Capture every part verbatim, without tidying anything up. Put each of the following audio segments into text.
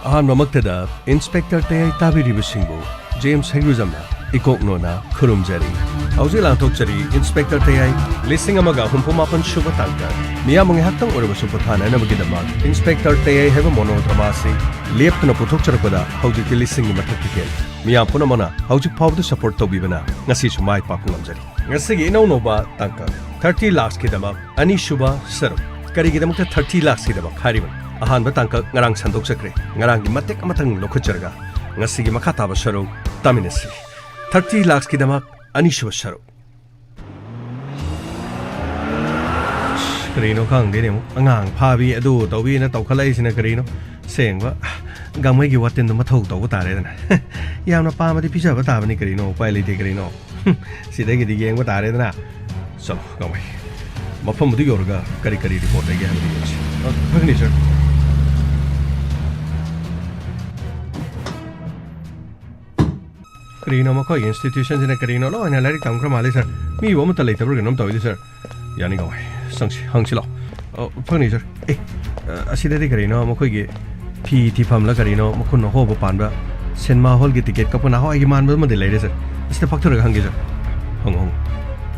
ꯑꯍꯥꯟꯕꯃꯛꯇꯗ inspector ꯇꯌꯥꯏ ꯇꯥꯕꯤꯔꯤꯕꯁꯤꯡꯕꯨ James ꯍꯩꯒ꯭ꯔꯨꯖꯝꯅ ꯏꯀꯣꯛ ꯅꯣꯟꯅ ꯈꯨꯔꯨꯝꯖꯔꯤ꯫ ꯍꯧꯖꯤꯛ ꯂꯥꯟꯊꯣꯛꯆꯔꯤ inspector ꯇꯌꯥꯏ, ꯂꯤꯁꯤꯡ ꯑꯃꯒ ꯍꯨꯝꯐꯨ ꯃꯥꯄꯟ ꯁꯨꯕ ꯇꯥꯡꯀꯛ꯫ ꯃꯤꯌꯥꯝꯕꯨ ꯉꯥꯏꯍꯥꯛꯇꯪ ꯑꯣꯏꯔꯕꯁꯨ ꯄꯣꯊꯥꯅꯅꯕꯒꯤꯗꯃꯛ ꯏꯟꯁꯄꯦꯛꯇꯔ ꯇꯌꯥꯏ ꯍꯥꯏꯕ ꯃꯣꯅꯣ ꯗ꯭ꯔꯃꯥ ꯑꯁꯤ ꯂꯦꯞꯇꯅ ꯄꯨꯊꯣꯛꯆꯔꯛꯄꯗ ꯍꯧꯖꯤꯛꯇꯤ ꯂꯤꯁꯤꯡꯒꯤ ꯃꯊꯛꯇ ꯍꯦꯜꯂꯦ꯫ ꯃꯤꯌꯥꯝ ꯄꯨꯝꯅꯃꯛꯅ ꯍꯧꯖꯤꯛ ꯐꯥꯎꯕꯗ ꯁꯄꯣꯔꯠ ꯇꯧꯕꯤꯕꯅ ꯉꯁꯤꯁꯨ ꯃꯥꯏ ꯄꯥꯛꯄ ꯉꯝꯖꯔꯤ꯫ ꯉꯁꯤꯒꯤ ꯏꯅꯧ ꯅꯧꯕ ꯇꯥꯡꯀꯛ ꯊꯥꯔꯇꯤ ꯂꯥꯛꯁꯀꯤꯗꯃꯛ ꯑꯅꯤꯁꯨꯕ ꯁꯔꯨꯛ꯫ ꯀꯔꯤꯒꯤꯗꯃꯛꯇ ꯊꯥꯔꯇꯤ ꯂꯥꯛꯁꯀꯤꯗꯃꯛ ꯍꯥꯏꯔꯤꯕꯅꯣ? ꯑꯍꯥꯟꯕ ꯇꯥꯡꯀꯛ ꯉꯔꯥꯡ ꯁꯟꯗꯣꯛꯆꯈ꯭ꯔꯦ꯫ ꯉꯔꯥꯡꯒꯤ ꯃꯇꯦꯛ ꯑꯃꯇꯪ ꯂꯧꯈꯠꯆꯔꯒ ꯉꯁꯤꯒꯤ ꯃꯈꯥ ꯇꯥꯕ ꯁꯔꯨꯛ ꯇꯥꯃꯤꯟꯅꯁꯤ꯫ ꯊꯥꯔꯇꯤ ꯂꯥꯛꯁꯀꯤꯗꯃꯛ ꯑꯅꯤꯁꯨꯕ ꯁꯔꯨꯛ꯫ ꯀꯔꯤꯅꯣ ꯈꯪꯗꯦꯅꯦ, ꯑꯃꯨꯛ ꯑꯉꯥꯡ ꯐꯥꯕꯤ ꯑꯗꯨ ꯇꯧꯕꯤꯅ ꯇꯧꯈꯠꯂꯛꯏꯁꯤꯅ ꯀꯔꯤꯅꯣ? ꯁꯦꯡꯕ ꯒꯥꯡꯃꯩꯒꯤ ꯋꯥꯇꯤꯟꯗꯣ ꯃꯊꯧ ꯇꯧꯕ ꯇꯥꯔꯦꯗꯅ꯫ ꯌꯥꯝꯅ ꯄꯥꯝꯃꯗꯤ ꯄꯤꯖꯕ ꯇꯥꯕꯅꯤ ꯀꯔꯤꯅꯣ, ꯎꯄꯥꯏ ꯂꯩꯇꯦ ꯀꯔꯤꯅꯣ꯫ ꯁꯤꯗꯒꯤꯗꯤ ꯌꯦꯡꯕ ꯇꯥꯔꯦꯗꯅ꯫ ꯆꯠꯂꯣ ꯒꯥꯡꯃꯩ, ꯃꯐꯝ ꯑꯗꯨ ꯌꯧꯔꯒ ꯀꯔꯤ ꯀꯔꯤ ꯔꯤꯄꯣꯔꯠ ꯂꯩꯒꯦ ꯍꯥꯏꯕꯗꯨ ꯌꯦꯡꯁꯤ꯫ ꯑ, ꯐꯒꯅꯤ ꯁꯥꯔ꯫ ꯀꯔꯤꯅꯣ ꯃꯈꯣꯏꯒꯤ ꯏꯟꯁꯇꯤꯇ꯭ꯌꯨꯁꯟꯁꯤꯅ ꯀꯔꯤꯅꯣ ꯂꯣꯏꯅ ꯂꯥꯏꯔꯤꯛ ꯇꯝꯈ꯭ꯔ ꯃꯥꯜꯂꯦ ꯁꯥꯔ꯫ ꯃꯤꯕꯨ ꯑꯃꯠꯇ ꯂꯩꯇꯕ꯭ꯔꯥ ꯀꯩꯅꯣꯝ ꯇꯧꯋꯤꯗ ꯁꯥꯔ꯫ ꯌꯥꯅꯤ ꯒꯥꯡꯃꯩ, ꯆꯪꯁꯤ, ꯍꯪꯁꯤ ꯂꯥꯎ꯫ ꯑ, ꯐꯒꯅꯤ ꯁꯥꯔ꯫ ꯑꯦ, ꯑ, ꯑꯁꯤꯗꯗꯤ ꯀꯔꯤꯅꯣ ꯃꯈꯣꯏꯒꯤ ꯐꯤ ꯊꯤꯐꯝꯂ ꯀꯔꯤꯅꯣ ꯃꯈꯨꯟ ꯑꯍꯣꯕ ꯄꯥꯟꯕ ꯁꯤꯅꯦꯃꯥ ꯍꯣꯜꯒꯤ ꯇꯤꯀꯦꯠ ꯀꯛꯄ ꯅꯍꯥꯟꯋꯥꯏꯒꯤ ꯃꯥꯟꯕ ꯑꯃꯗꯤ ꯂꯩꯔꯦ ꯁꯥꯔ꯫ ꯑꯁꯤꯗ ꯐꯛꯊꯔꯒ ꯍꯪꯒꯦ ꯁꯥꯔ꯫ ꯍꯪꯉꯣ, ꯍꯪꯉꯣ꯫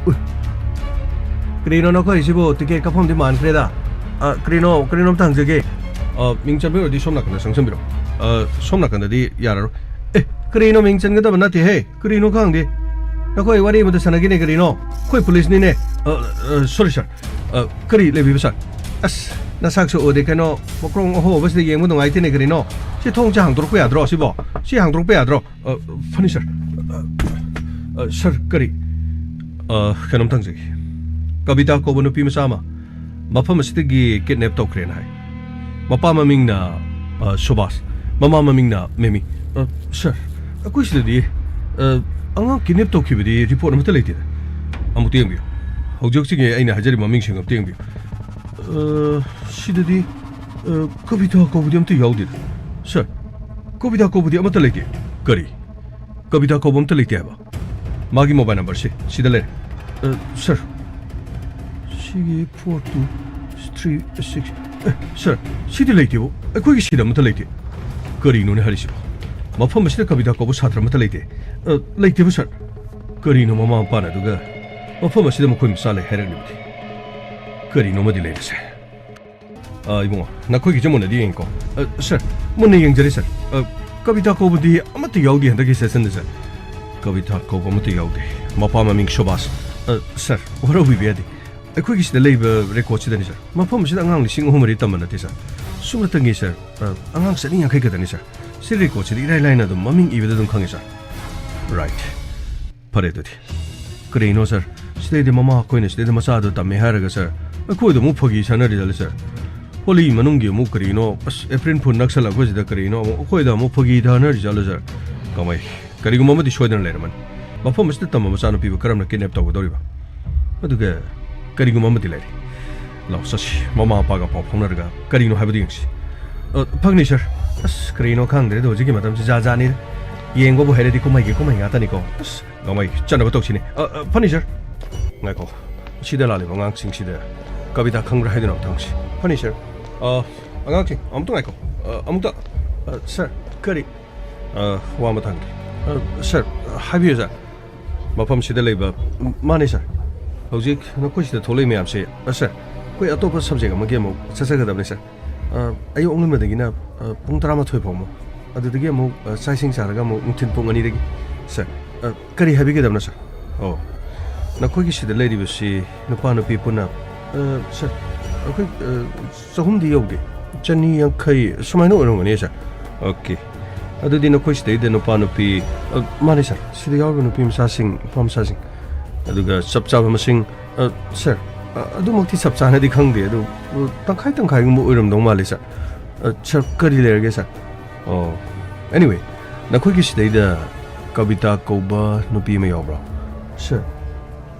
ꯎꯏ, ꯀꯔꯤꯅꯣ ꯅꯈꯣꯏꯁꯤꯕꯨ ꯇꯤꯀꯦꯠ ꯀꯛꯐꯝꯗꯤ ꯃꯥꯟꯈ꯭ꯔꯦꯗ꯫ ꯑ, ꯀꯔꯤꯅꯣ, ꯀꯔꯤꯅꯣꯝꯇ ꯍꯪꯖꯒꯦ꯫ ꯑ, ꯃꯤꯡ ꯆꯟꯕ ꯑꯣꯏꯔꯗꯤ ꯁꯣꯝ ꯅꯥꯀꯟꯗ ꯆꯪꯁꯤꯟꯕꯤꯔꯣ꯫ ꯑ, ꯁꯣꯝ ꯅꯥꯀꯟꯗꯗꯤ ꯌꯥꯔꯔꯣꯏ꯫ ꯑꯦ, ꯀꯔꯤꯅꯣ ꯃꯤꯡ ꯆꯟꯒꯗꯕ ꯅꯠꯇꯦꯍꯦ? ꯀꯔꯤꯅꯣ ꯈꯪꯗꯦ꯫ ꯅꯈꯣꯏ ꯋꯥꯔꯤ ꯑꯃꯗ ꯁꯥꯟꯅꯈꯤꯅꯦ ꯀꯔꯤꯅꯣ? ꯑꯩꯈꯣꯏ ꯄꯨꯂꯤꯁꯅꯤꯅꯦ꯫ ꯑ, ꯑ, ꯁꯣꯔꯤ ꯁꯥꯔ꯫ ꯑ, ꯀꯔꯤ ꯂꯩꯕꯤꯕ ꯁꯥꯔ? ꯑꯁ, ꯅꯁꯥꯛꯁꯨ ꯎꯗꯦ ꯀꯩꯅꯣ, ꯃꯈꯣꯡ ꯑꯍꯣꯕꯁꯤꯗ ꯌꯦꯡꯕ ꯅꯨꯡꯉꯥꯏꯇꯦꯅꯦ ꯀꯔꯤꯅꯣ? ꯁꯤ ꯊꯣꯡꯁꯦ ꯍꯥꯡꯗꯣꯔꯛꯄ ꯌꯥꯗ꯭ꯔꯣ ꯁꯤꯕꯣ? ꯁꯤ ꯍꯥꯡꯗꯣꯔꯛꯄ ꯌꯥꯗ꯭ꯔꯣ? ꯑ, ꯐꯅꯤ ꯁꯥꯔ꯫ ꯑ, ꯑ, ꯁꯥꯔ, ꯀꯔꯤ? ꯑ, ꯀꯩꯅꯣꯝꯇ ꯍꯪꯖꯒꯦ꯫ ꯀꯕꯤꯇꯥ ꯀꯧꯕ ꯅꯨꯄꯤ ꯃꯆꯥ ꯑꯃ ꯃꯐꯝ ꯑꯁꯤꯗꯒꯤ ꯀꯤꯗꯅꯦꯞ ꯇꯧꯈ꯭ꯔꯦꯅ ꯍꯥꯏ꯫ ꯃꯄꯥ ꯃꯃꯤꯡꯅ, ꯑ, ꯁꯨꯕꯥꯁ, ꯃꯃꯥ ꯃꯃꯤꯡꯅ ꯃꯦꯃꯤ꯫ ꯑ, ꯁꯥꯔ, ꯑꯩꯈꯣꯏ ꯁꯤꯗꯗꯤ, ꯑ, ꯑꯉꯥꯡ ꯀꯤꯗꯅꯦꯞ ꯇꯧꯈꯤꯕꯗꯤ ꯔꯤꯄꯣꯔꯠ ꯑꯃꯠꯇ ꯂꯩꯇꯦꯗ꯫ ꯑꯃꯨꯛꯇ ꯌꯦꯡꯕꯤꯌꯨ꯫ ꯍꯧꯖꯤꯛ ꯍꯧꯖꯤꯛꯀꯤ ꯑꯩꯅ ꯍꯥꯏꯖꯔꯤꯕ ꯃꯃꯤꯡꯁꯤꯡ ꯑꯃꯨꯛꯇ ꯌꯦꯡꯕꯤꯌꯨ꯫ ꯑ, ꯁꯤꯗꯗꯤ, ꯑ, ꯀꯕꯤꯇꯥ ꯀꯧꯕꯗꯤ ꯑꯝꯇ ꯌꯥꯎꯗꯦꯗ꯫ ꯁꯥꯔ, ꯀꯕꯤꯇꯥ ꯀꯧꯕꯗꯤ ꯑꯃꯠꯇ ꯂꯩꯇꯦ꯫ ꯀꯔꯤ? ꯀꯕꯤꯇꯥ ꯀꯧꯕ ꯑꯝꯇ ꯂꯩꯇꯦ ꯍꯥꯏꯕ? ꯃꯥꯒꯤ ꯃꯣꯕꯥꯏꯜ ꯅꯝꯕꯔꯁꯤ ꯁꯤꯗ ꯂꯩꯔꯦ꯫ ꯑ, ꯁꯥꯔ, ꯁꯤꯒꯤ four two three six, ꯑꯦ, ꯁꯥꯔ, ꯁꯤꯗꯤ ꯂꯩꯇꯦꯕꯨ꯫ ꯑꯩꯈꯣꯏꯒꯤ ꯁꯤꯗ ꯑꯃꯠꯇ ꯂꯩꯇꯦ꯫ ꯀꯔꯤꯅꯣꯅꯦ ꯍꯥꯏꯔꯤꯁꯤꯕꯣ? ꯃꯐꯝ ꯑꯁꯤꯗ ꯀꯕꯤꯇꯥ ꯀꯧꯕ ꯁꯥꯇ꯭ꯔ ꯑꯃꯠꯇ ꯂꯩꯇꯦ꯫ ꯑ, ꯂꯩꯇꯦꯕ, ꯁꯥꯔ꯫ ꯀꯔꯤꯅꯣ ꯃꯃꯥ ꯃꯄꯥꯅ ꯑꯗꯨꯒ ꯃꯐꯝ ꯑꯁꯤꯗ ꯃꯈꯣꯏ ꯃꯆꯥ ꯂꯩ ꯍꯥꯏꯔꯛꯂꯤꯕꯗꯤ? ꯀꯔꯤꯅꯣ ꯑꯃꯗꯤ ꯂꯩꯔꯦꯁꯦ꯫ ꯑ, ꯏꯕꯨꯡꯉꯣ, ꯅꯈꯣꯏꯒꯤꯁꯦ ꯃꯨꯟꯅꯗꯤ ꯌꯦꯡꯉꯤꯀꯣ? ꯑ, ꯁꯥꯔ, ꯃꯨꯟꯅ ꯌꯦꯡꯖꯔꯦ, ꯁꯥꯔ꯫ ꯑ, ꯀꯕꯤꯇꯥ ꯀꯧꯕꯗꯤ ꯑꯃꯠꯇ ꯌꯥꯎꯗꯦ ꯍꯟꯗꯛꯀꯤ ꯁꯦꯁꯟꯗ, ꯁꯥꯔ꯫ ꯀꯕꯤꯇꯥ ꯀꯧꯕ ꯑꯃꯠꯇ ꯌꯥꯎꯗꯦ꯫ ꯃꯄꯥ ꯃꯃꯤꯡ ꯁꯨꯕꯥꯁ꯫ ꯑ, ꯁꯥꯔ, ꯋꯥꯔꯧꯕꯤꯕ ꯌꯥꯗꯦ꯫ ꯑꯩꯈꯣꯏꯒꯤ ꯁꯤꯗ ꯂꯩꯕ ꯔꯦꯀꯣꯔꯗꯁꯤꯗꯅꯤ, ꯁꯥꯔ꯫ ꯃꯐꯝ ꯑꯁꯤꯗ ꯑꯉꯥꯡ ꯂꯤꯁꯤꯡ ꯑꯍꯨꯝ ꯃꯔꯤ ꯇꯝꯕ ꯅꯠꯇꯦ, ꯁꯥꯔ꯫ ꯁꯨꯞꯅꯇꯪꯒꯤ, ꯁꯥꯔ, ꯑ, ꯑꯉꯥꯡ ꯆꯅꯤ ꯌꯥꯡꯈꯩ ꯈꯛꯇꯅꯤ, ꯁꯥꯔ꯫ ꯁꯤ ꯔꯦꯀꯣꯔꯗꯁꯤꯗ ꯏꯔꯥꯏ ꯂꯥꯏꯅ ꯑꯗꯨꯝ ꯃꯃꯤꯡ ꯏꯕꯗ ꯑꯗꯨꯝ ꯈꯪꯉꯦ, ꯁꯥꯔ꯫ ꯔꯥꯏꯠ꯫ ꯐꯔꯦ ꯑꯗꯨꯗꯤ꯫ ꯀꯔꯤꯅꯣ, ꯁꯥꯔ? ꯁꯤꯗꯩꯗ ꯃꯃꯥ ꯑꯩꯈꯣꯏꯅ ꯁꯤꯗꯩꯗ ꯃꯆꯥꯗꯣ ꯇꯝꯃꯦ ꯍꯥꯏꯔꯒ, ꯁꯥꯔ, ꯑꯩꯈꯣꯏꯗ ꯑꯃꯨꯛ ꯐꯥꯒꯤ ꯁꯥꯟꯅꯔꯤꯖꯥꯠꯂ, ꯁꯥꯔ? ꯍꯣꯂꯤ ꯃꯅꯨꯡꯒꯤ ꯑꯃꯨꯛ ꯀꯔꯤꯅꯣ, ꯑꯁ, ꯑꯦꯄ꯭ꯔꯤꯜ ꯐꯨꯜ ꯅꯛꯁꯜꯂꯛꯄꯁꯤꯗ ꯀꯔꯤꯅꯣ ꯑꯃꯨꯛ ꯑꯩꯈꯣꯏꯗ ꯑꯃꯨꯛ ꯐꯥꯒꯤ ꯇꯥꯅꯔꯤꯖꯥꯠꯂ, ꯁꯥꯔ? ꯀꯃꯥꯏ? ꯀꯔꯤꯒꯨꯝꯕ ꯑꯃꯗꯤ ꯁꯣꯏꯗꯅ ꯂꯩꯔꯝꯃꯅꯤ꯫ ꯃꯐꯝ ꯑꯁꯤꯗ ꯇꯝꯕ ꯃꯆꯥꯅꯨꯄꯤꯕꯨ ꯀꯔꯝꯅ ꯀꯤꯗꯅꯦꯞ ꯇꯧꯒꯗꯧꯔꯤꯕ? ꯑꯗꯨꯒ ꯀꯔꯤꯒꯨꯝꯕ ꯑꯃꯗꯤ ꯂꯩꯔꯦ꯫ ꯂꯥꯛꯑꯣ ꯆꯠꯁꯤ, ꯃꯃꯥ ꯃꯄꯥꯒ ꯄꯥꯎ ꯐꯥꯎꯅꯔꯒ ꯀꯔꯤꯅꯣ ꯍꯥꯏꯕꯗꯨ ꯌꯦꯡꯁꯤ꯫ ꯑ, ꯐꯒꯅꯤ, ꯁꯥꯔ꯫ ꯑꯁ, ꯀꯔꯤꯅꯣ ꯈꯪꯗ꯭ꯔꯦꯗ, ꯍꯧꯖꯤꯛꯀꯤ ꯃꯇꯝꯁꯤ ꯖꯥꯠ ꯖꯥꯠꯅꯤ꯫ ꯌꯦꯡꯕꯕꯨ ꯍꯩꯔꯗꯤ ꯀꯨꯝꯍꯩꯒꯤ ꯀꯨꯝꯍꯩ ꯉꯥꯛꯇꯅꯤꯀꯣ꯫ ꯑꯁ, ꯉꯝꯃꯩ, ꯆꯠꯅꯕ ꯇꯧꯁꯤꯅꯦ꯫ ꯑ, ꯑ, ꯐꯅꯤ, ꯁꯥꯔ꯫ ꯉꯥꯏꯈꯣ, ꯁꯤꯗ ꯂꯥꯛꯂꯤꯕ ꯑꯉꯥꯡꯁꯤꯡꯁꯤꯗ ꯀꯕꯤꯇꯥ ꯈꯪꯕ꯭ꯔꯥ ꯍꯥꯏꯗꯨꯅ ꯑꯝꯇ ꯍꯪꯁꯤ꯫ ꯐꯅꯤ, ꯁꯥꯔ꯫ ꯑ, ꯑꯉꯥꯡꯁꯤꯡ, ꯑꯃꯨꯛꯇ ꯉꯥꯏꯈꯣ꯫ ꯑ, ꯑꯃꯨꯛꯇ꯫ ꯑ, ꯁꯥꯔ, ꯀꯔꯤ? ꯑ, ꯋꯥ ꯑꯃꯇ ꯍꯪꯒꯦ꯫ ꯑ, ꯁꯥꯔ, ꯍꯥꯏꯕꯤꯌꯨ, ꯁꯥꯔ꯫ ꯃꯐꯝꯁꯤꯗ ꯂꯩꯕ, ꯃꯥꯅꯦ, ꯁꯥꯔ꯫ ꯍꯧꯖꯤꯛ ꯅꯈꯣꯏ ꯁꯤꯗ ꯊꯣꯛꯂꯛꯏ ꯃꯌꯥꯝꯁꯦ, ꯑ, ꯁꯥꯔ, ꯑꯩꯈꯣꯏ ꯑꯇꯣꯞꯄ ꯁꯕꯖꯦꯛ ꯑꯃꯒꯤ ꯑꯃꯨꯛ ꯆꯠꯆꯒꯗꯕꯅꯤ, ꯁꯥꯔ꯫ ꯑ, ꯑꯌꯨꯛ ꯑꯉꯟꯕꯗꯒꯤꯅ, ꯑ, ꯄꯨꯡ ꯇꯔꯥꯃꯥꯊꯣꯏ ꯐꯥꯎꯃꯨꯛ꯫ ꯑꯗꯨꯗꯒꯤ ꯑꯃꯨꯛ, ꯑ, ꯆꯥꯛ ꯏꯁꯤꯡ ꯆꯥꯔꯒ ꯑꯃꯨꯛ ꯅꯨꯡꯊꯤꯜ ꯄꯨꯡ ꯑꯅꯤꯗꯒꯤ꯫ ꯁꯥꯔ, ꯑ, ꯀꯔꯤ ꯍꯥꯏꯕꯤꯒꯗꯕꯅꯣ, ꯁꯥꯔ? ꯑꯣ, ꯅꯈꯣꯏꯒꯤ ꯁꯤꯗ ꯂꯩꯔꯤꯕꯁꯤ ꯅꯨꯄꯥ ꯅꯨꯄꯤ ꯄꯨꯟꯅ? ꯑ, ꯁꯥꯔ, ꯑꯩꯈꯣꯏ, ꯑ, ꯆꯍꯨꯝꯗꯤ ꯌꯧꯗꯦ꯫ ꯆꯅꯤ ꯌꯥꯡꯈꯩ ꯁꯨꯃꯥꯏꯅ ꯑꯣꯏꯔꯝꯒꯅꯤ, ꯁꯥꯔ꯫ ꯑꯣꯀꯦ꯫ ꯑꯗꯨꯗꯤ ꯅꯈꯣꯏ ꯁꯤꯗꯩꯗ ꯅꯨꯄꯥ ꯅꯨꯄꯤ, ꯑ, ꯃꯥꯅꯦ, ꯁꯥꯔ, ꯁꯤꯗ ꯌꯥꯎꯔꯤꯕ ꯅꯨꯄꯤ ꯃꯆꯥꯁꯤꯡ, ꯅꯨꯄꯥ ꯃꯆꯥꯁꯤꯡ, ꯑꯗꯨꯒ ꯆꯞ ꯆꯥꯕ ꯃꯁꯤꯡ, ꯑ, ꯁꯥꯔ, ꯑ, ꯑꯗꯨꯃꯛꯇꯤ ꯆꯞ ꯆꯥꯅꯗꯤ ꯈꯪꯗꯦ, ꯑꯗꯨ, ꯑ, ꯇꯪꯈꯥꯏ ꯇꯪꯈꯥꯏꯒꯨꯝꯕ ꯑꯣꯏꯔꯝꯗꯧ ꯃꯥꯜꯂꯤ, ꯁꯥꯔ꯫ ꯑ, ꯁꯥꯔ, ꯀꯔꯤ ꯂꯩꯔꯒꯦ, ꯁꯥꯔ? ꯑꯣ, anyway, ꯅꯈꯣꯏꯒꯤ ꯁꯤꯗꯩꯗ ꯀꯕꯤꯇꯥ ꯀꯧꯕ ꯅꯨꯄꯤ ꯑꯃ ꯌꯥꯎꯕ꯭ꯔꯣ? ꯁꯥꯔ,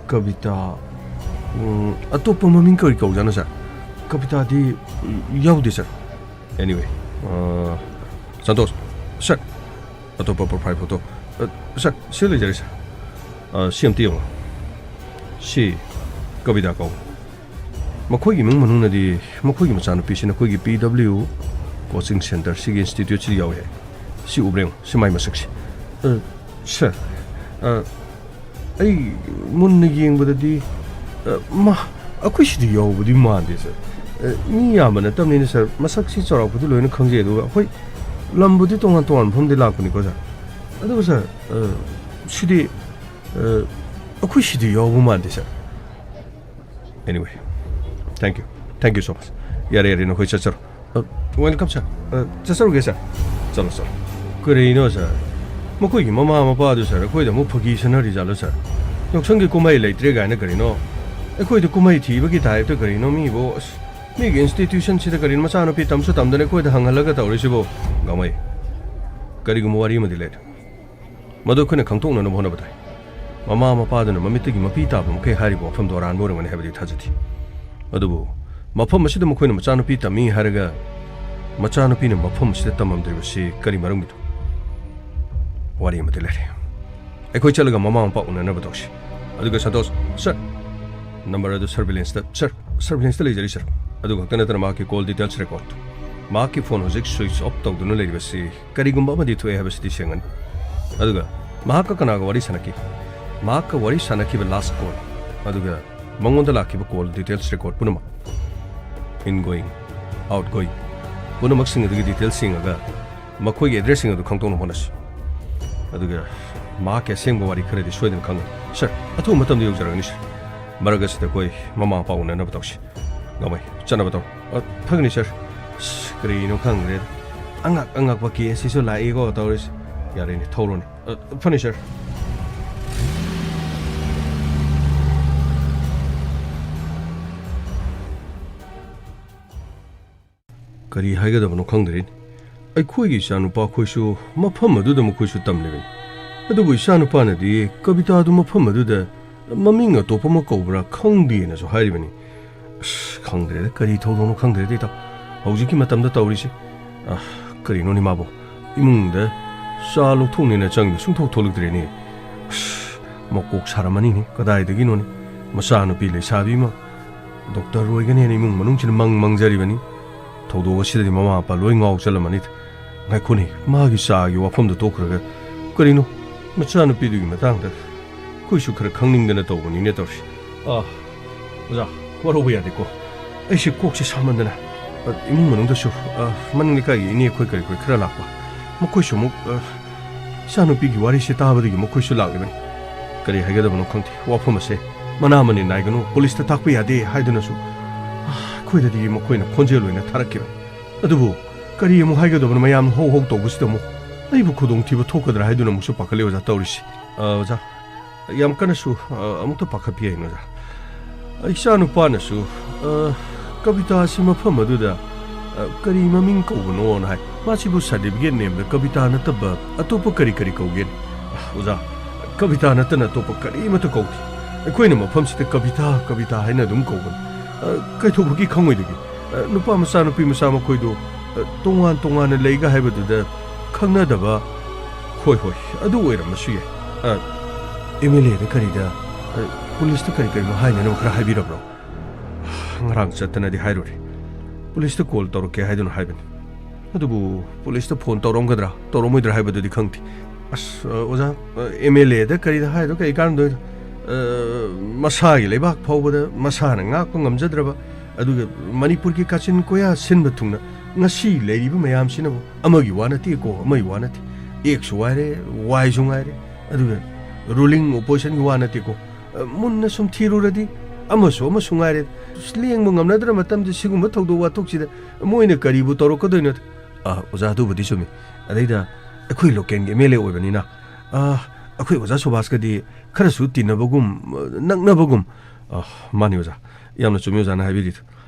ꯀꯕꯤꯇꯥ, ꯎꯝ, ꯑꯇꯣꯞꯄ ꯃꯃꯤꯡ ꯀꯔꯤ ꯀꯧꯖꯥꯠꯅꯣ, ꯁꯥꯔ? ꯀꯕꯤꯇꯥꯗꯤ, ꯎꯝ, ꯌꯥꯎꯗꯦ, ꯁꯥꯔ꯫ Anyway, ꯑ, ꯁꯟꯇꯣꯁ, ꯁꯥꯔ, ꯑꯇꯣꯞꯄ profile photo꯫ ꯑ, ꯁꯥꯔ, ꯁꯤ ꯂꯩꯖꯔꯦ, ꯁꯥꯔ꯫ ꯑ, ꯁꯤ ꯑꯝꯇ ꯌꯦꯡꯉꯣ꯫ ꯁꯤ ꯀꯕꯤꯇꯥ ꯀꯧ꯫ ꯃꯈꯣꯏꯒꯤ ꯏꯃꯨꯡ ꯃꯅꯨꯡꯅꯗꯤ ꯃꯈꯣꯏꯒꯤ ꯃꯆꯥꯅꯨꯄꯤꯁꯤ ꯅꯈꯣꯏꯒꯤ ꯄꯤ ꯗꯕ꯭ꯂꯤꯎ ꯀꯣꯆꯤꯡ ꯁꯦꯟꯇꯔ ꯁꯤꯒꯤ ꯏꯟꯁꯇꯤꯇ꯭ꯌꯨꯠꯁꯤꯗ ꯌꯥꯎꯋꯦ ꯍꯥꯏ꯫ ꯁꯤ ꯎꯕ꯭ꯔꯥ ꯌꯦꯡꯉꯣ, ꯁꯤ ꯃꯥꯏ ꯃꯁꯛꯁꯦ꯫ ꯑ, ꯁꯥꯔ, ꯑ, ꯑꯩ ꯃꯨꯟꯅ ꯌꯦꯡꯕꯗꯗꯤ, ꯑ, ꯃꯥ, ꯑꯩꯈꯣꯏ ꯁꯤꯗ ꯌꯥꯎꯕꯗꯤ ꯃꯥꯟꯗꯦ, ꯁꯥꯔ꯫ ꯑ, ꯃꯤ ꯌꯥꯝꯕ ꯅꯠꯇꯕꯅꯤꯅ, ꯁꯥꯔ, ꯃꯁꯛꯁꯤ ꯆꯥꯎꯔꯥꯛꯄꯗꯤ ꯂꯣꯏꯅ ꯈꯪꯖꯩ, ꯑꯗꯨꯒ ꯑꯩꯈꯣꯏ ꯂꯝꯕꯨꯗꯤ ꯇꯣꯉꯥꯟ ꯇꯣꯉꯥꯟꯕ ꯃꯐꯝꯗꯒꯤ ꯂꯥꯛꯄꯅꯤꯀꯣ, ꯁꯥꯔ꯫ ꯑꯗꯨꯒ, ꯁꯥꯔ, ꯑ, ꯁꯤꯗꯤ, ꯑ, ꯑꯩꯈꯣꯏ ꯁꯤꯗ ꯌꯥꯎꯕ ꯃꯥꯟꯗꯦ, ꯁꯥꯔ꯫ Anyway, thank you, thank you so much. ꯌꯥꯔꯦ, ꯌꯥꯔꯦ, ꯅꯈꯣꯏ ꯆꯠꯆꯔꯣ꯫ ꯑ, welcome, sir. ꯑ, ꯆꯠꯆꯔꯨꯒꯦ, sir. ꯆꯠꯂꯣ, ꯆꯠꯂꯣ꯫ ꯀꯔꯤꯅꯣ, sir? ꯃꯈꯣꯏꯒꯤ ꯃꯃꯥ ꯃꯄꯥꯗꯨ, sir, ꯑꯩꯈꯣꯏꯗ ꯑꯃꯨꯛ ꯐꯥꯒꯤ ꯁꯥꯟꯅꯔꯤꯖꯥꯠꯂꯣ, sir? ꯌꯥꯎꯁꯪꯒꯤ ꯀꯨꯝꯍꯩ ꯂꯩꯇ꯭ꯔꯦ ꯀꯥꯏꯅ ꯀꯔꯤꯅꯣ? ꯑꯩꯈꯣꯏꯗ ꯀꯨꯝꯍꯩ ꯊꯤꯕꯒꯤ type ꯇ ꯀꯔꯤꯅꯣ ꯃꯤꯕꯨ? ꯑꯁ, ꯃꯤꯒꯤ institution ꯁꯤꯗ ꯀꯔꯤꯅꯣ ꯃꯆꯥꯅꯨꯄꯤ ꯇꯝꯁꯨ ꯇꯝꯗꯅ ꯑꯩꯈꯣꯏꯗ ꯍꯪꯍꯜꯂꯒ ꯇꯧꯔꯤꯁꯤꯕꯨ? ꯒꯥꯡꯃꯩ, ꯀꯔꯤꯒꯨꯝꯕ ꯋꯥꯔꯤ ꯑꯃꯗꯤ ꯂꯩꯔꯦ꯫ ꯃꯗꯨ ꯑꯩꯈꯣꯏꯅ ꯈꯪꯗꯣꯛꯅꯅꯕ ꯍꯣꯠꯅꯕ ꯇꯥꯏ꯫ ꯃꯃꯥ ꯃꯄꯥꯗꯨꯅ ꯃꯃꯤꯠꯇꯒꯤ ꯃꯄꯤ ꯇꯥꯕ ꯃꯈꯩ ꯍꯥꯏꯔꯤꯕ ꯋꯥꯐꯝꯗꯣ ꯑꯔꯥꯟꯕ ꯑꯣꯏꯔꯝꯒꯅꯤ ꯍꯥꯏꯕꯗꯤ ꯊꯥꯖꯗꯦ꯫ ꯑꯗꯨꯕꯨ ꯃꯐꯝ ꯑꯁꯤꯗ ꯃꯈꯣꯏꯅ ꯃꯆꯥꯅꯨꯄꯤ ꯇꯝꯃꯤ ꯍꯥꯏꯔꯒ ꯃꯆꯥꯅꯨꯄꯤꯅ ꯃꯐꯝ ꯑꯁꯤꯗ ꯇꯝꯃꯝꯗ꯭ꯔꯤꯕꯁꯤ ꯀꯔꯤ ꯃꯔꯝꯒꯤꯅꯣ? ꯋꯥꯔꯤ ꯑꯃꯗꯤ ꯂꯩꯔꯦ꯫ ꯑꯩꯈꯣꯏ ꯆꯠꯂꯒ ꯃꯃꯥ ꯃꯄꯥ ꯎꯅꯅꯕ ꯇꯧꯁꯤ꯫ ꯑꯗꯨꯒ ꯁꯟꯇꯣꯁ, sir, number ꯑꯗꯨ surveillance ꯇ, sir, surveillance ꯇ ꯂꯩꯖꯔꯤ, sir꯫ ꯑꯗꯨ ꯈꯛꯇ ꯅꯠꯇꯅ ꯃꯍꯥꯛꯀꯤ call details record, ꯃꯍꯥꯛꯀꯤ phone ꯍꯧꯖꯤꯛ switch off ꯇꯧꯗꯨꯅ ꯂꯩꯔꯤꯕꯁꯤ ꯀꯔꯤꯒꯨꯝꯕ ꯑꯃꯗꯤ ꯊꯣꯛꯑꯦ ꯍꯥꯏꯕꯁꯤꯗꯤ ꯁꯦꯡꯒꯅꯤ꯫ ꯑꯗꯨꯒ ꯃꯍꯥꯛꯀ ꯀꯅꯥꯒ ꯋꯥꯔꯤ ꯁꯥꯟꯅꯈꯤ? ꯃꯍꯥꯛꯀ ꯋꯥꯔꯤ ꯁꯥꯟꯅꯈꯤꯕ last call, ꯑꯗꯨꯒ ꯃꯉꯣꯟꯗ ꯂꯥꯛꯈꯤꯕ call details record ꯄꯨꯝꯅꯃꯛ, ingoing, outgoing, ꯄꯨꯝꯅꯃꯛꯁꯤꯡ ꯑꯗꯨꯒꯤ details ꯌꯦꯡꯉꯒ ꯃꯈꯣꯏꯒꯤ address ꯁꯤꯡ ꯑꯗꯨ ꯈꯪꯗꯣꯛꯅꯕ ꯍꯣꯠꯅꯁꯤ꯫ ꯑꯗꯨꯒ ꯃꯍꯥꯛꯀꯤ ꯑꯁꯦꯡꯕ ꯋꯥꯔꯤ ꯈꯔꯗꯤ ꯁꯣꯏꯗꯅ ꯈꯪꯒꯅꯤ꯫ Sir, ꯑꯊꯨꯕ ꯃꯇꯝꯗ ꯌꯧꯖꯔꯒꯅꯤ, sir꯫ ꯃꯔꯛ ꯑꯁꯤꯗ ꯑꯩꯈꯣꯏ ꯃꯃꯥ ꯃꯄꯥ ꯎꯅꯅꯕ ꯇꯧꯁꯤ꯫ ꯒꯥꯡꯃꯩ, ꯆꯠꯅꯕ ꯇꯧꯔꯣ꯫ ꯑ, ꯐꯒꯅꯤ, sir꯫ ꯑꯁ, ꯀꯔꯤꯅꯣ ꯈꯪꯗ꯭ꯔꯦꯗ꯫ ꯑꯉꯛ ꯑꯉꯛꯄ case ꯁꯤꯁꯨ ꯂꯥꯛꯏꯀꯣ ꯇꯧꯔꯤꯁꯦ꯫ ꯌꯥꯔꯦꯅꯦ, ꯊꯧꯔꯣꯅꯦ꯫ ꯑ, ꯐꯅꯤ, sir꯫ ꯀꯔꯤ ꯍꯥꯏꯒꯗꯕꯅꯣ ꯈꯪꯗ꯭ꯔꯦꯅꯦ꯫ ꯑꯩꯈꯣꯏꯒꯤ ꯏꯆꯥꯅꯨꯄꯥ ꯈꯣꯏꯁꯨ ꯃꯐꯝ ꯑꯗꯨꯗ ꯃꯈꯣꯏꯁꯨ ꯇꯝꯂꯤꯕꯅꯤ꯫ ꯑꯗꯨꯕꯨ ꯏꯆꯥꯅꯨꯄꯥꯅꯗꯤ ꯀꯕꯤꯇꯥꯗꯨ ꯃꯐꯝ ꯑꯗꯨꯗ ꯃꯃꯤꯡ ꯑꯇꯣꯞꯄ ꯑꯃ ꯀꯧꯕ꯭ꯔꯥ ꯈꯪꯗꯦꯅꯁꯨ ꯍꯥꯏꯔꯤꯕꯅꯤ꯫ ꯑꯁ, ꯈꯪꯗ꯭ꯔꯦꯗ, ꯀꯔꯤ ꯊꯧꯗꯣꯛꯅꯣ ꯈꯪꯗ꯭ꯔꯦꯗ, ꯏꯇꯥꯎ꯫ ꯍꯧꯖꯤꯛꯀꯤ ꯃꯇꯝꯗ ꯇꯧꯔꯤꯁꯤ꯫ ꯑ, ꯀꯔꯤꯅꯣꯅꯦ ꯃꯥꯕꯨ? ꯏꯃꯨꯡꯗ ꯆꯥ ꯂꯧꯊꯣꯛꯅꯦꯅ ꯆꯪꯉꯤ, ꯁꯨꯡꯊꯣꯛ ꯊꯣꯛꯂꯛꯇ꯭ꯔꯦꯅꯦ꯫ ꯑꯁ, ꯃꯀꯣꯛ ꯁꯥꯔꯝꯃꯅꯤꯅꯦ, ꯀꯗꯥꯏꯗꯒꯤꯅꯣꯅꯦ? ꯃꯆꯥꯅꯨꯄꯤ ꯂꯩꯁꯥꯕꯤ ꯑꯃ ꯗꯣꯛꯇꯔ ꯑꯣꯏꯒꯅꯦꯅ ꯏꯃꯨꯡ ꯃꯅꯨꯡꯁꯤꯅ ꯃꯪ ꯃꯪꯖꯔꯤꯕꯅꯤ꯫ ꯊꯧꯗꯣꯛ ꯑꯁꯤꯗꯗꯤ ꯃꯃꯥ ꯃꯄꯥ ꯂꯣꯏ ꯉꯥꯎ ꯆꯠꯂꯝꯃꯅꯤꯗ꯫ ꯉꯥꯏꯈꯣꯅꯦ, ꯃꯥꯒꯤ ꯆꯥꯒꯤ ꯋꯥꯐꯝꯗꯣ ꯇꯣꯛꯈ꯭ꯔꯒ, ꯀꯔꯤꯅꯣ, ꯃꯆꯥꯅꯨꯄꯤꯗꯨꯒꯤ ꯃꯇꯥꯡꯗ ꯑꯩꯈꯣꯏꯁꯨ ꯈꯔ ꯈꯪꯅꯤꯡꯗꯅ ꯇꯧꯕꯅꯤꯅꯦ ꯇꯧꯔꯤꯁꯦ꯫ ꯑꯥ, ꯑꯣꯖꯥ, ꯋꯥꯔꯧꯕ ꯌꯥꯗꯦꯀꯣ꯫ ꯑꯩꯁꯦ ꯀꯣꯛꯁꯦ ꯁꯥꯃꯟꯗꯅ, ꯑ, ꯏꯃꯨꯡ ꯃꯅꯨꯡꯗꯁꯨ, ꯑ, ꯃꯅꯤꯡ ꯂꯩꯀꯥꯏꯒꯤ ꯏꯅꯦ ꯑꯩꯈꯣꯏ ꯀꯔꯤ ꯀꯔꯤ ꯈꯔ ꯂꯥꯛꯄ, ꯃꯈꯣꯏꯁꯨ ꯑꯃꯨꯛ, ꯑ, ꯏꯆꯥꯅꯨꯄꯤꯒꯤ ꯋꯥꯔꯤꯁꯦ ꯇꯥꯕꯗꯒꯤ ꯃꯈꯣꯏꯁꯨ ꯂꯥꯛꯂꯤꯕꯅꯤ꯫ ꯀꯔꯤ ꯍꯥꯏꯒꯗꯕꯅꯣ ꯈꯪꯗꯦ꯫ ꯋꯥꯐꯝ ꯑꯁꯦ ꯃꯅꯥ ꯃꯅꯤꯟ ꯅꯥꯏꯒꯅꯨ, ꯄꯨꯂꯤꯁꯇ ꯇꯥꯛꯄ ꯌꯥꯗꯦ ꯍꯥꯏꯗꯨꯅꯁꯨ, ꯑ, ꯑꯩꯈꯣꯏꯗꯗꯤ ꯃꯈꯣꯏꯅ ꯈꯣꯟꯖꯦꯜ ꯑꯣꯏꯅ ꯊꯥꯔꯛꯈꯤꯕꯅꯤ꯫ ꯑꯗꯨꯕꯨ ꯀꯔꯤ ꯑꯃꯨꯛ ꯍꯥꯏꯒꯗꯕꯅꯣ, ꯃꯌꯥꯝ ꯍꯧ ꯍꯧ ꯇꯧꯕꯁꯤꯗ ꯑꯃꯨꯛ ꯑꯩꯕꯨ ꯈꯨꯗꯣꯡꯊꯤꯕ ꯊꯣꯛꯀꯗ꯭ꯔꯥ ꯍꯥꯏꯗꯨꯅ ꯑꯃꯨꯛꯁꯨ ꯄꯥꯈꯠꯂꯦ ꯑꯣꯖꯥ ꯇꯧꯔꯤꯁꯤ꯫ ꯑ, ꯑꯣꯖꯥ, ꯌꯥꯝ ꯀꯟꯅꯁꯨ, ꯑ, ꯑꯃꯨꯛꯇ ꯄꯥꯈꯠꯄꯤꯒꯅꯨ ꯑꯣꯖꯥ꯫ ꯏꯆꯥ ꯅꯨꯄꯥꯅꯁꯨ, ꯑ, ꯀꯕꯤꯇꯥꯁꯤ ꯃꯐꯝ ꯑꯗꯨꯗ, ꯑ, ꯀꯔꯤ ꯃꯃꯤꯡ ꯀꯧꯕꯅꯣꯅ ꯍꯥꯏ꯫ ꯃꯥꯁꯤꯕꯨ ꯁꯥꯔꯇꯤꯐꯤꯀꯦꯠ ꯅꯦꯝꯗ ꯀꯕꯤꯇꯥ ꯅꯠꯇꯕ ꯑꯇꯣꯞꯄ ꯀꯔꯤ ꯀꯔꯤ ꯀꯧꯒꯦ? ꯑ, ꯑꯣꯖꯥ, ꯀꯕꯤꯇꯥ ꯅꯠꯇꯅ ꯑꯇꯣꯞꯄ ꯀꯔꯤꯃꯠꯇ ꯀꯧꯗꯦ꯫ ꯑꯩꯈꯣꯏꯅ ꯃꯐꯝꯁꯤꯗ ꯀꯕꯤꯇꯥ, ꯀꯕꯤꯇꯥ ꯍꯥꯏꯅ ꯑꯗꯨꯝ ꯀꯧꯕꯅꯤ꯫ ꯑ, ꯀꯩꯗꯧꯕꯒꯤ ꯈꯪꯉꯣꯏꯗꯒꯦ? ꯑ, ꯅꯨꯄꯥ ꯃꯆꯥ, ꯅꯨꯄꯤ ꯃꯆꯥ ꯃꯈꯣꯏꯗꯨ, ꯑ, ꯇꯣꯉꯥꯟ ꯇꯣꯉꯥꯟꯅ ꯂꯩꯒ ꯍꯥꯏꯕꯗꯨꯗ ꯈꯪꯅꯗꯕ? ꯍꯣꯏ, ꯍꯣꯏ, ꯑꯗꯨ ꯑꯣꯏꯔꯝꯕꯁꯨ ꯌꯥꯏ꯫ ꯑ, ꯑꯦꯝ ꯑꯦꯜ ꯑꯦꯗ ꯀꯔꯤꯗ, ꯑ, ꯄꯨꯂꯤꯁꯇ ꯀꯔꯤ ꯀꯔꯤꯅꯣ ꯍꯥꯏꯅꯅꯕ ꯈꯔ ꯍꯥꯏꯕꯤꯔꯕ꯭ꯔꯣ? ꯉꯔꯥꯡ ꯆꯠꯇꯅꯗꯤ ꯍꯥꯏꯔꯨꯔꯦ꯫ ꯄꯨꯂꯤꯁꯇ ꯀꯣꯜ ꯇꯧꯔꯛꯀꯦ ꯍꯥꯏꯗꯨꯅ ꯍꯥꯏꯕꯅꯤ꯫ ꯑꯗꯨꯕꯨ ꯄꯨꯂꯤꯁꯇ ꯐꯣꯟ ꯇꯧꯔꯝꯒꯗ꯭ꯔꯥ, ꯇꯧꯔꯝꯃꯣꯏꯗ꯭ꯔꯥ ꯍꯥꯏꯕꯗꯨꯗꯤ ꯈꯪꯗꯦ꯫ ꯑꯁ, ꯑ, ꯑꯣꯖꯥ, ꯑ, ꯑꯦꯝ ꯑꯦꯜ ꯑꯦꯗ ꯀꯔꯤꯗ ꯍꯥꯏꯗꯣ ꯀꯔꯤ ꯀꯥꯟꯅꯗꯣꯏꯅꯣ? ꯑ, ꯃꯁꯥꯒꯤ ꯂꯩꯕꯥꯛ ꯐꯥꯎꯕꯗ ꯃꯁꯥꯅ ꯉꯥꯛꯄ ꯉꯝꯖꯗ꯭ꯔꯕ, ꯑꯗꯨꯒ ꯃꯅꯤꯄꯨꯔꯒꯤ ꯀꯥꯆꯤꯟ ꯀꯣꯌꯥ ꯁꯤꯟꯕ ꯊꯨꯡꯅ ꯉꯁꯤ ꯂꯩꯔꯤꯕ ꯃꯌꯥꯝꯁꯤꯅꯕꯨ ꯑꯃꯒꯤ ꯋꯥ ꯅꯠꯇꯦꯀꯣ, ꯑꯃꯒꯤ ꯋꯥ ꯅꯠꯇꯦ꯫ ꯑꯦꯛꯁꯁꯨ ꯉꯥꯏꯔꯦ, ꯋꯥꯏꯁꯨ ꯉꯥꯏꯔꯦ, ꯑꯗꯨꯒ ꯔꯨꯂꯤꯡ ꯑꯣꯄꯣꯖꯤꯁꯟꯒꯤ ꯋꯥ ꯅꯠꯇꯦꯀꯣ꯫ ꯑ, ꯃꯨꯟꯅ ꯁꯨꯝ ꯊꯤꯔꯨꯔꯗꯤ ꯑꯃꯁꯨ ꯑꯃꯁꯨ ꯉꯥꯏꯔꯦ꯫ ꯂꯦꯡꯕ ꯉꯝꯅꯗ꯭ꯔ ꯃꯇꯝꯗ ꯁꯤꯒꯨꯝꯕ ꯊꯧꯗꯣꯛ ꯋꯥꯊꯣꯛꯁꯤꯗ ꯃꯣꯏꯅ ꯀꯔꯤꯕꯨ ꯇꯧꯔꯛꯀꯗꯣꯏꯅꯣ? ꯑ, ꯑꯣꯖꯥ, ꯑꯗꯨꯕꯨꯗꯤ ꯆꯨꯝꯃꯤ꯫ ꯑꯗꯩꯗ ꯑꯩꯈꯣꯏ ꯂꯣꯀꯦꯜꯒꯤ ꯑꯦꯝ ꯑꯦꯜ ꯑꯦ ꯑꯣꯏꯕꯅꯤꯅ, ꯑ, ꯑꯩꯈꯣꯏ ꯑꯣꯖꯥ ꯁꯨꯕꯥꯁꯀꯗꯤ ꯈꯔꯁꯨ ꯇꯤꯟꯅꯕꯒꯨꯝ, ꯑ, ꯅꯛꯅꯕꯒꯨꯝ꯫ ꯑ, ꯃꯥꯅꯤ ꯑꯣꯖꯥ, ꯌꯥꯝꯅ ꯆꯨꯝꯃꯤ ꯑꯣꯖꯥꯅ ꯍꯥꯏꯕꯤꯔꯤꯗꯣ꯫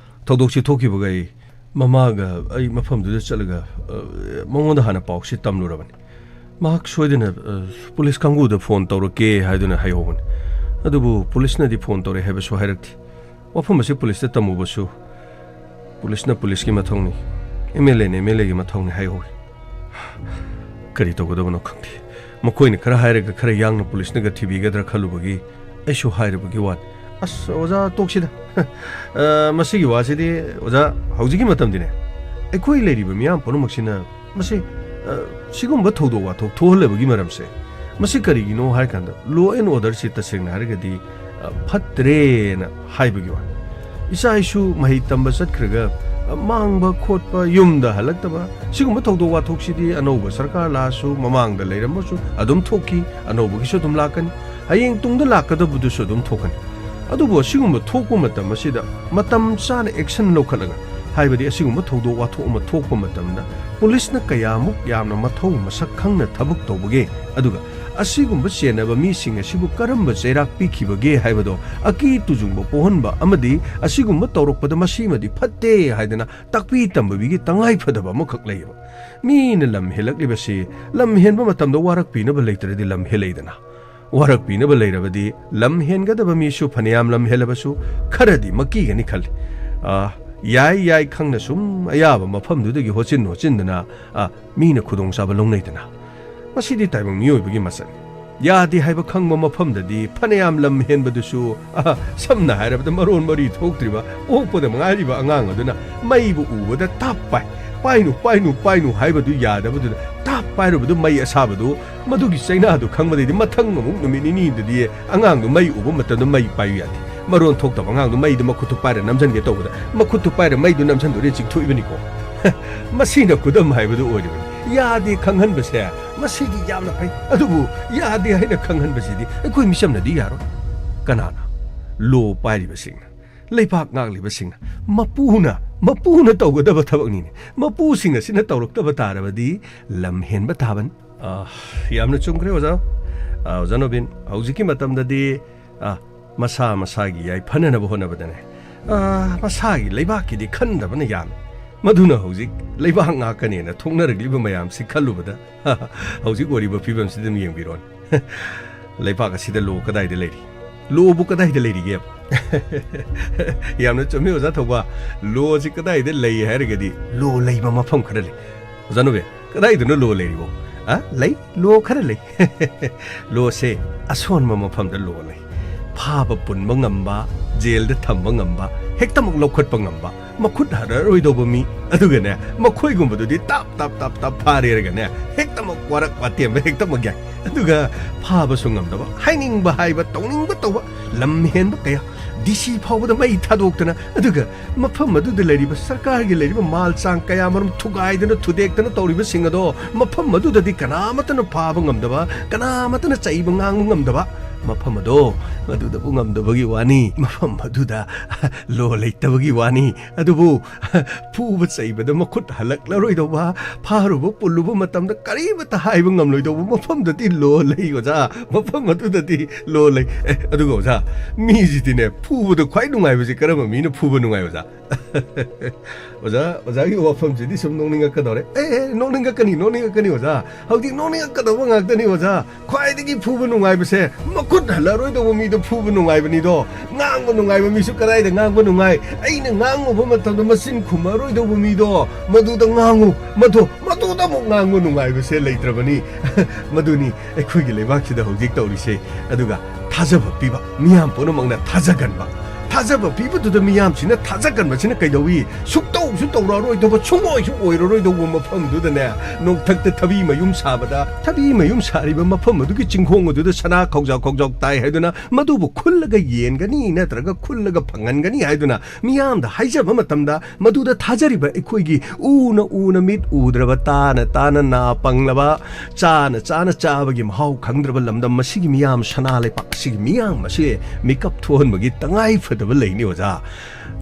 ꯊꯧꯗꯣꯛꯁꯤ ꯊꯣꯛꯈꯤꯕꯒ ꯑꯩ ꯃꯃꯥꯒ ꯑꯩ ꯃꯐꯝꯗꯨꯗ ꯆꯠꯂꯒ, ꯑ, ꯃꯉꯣꯟꯗ ꯍꯥꯟꯅ ꯄꯥꯎꯁꯤ ꯇꯝꯂꯨꯔꯕꯅꯤ꯫ ꯃꯍꯥꯛ ꯁꯣꯏꯗꯅ, ꯑ, ꯄꯨꯂꯤꯁ ꯀꯥꯡꯕꯨꯗ ꯐꯣꯟ ꯇꯧꯔꯛꯀꯦ ꯍꯥꯏꯗꯨꯅ ꯍꯥꯏꯍꯧꯕꯅꯤ꯫ ꯑꯗꯨꯕꯨ ꯄꯨꯂꯤꯁꯅꯗꯤ ꯐꯣꯟ ꯇꯧꯔꯛꯑꯦ ꯍꯥꯏꯕꯁꯨ ꯍꯥꯏꯔꯛꯇꯦ꯫ ꯋꯥꯐꯝ ꯑꯁꯤ ꯄꯨꯂꯤꯁꯇ ꯇꯝꯃꯨꯕꯁꯨ ꯄꯨꯂꯤꯁꯅ ꯄꯨꯂꯤꯁꯀꯤ ꯃꯊꯧꯅꯤ, ꯑꯦꯝ ꯑꯦꯜ ꯑꯦꯅ ꯑꯦꯝ ꯑꯦꯜ ꯑꯦꯒꯤ ꯃꯊꯧꯅꯤ ꯍꯥꯏꯍꯧꯏ꯫ ꯀꯔꯤ ꯇꯧꯒꯗꯕꯅꯣ ꯈꯪꯗꯦ꯫ ꯃꯈꯣꯏꯅ ꯈꯔ ꯍꯥꯏꯔꯒ ꯈꯔ ꯌꯥꯡꯅ ꯄꯨꯂꯤꯁꯅꯒ ꯊꯤꯕꯤꯒꯗ꯭ꯔꯥ ꯈꯜꯂꯨꯕꯒꯤ ꯑꯩꯁꯨ ꯍꯥꯏꯔꯨꯕꯒꯤ ꯋꯥꯅꯤ꯫ ꯑꯁ, ꯑꯣꯖꯥ, ꯇꯣꯛꯁꯤꯗ꯫ ꯑ, ꯃꯁꯤꯒꯤ ꯋꯥꯁꯤꯗꯤ, ꯑꯣꯖꯥ, ꯍꯧꯖꯤꯛꯀꯤ ꯃꯇꯝꯗꯤꯅꯦ, ꯑꯩꯈꯣꯏ ꯂꯩꯔꯤꯕ ꯃꯤꯌꯥꯝ ꯄꯨꯝꯅꯃꯛꯁꯤꯅ ꯃꯁꯤ, ꯑ, ꯁꯤꯒꯨꯝꯕ ꯊꯧꯗꯣꯛ ꯋꯥꯊꯣꯛ ꯊꯣꯛꯍꯜꯂꯕꯒꯤ ꯃꯔꯝꯁꯦ, ꯃꯁꯤ ꯀꯔꯤꯒꯤꯅꯣ ꯍꯥꯏꯔꯀꯥꯟꯗ, law and order ꯁꯤ ꯇꯁꯦꯡꯅ ꯍꯥꯏꯔꯒꯗꯤ, ꯑ, ꯐꯠꯇ꯭ꯔꯦꯅ ꯍꯥꯏꯕꯒꯤ ꯋꯥ꯫ ꯏꯆꯥ ꯏꯁꯨ ꯃꯍꯩ ꯇꯝꯕ ꯆꯠꯈ꯭ꯔꯒ, ꯑ, ꯃꯥꯡꯕ ꯈꯣꯠꯄ, ꯌꯨꯝꯗ ꯍꯜꯂꯛꯇꯕ, ꯁꯤꯒꯨꯝꯕ ꯊꯧꯗꯣꯛ ꯋꯥꯊꯣꯛꯁꯤꯗꯤ ꯑꯅꯧꯕ ꯁꯔꯀꯥꯔ ꯂꯥꯛꯑꯁꯨ, ꯃꯃꯥꯡꯗ ꯂꯩꯔꯝꯕꯁꯨ ꯑꯗꯨꯝ ꯊꯣꯛꯈꯤ, ꯑꯅꯧꯕꯒꯤꯁꯨ ꯑꯗꯨꯝ ꯂꯥꯛꯀꯅꯤ, ꯍꯌꯦꯡ ꯇꯨꯡꯗ ꯂꯥꯛꯀꯗꯕꯗꯨꯁꯨ ꯑꯗꯨꯝ ꯊꯣꯛꯀꯅꯤ꯫ ꯑꯗꯨꯕꯨ ꯑꯁꯤꯒꯨꯝꯕ ꯊꯣꯛꯄ ꯃꯇꯝ ꯑꯁꯤꯗ ꯃꯇꯝ ꯆꯥꯅ action ꯂꯧꯈꯠꯂꯒ, ꯍꯥꯏꯕꯗꯤ ꯑꯁꯤꯒꯨꯝꯕ ꯊꯧꯗꯣꯛ ꯋꯥꯊꯣꯛ ꯑꯃ ꯊꯣꯛꯄ ꯃꯇꯝꯗ ꯄꯨꯂꯤꯁꯅ ꯀꯌꯥꯃꯨꯛ ꯌꯥꯝꯅ ꯃꯊꯧ ꯃꯁꯛ ꯈꯪꯅ ꯊꯕꯛ ꯇꯧꯕꯒꯦ, ꯑꯗꯨꯒ ꯑꯁꯤꯒꯨꯝꯕ ꯆꯦꯟꯅꯕ ꯃꯤꯁꯤꯡ ꯑꯁꯤꯕꯨ ꯀꯔꯝꯕ ꯆꯩꯔꯥꯛ ꯄꯤꯈꯤꯕꯒꯦ ꯍꯥꯏꯕꯗꯣ ꯑꯀꯤ ꯇꯨꯖꯨꯡꯕ ꯄꯣꯛꯍꯟꯕ ꯑꯃꯗꯤ ꯑꯁꯤꯒꯨꯝꯕ ꯇꯧꯔꯛꯄꯗ ꯃꯁꯤꯃꯗꯤ ꯐꯠꯇꯦ ꯍꯥꯏꯗꯅ ꯇꯥꯛꯄꯤ ꯇꯝꯕꯤꯕꯒꯤ ꯇꯉꯥꯏ ꯐꯗꯕ ꯑꯃꯈꯛ ꯂꯩꯌꯦꯕ꯫ ꯃꯤꯅ ꯂꯝ ꯍꯦꯜꯂꯛꯂꯤꯕꯁꯤ ꯂꯝ ꯍꯦꯟꯕ ꯃꯇꯝꯗ ꯋꯥꯔꯛꯄꯤꯅꯕ ꯂꯩꯇ꯭ꯔꯗꯤ ꯂꯝ ꯍꯦꯜꯂꯛꯏꯗꯅ꯫ ꯋꯥꯔꯛꯄꯤꯅꯕ ꯂꯩꯔꯕꯗꯤ ꯂꯝ ꯍꯦꯟꯒꯗꯕ ꯃꯤꯁꯨ ꯐꯅꯌꯥꯝ ꯂꯝ ꯍꯦꯜꯂꯕꯁꯨ ꯈꯔꯗꯤ ꯃꯀꯤꯒꯅꯤ ꯈꯜꯂꯤ꯫ ꯑ, ꯌꯥꯏ ꯌꯥꯏ ꯈꯪꯅ ꯁꯨꯝ ꯑꯌꯥꯕ ꯃꯐꯝꯗꯨꯗꯒꯤ ꯍꯣꯠꯆꯤꯟ ꯍꯣꯠꯆꯤꯟꯗꯅ, ꯑ, ꯃꯤꯅ ꯈꯨꯗꯣꯡꯆꯥꯕ ꯂꯧꯅꯩꯗꯅ꯫ ꯃꯁꯤꯗꯤ ꯇꯥꯏꯕꯪ ꯃꯤꯑꯣꯏꯕꯒꯤ ꯃꯁꯛꯅꯤ꯫ ꯌꯥꯗꯦ ꯍꯥꯏꯕ ꯈꯪꯕ ꯃꯐꯝꯗꯗꯤ ꯐꯅꯌꯥꯝ ꯂꯝ ꯍꯦꯟꯕꯗꯨꯁꯨ, ꯑ, ꯁꯝꯅ ꯍꯥꯏꯔꯕꯗ ꯃꯔꯣꯟ ꯃꯔꯤ ꯊꯣꯛꯇ꯭ꯔꯤꯕ ꯄꯣꯛꯄꯗ ꯉꯥꯏꯔꯤꯕ ꯑꯉꯥꯡ ꯑꯗꯨꯅ ꯃꯩꯕꯨ ꯎꯕꯗ ꯇꯥꯞ ꯄꯥꯏ, ꯄꯥꯏꯅꯨ, ꯄꯥꯏꯅꯨ, ꯄꯥꯏꯅꯨ ꯍꯥꯏꯕꯗꯨ ꯌꯥꯗꯕꯗꯨꯗ ꯇꯥꯞ ꯄꯥꯏꯔꯨꯕꯗꯨ ꯃꯩ ꯑꯁꯥꯕꯗꯨ ꯃꯗꯨꯒꯤ ꯆꯩꯅꯥꯗꯨ ꯈꯪꯕꯗꯩꯗꯤ ꯃꯊꯪ ꯑꯃꯨꯛ ꯅꯨꯃꯤꯠ ꯅꯤꯅꯤꯗꯗꯤ ꯑꯉꯥꯡꯗꯨ ꯃꯩ ꯎꯕ ꯃꯇꯝꯗ ꯃꯩ ꯄꯥꯏꯌꯨ ꯌꯥꯗꯦ꯫ ꯃꯔꯣꯟ ꯊꯣꯛꯇꯕ ꯑꯉꯥꯡꯗꯨ ꯃꯩꯗꯨ ꯃꯈꯨꯠꯇꯨ ꯄꯥꯏꯔ ꯅꯝꯁꯤꯟꯒꯦ ꯇꯧꯕꯗ ꯃꯈꯨꯠꯇꯨ ꯄꯥꯏꯔ ꯃꯩꯗꯨ ꯅꯝꯁꯤꯟꯗꯣꯔꯦ ꯆꯤꯡꯊꯣꯛꯏꯕꯅꯤꯀꯣ꯫ ꯃꯁꯤꯅ ꯈꯨꯗꯝ ꯍꯥꯏꯕꯗꯨ ꯑꯣꯏꯔꯤꯕꯅꯤ꯫ ꯌꯥꯗꯦ ꯈꯪꯍꯟꯕꯁꯦ ꯃꯁꯤꯗꯤ ꯌꯥꯝꯅ ꯐꯩ꯫ ꯑꯗꯨꯕꯨ ꯌꯥꯗꯦ ꯍꯥꯏꯅ ꯈꯪꯍꯟꯕꯁꯤꯗꯤ ꯑꯩꯈꯣꯏ ꯃꯤꯆꯝꯅꯗꯤ ꯌꯥꯔꯣꯏ꯫ ꯀꯅꯥꯅ? ꯂꯣ ꯄꯥꯏꯔꯤꯕꯁꯤꯡꯅ, ꯂꯩꯕꯥꯛ ꯉꯥꯛꯂꯤꯕꯁꯤꯡꯅ, ꯃꯄꯨꯅ, ꯃꯄꯨꯅ ꯇꯧꯒꯗꯕ ꯊꯕꯛꯅꯤꯅꯦ꯫ ꯃꯄꯨꯁꯤꯡ ꯑꯁꯤꯅ ꯇꯧꯔꯛꯇꯕ ꯇꯥꯔꯕꯗꯤ ꯂꯝ ꯍꯦꯟꯕ ꯇꯥꯕꯅꯤ꯫ ꯑ, ꯌꯥꯝꯅ ꯆꯨꯝꯈ꯭ꯔꯦ, ꯑꯣꯖꯥ꯫ ꯑ, ꯑꯣꯖꯥ ꯅꯣꯕꯤꯟ, ꯍꯧꯖꯤꯛꯀꯤ ꯃꯇꯝꯗꯗꯤ, ꯑ, ꯃꯁꯥ ꯃꯁꯥꯒꯤ ꯌꯥꯏꯐꯅꯅꯕ ꯍꯣꯠꯅꯕꯗꯅꯦ, ꯑ, ꯃꯁꯥꯒꯤ ꯂꯩꯕꯥꯛꯀꯤꯗꯤ ꯈꯟꯗꯕꯅ ꯌꯥꯝꯃꯤ꯫ ꯃꯗꯨꯅ ꯍꯧꯖꯤꯛ ꯂꯩꯕꯥꯛ ꯉꯥꯛꯀꯅꯦꯅ ꯊꯣꯛꯅꯔꯛꯂꯤꯕ ꯃꯌꯥꯝꯁꯤ ꯈꯜꯂꯨꯕꯗ, ꯍꯧꯖꯤꯛ ꯑꯣꯏꯔꯤꯕ ꯐꯤꯕꯝꯁꯤꯗ ꯑꯗꯨꯝ ꯌꯦꯡꯕꯤꯔꯣꯅꯦ꯫ ꯂꯩꯕꯥꯛ ꯑꯁꯤꯗ ꯂꯣ ꯀꯗꯥꯏꯗ ꯂꯩꯔꯤ? ꯂꯣꯕꯨ ꯀꯗꯥꯏꯗ ꯂꯩꯔꯤꯒꯦꯕ? ꯌꯥꯝꯅ ꯆꯨꯝꯃꯤ, ꯑꯣꯖꯥ ꯊꯧꯕꯥ꯫ ꯂꯣꯁꯤ ꯀꯗꯥꯏꯗ ꯂꯩ ꯍꯥꯏꯔꯒꯗꯤ, ꯂꯣ ꯂꯩꯕ ꯃꯐꯝ ꯈꯔ ꯂꯩ꯫ ꯑꯣꯖꯥ ꯅꯣꯕꯦ, ꯀꯗꯥꯏꯗꯅꯣ ꯂꯣ ꯂꯩꯔꯤꯕꯣ? ꯑ? ꯂꯩ, ꯂꯣ ꯈꯔ ꯂꯩ꯫ ꯂꯣꯁꯦ ꯑꯁꯣꯟꯕ ꯃꯐꯝꯗ ꯂꯣ ꯂꯩ꯫ ꯐꯥꯕ ꯄꯨꯟꯕ ꯉꯝꯕ, ꯖꯦꯜꯗ ꯊꯝꯕ ꯉꯝꯕ, ꯍꯦꯛꯇꯃꯛ ꯂꯧꯈꯠꯄ ꯉꯝꯕ, ꯃꯈꯨꯠ ꯍꯜꯂꯔꯣꯏꯗꯧꯕ ꯃꯤ, ꯑꯗꯨꯒꯅꯦ, ꯃꯈꯣꯏꯒꯨꯝꯕꯗꯨꯗꯤ ꯇꯞ ꯇꯞ ꯇꯞ ꯇꯞ ꯐꯥꯔꯦꯔꯒꯅꯦ, ꯍꯦꯛꯇꯃꯛ ꯋꯥꯔꯛ ꯋꯥꯇꯦꯝꯕ ꯍꯦꯛꯇꯃꯛ ꯌꯥꯏ꯫ ꯑꯗꯨꯒ ꯐꯥꯕꯁꯨ ꯉꯝꯗꯕ, ꯍꯥꯏꯅꯤꯡꯕ ꯍꯥꯏꯕ, ꯇꯧꯅꯤꯡꯕ ꯇꯧꯕ, ꯂꯝ ꯍꯦꯟꯕ ꯀꯌꯥ, ꯗꯤ ꯁꯤ ꯐꯥꯎꯕꯗ ꯃꯩ ꯊꯥꯗꯣꯛꯇꯅ, ꯑꯗꯨꯒ ꯃꯐꯝ ꯑꯗꯨꯗ ꯂꯩꯔꯤꯕ ꯁꯔꯀꯥꯔꯒꯤ ꯂꯩꯔꯤꯕ ꯃꯥꯜ ꯆꯥꯡ ꯀꯌꯥ ꯃꯔꯨꯝ ꯊꯨꯒꯥꯏꯗꯅ ꯊꯨꯗꯦꯛꯇꯅ ꯇꯧꯔꯤꯕꯁꯤꯡ ꯑꯗꯣ, ꯃꯐꯝ ꯑꯗꯨꯗꯗꯤ ꯀꯅꯥꯃꯠꯇꯅ ꯐꯥꯕ ꯉꯝꯗꯕ, ꯀꯅꯥꯃꯠꯇꯅ ꯆꯩꯕ ꯉꯥꯡꯕ ꯉꯝꯗꯕ, ꯃꯐꯝ ꯑꯗꯣ ꯃꯗꯨꯗꯕꯨ ꯉꯝꯗꯕꯒꯤ ꯋꯥꯅꯤ, ꯃꯐꯝ ꯑꯗꯨꯗ ꯂꯣ ꯂꯩꯇꯕꯒꯤ ꯋꯥꯅꯤ꯫ ꯑꯗꯨꯕꯨ ꯐꯨꯕ ꯆꯩꯕꯗ ꯃꯈꯨꯠ ꯍꯜꯂꯛꯂꯔꯣꯏꯗꯧꯕ, ꯐꯥꯔꯨꯕ ꯄꯨꯜꯂꯨꯕ ꯃꯇꯝꯗ ꯀꯔꯤꯃꯠꯇ ꯍꯥꯏꯕ ꯉꯝꯂꯣꯏꯗꯧꯕ ꯃꯐꯝꯗꯗꯤ ꯂꯣ ꯂꯩ, ꯑꯣꯖꯥ꯫ ꯃꯐꯝ ꯑꯗꯨꯗꯗꯤ ꯂꯣ ꯂꯩ꯫ ꯑꯦ, ꯑꯗꯨꯒ ꯑꯣꯖꯥ, ꯃꯤꯁꯤꯗꯤꯅꯦ, ꯐꯨꯕꯗ ꯈ꯭ꯋꯥꯏ ꯅꯨꯡꯉꯥꯏꯕꯁꯤ ꯀꯔꯝꯕ ꯃꯤꯅ ꯐꯨꯕ ꯅꯨꯡꯉꯥꯏ, ꯑꯣꯖꯥ? ꯑꯣꯖꯥ, ꯑꯣꯖꯥꯒꯤ ꯋꯥꯐꯝꯁꯤꯗꯤ ꯁꯨꯝ ꯅꯣꯛꯅꯤꯡꯉꯛꯀꯗꯧꯔꯦ꯫ ꯑꯦ, ꯑꯦ, ꯅꯣꯛꯅꯤꯡꯉꯛꯀꯅꯤ, ꯅꯣꯛꯅꯤꯡꯉꯛꯀꯅꯤ, ꯑꯣꯖꯥ꯫ ꯍꯧꯖꯤꯛ ꯅꯣꯛꯅꯤꯡꯉꯛꯀꯗꯧꯕ ꯉꯥꯛꯇꯅꯤ, ꯑꯣꯖꯥ꯫ ꯈ꯭ꯋꯥꯏꯗꯒꯤ ꯐꯨꯕ ꯅꯨꯡꯉꯥꯏꯕꯁꯦ ꯃꯈꯨꯠ ꯍꯜꯂꯔꯣꯏꯗꯧꯕ ꯃꯤꯗꯣ ꯐꯨꯕ ꯅꯨꯡꯉꯥꯏꯕꯅꯤꯗꯣ꯫ ꯉꯥꯡꯕ ꯅꯨꯡꯉꯥꯏꯕ ꯃꯤꯁꯨ ꯀꯗꯥꯏꯗ ꯉꯥꯡꯕ ꯅꯨꯡꯉꯥꯏ? ꯑꯩꯅ ꯉꯥꯡꯉꯨꯕ ꯃꯇꯝꯗ ꯃꯆꯤꯟ ꯈꯨꯝꯃꯔꯣꯏꯗꯧꯕ ꯃꯤꯗꯣ ꯃꯗꯨꯗ ꯉꯥꯡꯉꯨ꯫ ꯃꯗꯨ, ꯃꯗꯨꯗ ꯑꯃꯨꯛ ꯉꯥꯡꯕ ꯅꯨꯡꯉꯥꯏꯕꯁꯦ ꯂꯩꯇ꯭ꯔꯕꯅꯤ꯫ ꯃꯗꯨꯅꯤ ꯑꯩꯈꯣꯏꯒꯤ ꯂꯩꯕꯥꯛꯁꯤꯗ ꯍꯧꯖꯤꯛ ꯇꯧꯔꯤꯁꯦ꯫ ꯑꯗꯨꯒ ꯊꯥꯖꯕ ꯄꯤꯕ, ꯃꯤꯌꯥꯝ ꯄꯨꯝꯅꯃꯛꯅ ꯊꯥꯖꯒꯟꯕ꯫ ꯊꯥꯖꯕ ꯄꯤꯕꯗꯨꯗ ꯃꯤꯌꯥꯝꯁꯤꯅ ꯊꯥꯖꯒꯟꯕꯁꯤꯅ ꯀꯩꯗꯧꯏ? ꯁꯨꯛꯇꯧꯁꯨ ꯇꯧꯔꯛꯑꯔꯣꯏꯗꯧꯕ, ꯁꯨꯡꯑꯣꯏꯁꯨ ꯑꯣꯏꯔꯔꯣꯏꯗꯧꯕ ꯃꯐꯝꯗꯨꯗꯅꯦ, ꯅꯣꯡꯊꯛꯇ ꯊꯕꯤ ꯃꯌꯨꯝ ꯁꯥꯕꯗ, ꯊꯕꯤ ꯃꯌꯨꯝ ꯁꯥꯔꯤꯕ ꯃꯐꯝ ꯑꯗꯨꯒꯤ ꯆꯤꯡꯈꯣꯡ ꯑꯗꯨꯗ ꯁꯅꯥ ꯈꯧꯖꯥꯎ ꯈꯧꯖꯥꯎ ꯇꯥꯏ ꯍꯥꯏꯗꯨꯅ, ꯃꯗꯨꯕꯨ ꯈꯨꯜꯂꯒ ꯌꯦꯟꯒꯅꯤ ꯅꯠꯇ꯭ꯔꯒ ꯈꯨꯜꯂꯒ ꯐꯪꯍꯟꯒꯅꯤ ꯍꯥꯏꯗꯨꯅ ꯃꯤꯌꯥꯝꯗ ꯍꯥꯏꯖꯕ ꯃꯇꯝꯗ, ꯃꯗꯨꯗ ꯊꯥꯖꯔꯤꯕ ꯑꯩꯈꯣꯏꯒꯤ ꯎꯅ ꯎꯅ, ꯃꯤꯠ ꯎꯗ꯭ꯔꯕ, ꯇꯥꯅ ꯇꯥꯅ, ꯅꯥ ꯄꯪꯂꯕ, ꯆꯥꯅ ꯆꯥꯅ ꯆꯥꯕꯒꯤ ꯃꯍꯥꯎ ꯈꯪꯗ꯭ꯔꯕ ꯂꯝꯗꯝ ꯑꯁꯤꯒꯤ ꯃꯤꯌꯥꯝ, ꯁꯅꯥ ꯂꯩꯄꯥꯛ ꯑꯁꯤꯒꯤ ꯃꯤꯌꯥꯝ ꯑꯁꯤ ꯃꯤꯀꯞ ꯊꯣꯛꯍꯟꯕꯒꯤ ꯇꯉꯥꯏ ꯐꯗꯕ ꯂꯩꯅꯤ, ꯑꯣꯖꯥ꯫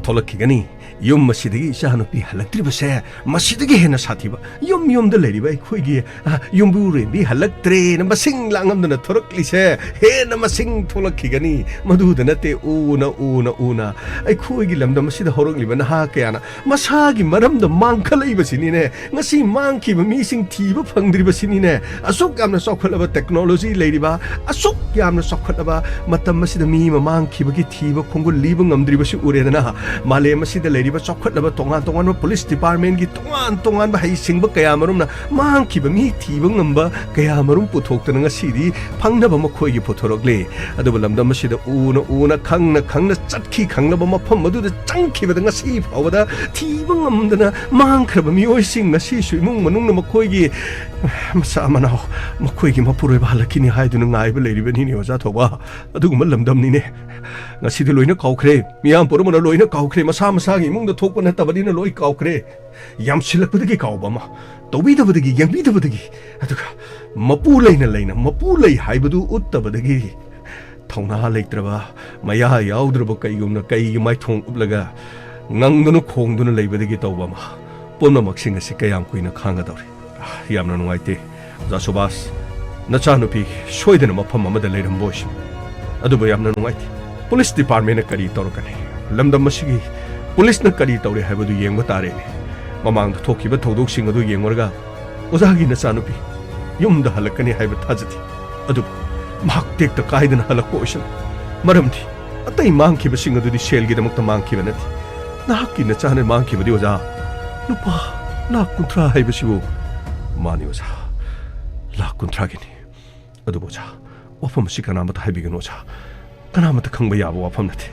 ꯊꯣꯛꯂꯛꯈꯤꯒꯅꯤ꯫ ꯌꯨꯝ ꯑꯁꯤꯗꯒꯤ ꯏꯆꯥꯅꯨꯄꯤ ꯍꯜꯂꯛꯇ꯭ꯔꯤꯕꯁꯦ ꯃꯁꯤꯗꯒꯤ ꯍꯦꯟꯅ ꯁꯥꯊꯤꯕ, ꯌꯨꯝ ꯌꯨꯝꯗ ꯂꯩꯔꯤꯕ ꯑꯩꯈꯣꯏꯒꯤ, ꯑ, ꯌꯨꯝꯕꯨꯔꯦꯝꯕꯤ ꯍꯜꯂꯛꯇ꯭ꯔꯦꯅ ꯃꯁꯤꯡ ꯂꯥꯡꯉꯝꯗꯅ ꯊꯣꯔꯛꯂꯤꯁꯦ ꯍꯦꯟꯅ ꯃꯁꯤꯡ ꯊꯣꯛꯂꯛꯈꯤꯒꯅꯤ꯫ ꯃꯗꯨꯗ ꯅꯠꯇꯦ, ꯎꯅ ꯎꯅ ꯎꯅ ꯑꯩꯈꯣꯏꯒꯤ ꯂꯝꯗꯝ ꯑꯁꯤꯗ ꯍꯧꯔꯛꯂꯤꯕ ꯅꯍꯥ ꯀꯌꯥꯅ ꯃꯁꯥꯒꯤ ꯃꯔꯝꯗ ꯃꯥꯡꯈꯠꯂꯛꯏꯕꯁꯤꯅꯤꯅꯦ꯫ ꯉꯁꯤ ꯃꯥꯡꯈꯤꯕ ꯃꯤꯁꯤꯡ ꯊꯤꯕ ꯐꯪꯗ꯭ꯔꯤꯕꯁꯤꯅꯤꯅꯦ꯫ ꯑꯁꯨꯛ ꯌꯥꯝꯅ ꯆꯥꯎꯈꯠꯂꯕ ꯇꯦꯛꯅꯣꯂꯣꯖꯤ ꯂꯩꯔꯤꯕ, ꯑꯁꯨꯛ ꯌꯥꯝꯅ ꯆꯥꯎꯈꯠꯂꯕ ꯃꯇꯝ ꯑꯁꯤꯗ ꯃꯤ ꯑꯃ ꯃꯥꯡꯈꯤꯕꯒꯤ ꯊꯤꯕ ꯈꯣꯡꯒꯨꯜ ꯂꯤꯕ ꯉꯝꯗ꯭ꯔꯤꯕꯁꯤ ꯎꯔꯦꯗꯅ꯫ ꯃꯥꯂꯦꯝ ꯑꯁꯤꯗ ꯂꯩꯔꯤꯕ ꯆꯥꯎꯈꯠꯂꯕ ꯇꯣꯉꯥꯟ ꯇꯣꯉꯥꯟꯕ ꯄꯨꯂꯤꯁ ꯗꯤꯄꯥꯔꯠꯃꯦꯟꯒꯤ ꯇꯣꯉꯥꯟ ꯇꯣꯉꯥꯟꯕ ꯍꯩꯁꯤꯡꯕ ꯀꯌꯥ ꯃꯔꯨꯝꯅ ꯃꯥꯡꯈꯤꯕ ꯃꯤ ꯊꯤꯕ ꯉꯝꯕ ꯀꯌꯥ ꯃꯔꯨꯝ ꯄꯨꯊꯣꯛꯇꯅ ꯉꯁꯤꯗꯤ ꯐꯪꯅꯕ ꯃꯈꯣꯏꯒꯤ ꯄꯨꯊꯣꯔꯛꯂꯦ꯫ ꯑꯗꯨꯕꯨ ꯂꯝꯗꯝ ꯑꯁꯤꯗ ꯎꯅ ꯎꯅ, ꯈꯪꯅ ꯈꯪꯅ ꯆꯠꯈꯤ ꯈꯪꯂꯕ ꯃꯐꯝ ꯑꯗꯨꯗ ꯆꯪꯈꯤꯕꯗ ꯉꯁꯤ ꯐꯥꯎꯕꯗ ꯊꯤꯕ ꯉꯝꯗꯅ ꯃꯥꯡꯈ꯭ꯔꯕ ꯃꯤꯑꯣꯏꯁꯤꯡ ꯉꯁꯤꯁꯨ ꯏꯃꯨꯡ ꯃꯅꯨꯡꯅ ꯃꯈꯣꯏꯒꯤ ꯃꯆꯥ ꯃꯅꯥꯎ, ꯃꯈꯣꯏꯒꯤ ꯃꯄꯨꯔꯣꯏꯕ ꯍꯜꯂꯛꯈꯤꯅꯤ ꯍꯥꯏꯗꯨꯅ ꯉꯥꯏꯕ ꯂꯩꯔꯤꯕꯅꯤꯅꯦ ꯑꯣꯖꯥ ꯊꯧꯕꯥꯜ꯫ ꯑꯗꯨꯒꯨꯝꯕ ꯂꯝꯗꯝꯅꯤꯅꯦ꯫ ꯉꯁꯤꯗꯤ ꯂꯣꯏꯅ ꯀꯥꯎꯈ꯭ꯔꯦ꯫ ꯃꯤꯌꯥꯝ ꯄꯨꯝꯅꯃꯛꯅ ꯂꯣꯏꯅ ꯀꯥꯎꯈ꯭ꯔꯦ꯫ ꯃꯁꯥ ꯃꯁꯥꯒꯤ ꯏꯃꯨꯡꯗ ꯊꯣꯛꯄ ꯅꯠꯇꯕꯅꯤꯅ ꯂꯣꯏ ꯀꯥꯎꯈ꯭ꯔꯦ꯫ ꯌꯥꯝꯁꯤꯜꯂꯛꯄꯗꯒꯤ ꯀꯥꯎꯕ ꯑꯃ, ꯇꯧꯕꯤꯗꯕꯗꯒꯤ, ꯌꯦꯡꯕꯤꯗꯕꯗꯒꯤ, ꯑꯗꯨꯒ ꯃꯄꯨ ꯂꯩꯅ ꯂꯩꯅ ꯃꯄꯨ ꯂꯩ ꯍꯥꯏꯕꯗꯨ ꯎꯠꯇꯕꯗꯒꯤ, ꯊꯧꯅꯥ ꯂꯩꯇ꯭ꯔꯕ, ꯃꯌꯥ ꯌꯥꯎꯗ꯭ꯔꯕ ꯀꯩꯒꯨꯝꯅ ꯀꯩꯒꯤ ꯃꯥꯏꯊꯣꯡ ꯎꯞꯂꯒ ꯉꯪꯗꯨꯅ ꯈꯣꯡꯗꯨꯅ ꯂꯩꯕꯗꯒꯤ ꯇꯧꯕ ꯑꯃ, ꯄꯨꯝꯅꯃꯛꯁꯤꯡ ꯑꯁꯤ ꯀꯌꯥꯝ ꯀꯨꯏꯅ ꯈꯥꯡꯒꯗꯧꯔꯤ? ꯌꯥꯝꯅ ꯅꯨꯡꯉꯥꯏꯇꯦ, ꯑꯣꯖꯥ ꯁꯨꯕꯥꯁ꯫ ꯅꯆꯥꯅꯨꯄꯤ ꯁꯣꯏꯗꯅ ꯃꯐꯝ ꯑꯃꯗ ꯂꯩꯔꯝꯕ ꯑꯣꯏꯁꯅꯨ꯫ ꯑꯗꯨꯕꯨ ꯌꯥꯝꯅ ꯅꯨꯡꯉꯥꯏꯇꯦ꯫ ꯄꯨꯂꯤꯁ ꯗꯤꯄꯥꯔꯠꯃꯦꯟꯅ ꯀꯔꯤ ꯇꯧꯔꯛꯀꯅꯤ? ꯂꯝꯗꯝ ꯑꯁꯤꯒꯤ ꯄꯨꯂꯤꯁꯅ ꯀꯔꯤ ꯇꯧꯔꯦ ꯍꯥꯏꯕꯗꯨ ꯌꯦꯡꯕ ꯇꯥꯔꯦꯅꯦ꯫ ꯃꯃꯥꯡꯗ ꯊꯣꯛꯈꯤꯕ ꯊꯧꯗꯣꯛꯁꯤꯡ ꯑꯗꯨ ꯌꯦꯡꯂꯨꯔꯒ ꯑꯣꯖꯥꯒꯤ ꯅꯆꯥꯅꯨꯄꯤ ꯌꯨꯝꯗ ꯍꯜꯂꯛꯀꯅꯤ ꯍꯥꯏꯕ ꯊꯥꯖꯗꯦ꯫ ꯑꯗꯨꯕꯨ ꯃꯍꯥꯛ ꯇꯦꯛꯇ ꯀꯥꯏꯗꯅ ꯍꯜꯂꯛꯄ ꯑꯣꯏꯁꯅꯨ꯫ ꯃꯔꯝꯗꯤ ꯑꯇꯩ ꯃꯥꯡꯈꯤꯕꯁꯤꯡ ꯑꯗꯨꯗꯤ ꯁꯦꯜꯒꯤꯗꯃꯛꯇ ꯃꯥꯡꯈꯤꯕ ꯅꯠꯇꯦ꯫ ꯅꯍꯥꯛꯀꯤ ꯅꯆꯥꯅ ꯃꯥꯡꯈꯤꯕꯗꯤ, ꯑꯣꯖꯥ, ꯂꯨꯄꯥ ꯂꯥꯈ ꯀꯨꯟꯊ꯭ꯔꯥ ꯍꯥꯏꯕꯁꯤꯕꯨ꯫ ꯃꯥꯅꯤ, ꯑꯣꯖꯥ, ꯂꯥꯈ ꯀꯨꯟꯊ꯭ꯔꯥꯒꯤꯅꯤ꯫ ꯑꯗꯨꯕꯨ ꯑꯣꯖꯥ, ꯋꯥꯐꯝ ꯑꯁꯤ ꯀꯅꯥꯃꯠꯇ ꯍꯥꯏꯕꯤꯒꯅꯨ ꯑꯣꯖꯥ꯫ ꯀꯅꯥꯃꯠꯇ ꯈꯪꯕ ꯌꯥꯕ ꯋꯥꯐꯝ ꯅꯠꯇꯦ꯫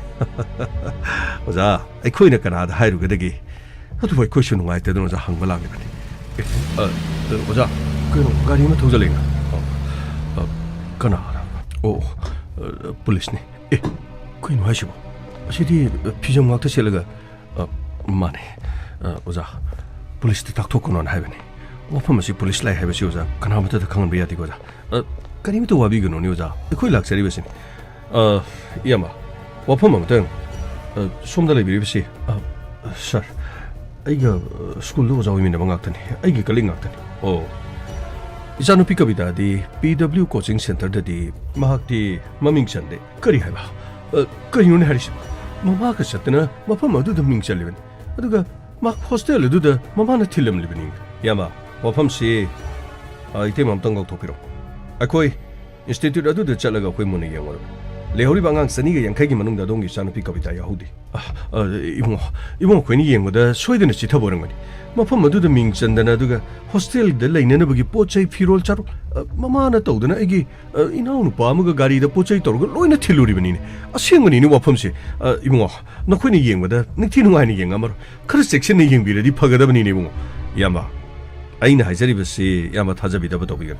ꯑꯣꯖꯥ, ꯑꯩꯈꯣꯏꯅ ꯀꯅꯥꯗ ꯍꯥꯏꯔꯨꯒꯗꯒꯦ? ꯑꯗꯨꯕꯨ ꯑꯩꯈꯣꯏꯁꯨ ꯅꯨꯡꯉꯥꯏꯇꯗꯅ ꯑꯣꯖꯥ ꯍꯪꯕ ꯂꯥꯛꯂꯤꯕꯅꯤ꯫ ꯑꯦ, ꯑ, ꯑ, ꯑꯣꯖꯥ, ꯀꯩꯅꯣ, ꯒꯥꯔꯤ ꯑꯃ ꯊꯧꯖꯜꯂꯛꯏꯅ꯫ ꯑ, ꯑ, ꯀꯅꯥꯅꯣ? ꯑꯣ, ꯑ, ꯄꯨꯂꯤꯁꯅꯤ꯫ ꯑꯦ, ꯀꯩꯅꯣ ꯍꯥꯏꯁꯤꯕꯣ? ꯑꯁꯤꯗꯤ, ꯑ, ꯐꯤꯖꯝ ꯉꯥꯛꯇ ꯁꯦꯠꯂꯒ, ꯑ, ꯃꯥꯅꯦ꯫ ꯑ, ꯑꯣꯖꯥ, ꯄꯨꯂꯤꯁꯇ ꯇꯥꯛꯊꯣꯛꯀꯅꯣꯅ ꯍꯥꯏꯕꯅꯤ꯫ ꯋꯥꯐꯝ ꯑꯁꯤ ꯄꯨꯂꯤꯁ ꯂꯥꯛꯑꯦ ꯍꯥꯏꯕꯁꯤ, ꯑꯣꯖꯥ, ꯀꯅꯥꯃꯠꯇꯗ ꯈꯪꯍꯟꯕ ꯌꯥꯗꯦꯀꯣ, ꯑꯣꯖꯥ꯫ ꯑ, ꯀꯔꯤꯃꯇ ꯋꯥꯕꯤꯒꯅꯨꯅꯦ, ꯑꯣꯖꯥ꯫ ꯑꯩꯈꯣꯏ ꯂꯥꯛꯆꯔꯤꯕꯁꯤꯅꯤ꯫ ꯑ, ꯏꯌꯥꯝꯕ, ꯋꯥꯐꯝ ꯑꯃꯇꯪ, ꯑ, ꯁꯣꯝꯗ ꯂꯩꯕꯤꯔꯤꯕꯁꯤ, ꯑ, ꯁꯥꯔ, ꯑꯩꯒ, ꯑ, ꯁ꯭ꯀꯨꯜꯗ ꯑꯣꯖꯥ ꯑꯣꯏꯃꯤꯟꯅꯕ ꯉꯥꯛꯇꯅꯤ꯫ ꯑꯩꯒꯤ ꯀꯂꯤꯛ ꯉꯥꯛꯇꯅꯤ꯫ ꯑꯣ꯫ ꯏꯆꯥꯅꯨꯄꯤ ꯀꯕꯤꯇꯥꯗꯤ ꯄꯤ ꯗꯕ꯭ꯂꯤꯎ ꯀꯣꯆꯤꯡ ꯁꯦꯟꯇꯔꯗꯗꯤ ꯃꯍꯥꯛꯇꯤ ꯃꯃꯤꯡ ꯆꯟꯗꯦ꯫ ꯀꯔꯤ ꯍꯥꯏꯕ? ꯑ, ꯀꯔꯤꯅꯣꯅꯦ ꯍꯥꯏꯔꯤꯁꯤꯕꯣ? ꯃꯃꯥꯒ ꯆꯠꯇꯅ ꯃꯐꯝ ꯑꯗꯨꯗ ꯃꯤꯡ ꯆꯜꯂꯤꯕꯅꯤ꯫ ꯑꯗꯨꯒ ꯃꯍꯥꯛ ꯍꯣꯁꯇꯦꯜ ꯑꯗꯨꯗ ꯃꯃꯥꯅ ꯊꯤꯜꯂꯝꯂꯤꯕꯅꯤ꯫ ꯏꯌꯥꯝꯕ, ꯋꯥꯐꯝꯁꯤ, ꯑ, ꯏꯇꯩꯃ ꯑꯝꯇꯪ ꯀꯧꯊꯣꯛꯄꯤꯔꯣ꯫ ꯑꯩꯈꯣꯏ ꯏꯟꯁꯇꯤꯇ꯭ꯌꯨꯠ ꯑꯗꯨꯗ ꯆꯠꯂꯒ ꯑꯩꯈꯣꯏ ꯃꯨꯟꯅ ꯌꯦꯡꯉꯨꯔꯕꯅꯤ꯫ ꯂꯩꯍꯧꯔꯤꯕ ꯑꯉꯥꯡ ꯆꯅꯤꯒ ꯌꯥꯡꯈꯩꯒꯤ ꯃꯅꯨꯡꯗ ꯑꯗꯣꯝꯒꯤ ꯏꯆꯥꯅꯨꯄꯤ ꯀꯕꯤꯇꯥ ꯌꯥꯎꯍꯧꯗꯦ꯫ ꯑ, ꯑ, ꯏꯕꯨꯡꯉꯣ, ꯏꯕꯨꯡꯉꯣ, ꯑꯩꯈꯣꯏꯅ ꯌꯦꯡꯕꯗ ꯁꯣꯏꯗꯅ ꯆꯤꯊꯕ ꯑꯣꯏꯔꯝꯒꯅꯤ꯫ ꯃꯐꯝ ꯑꯗꯨꯗ ꯃꯤꯡ ꯆꯟꯗꯅ, ꯑꯗꯨꯒ ꯍꯣꯁꯇꯦꯜꯗ ꯂꯩꯅꯅꯕꯒꯤ ꯄꯣꯠ ꯆꯩ, ꯐꯤꯔꯣꯜ ꯆꯥꯔꯣꯜ, ꯑ, ꯃꯃꯥꯅ ꯇꯧꯗꯅ ꯑꯩꯒꯤ, ꯑ, ꯏꯅꯥꯎꯅꯨꯄꯥ ꯑꯃꯒ ꯒꯥꯔꯤꯗ ꯄꯣꯠ ꯆꯩ ꯇꯧꯔꯒ ꯂꯣꯏꯅ ꯊꯤꯜꯂꯨꯔꯤꯕꯅꯤꯅꯦ꯫ ꯑꯁꯦꯡꯕꯅꯤꯅꯦ ꯋꯥꯐꯝꯁꯦ꯫ ꯑ, ꯏꯕꯨꯡꯉꯣ, ꯅꯈꯣꯏꯅ ꯌꯦꯡꯕꯗ ꯅꯤꯡꯊꯤ ꯅꯨꯡꯉꯥꯏꯅ ꯌꯦꯡꯉꯝꯃꯔꯣꯏ꯫ ꯈꯔ ꯆꯦꯛꯁꯤꯟꯅ ꯌꯦꯡꯕꯤꯔꯗꯤ ꯐꯒꯗꯕꯅꯤꯅꯦ, ꯏꯕꯨꯡꯉꯣ꯫ ꯏꯌꯥꯝꯕ, ꯑꯩꯅ ꯍꯥꯏꯖꯔꯤꯕꯁꯤ ꯏꯌꯥꯝꯕ ꯊꯥꯖꯕꯤꯗꯕ ꯇꯧꯕꯤꯒꯅꯨ꯫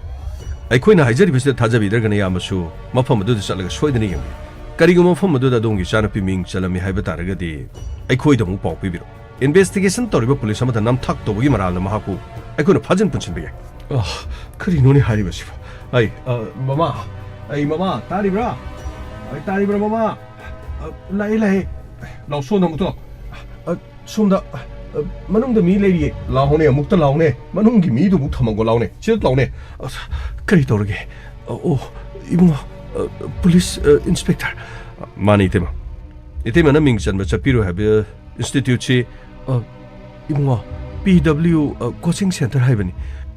ꯑꯩꯈꯣꯏꯅ ꯍꯥꯏꯖꯔꯤꯕꯁꯤꯗ ꯊꯥꯖꯕꯤꯗ꯭ꯔꯒꯅ ꯏꯌꯥꯝꯕꯁꯨ ꯃꯐꯝ ꯑꯗꯨꯗ ꯆꯠꯂꯒ ꯁꯣꯏꯗꯅ ꯌꯦꯡꯕꯤꯌꯨ꯫ ꯀꯔꯤꯒꯨꯝꯕ ꯃꯐꯝ ꯑꯗꯨꯗ ꯑꯗꯣꯝꯒꯤ ꯏꯆꯥꯅꯨꯄꯤ ꯃꯤꯡ ꯆꯜꯂꯝꯃꯤ ꯍꯥꯏꯕ ꯇꯥꯔꯒꯗꯤ, ꯑꯩꯈꯣꯏꯗ ꯑꯃꯨꯛ ꯄꯥꯎ ꯄꯤꯕꯤꯔꯛꯎ꯫ ꯏꯟꯚꯦꯁꯇꯤꯒꯦꯁꯟ ꯇꯧꯔꯤꯕ ꯄꯨꯂꯤꯁ ꯑꯃꯗ ꯅꯝꯊꯥꯛ ꯇꯧꯕꯒꯤ ꯃꯔꯥꯜꯅ ꯃꯍꯥꯛꯄꯨ ꯑꯩꯈꯣꯏꯅ ꯐꯥꯖꯤꯟ ꯄꯨꯟꯁꯤꯟꯕ ꯌꯥꯏ꯫ ꯑ, ꯀꯔꯤꯅꯣꯅꯦ ꯍꯥꯏꯔꯤꯕꯁꯤꯕꯣ? ꯑꯩ, ꯑ, ꯃꯃꯥ, ꯑꯩ, ꯃꯃꯥ, ꯇꯥꯔꯤꯕ꯭ꯔꯥ? ꯑꯩ, ꯇꯥꯔꯤꯕ꯭ꯔꯥ, ꯃꯃꯥ? ꯑ, ꯂꯥꯛꯑꯦ, ꯂꯥꯛꯑꯦ꯫ ꯂꯥꯛꯑꯣ, ꯁꯣꯝꯗ ꯑꯃꯨꯛꯇ ꯂꯥꯛꯑꯣ꯫ ꯑ, ꯁꯣꯝꯗ, ꯑ, ꯃꯅꯨꯡꯗ ꯃꯤ ꯂꯩꯔꯤꯌꯦ꯫ ꯂꯥꯛꯑꯣꯅꯦ, ꯑꯃꯨꯛꯇ ꯂꯥꯛꯑꯣꯅꯦ꯫ ꯃꯅꯨꯡꯒꯤ ꯃꯤꯗꯨ ꯑꯃꯨꯛ ꯊꯝꯃꯒꯣ, ꯂꯥꯛꯑꯣꯅꯦ꯫ ꯁꯤꯗ ꯂꯥꯛꯑꯣꯅꯦ꯫ ꯑꯁ, ꯀꯔꯤ ꯇꯧꯔꯒꯦ? ꯑ, ꯑꯣ, ꯏꯕꯨꯡꯉꯣ, ꯑ, ꯄꯨꯂꯤꯁ, ꯑ, ꯏꯟꯁꯄꯦꯛꯇꯔ꯫ ꯃꯥꯅꯤ, ꯏꯇꯩꯃ꯫ ꯏꯇꯩꯃꯅ ꯃꯤꯡ ꯆꯟꯕ ꯆꯠꯄꯤꯔꯣꯏ ꯍꯥꯏꯕ ꯏꯟꯁꯇꯤꯇ꯭ꯌꯨꯠꯁꯤ, ꯑ, ꯏꯕꯨꯡꯉꯣ, ꯄꯤ ꯗꯕ꯭ꯂꯤꯎ, ꯑ, ꯀꯣꯆꯤꯡ ꯁꯦꯟꯇꯔ ꯍꯥꯏꯕꯅꯤ꯫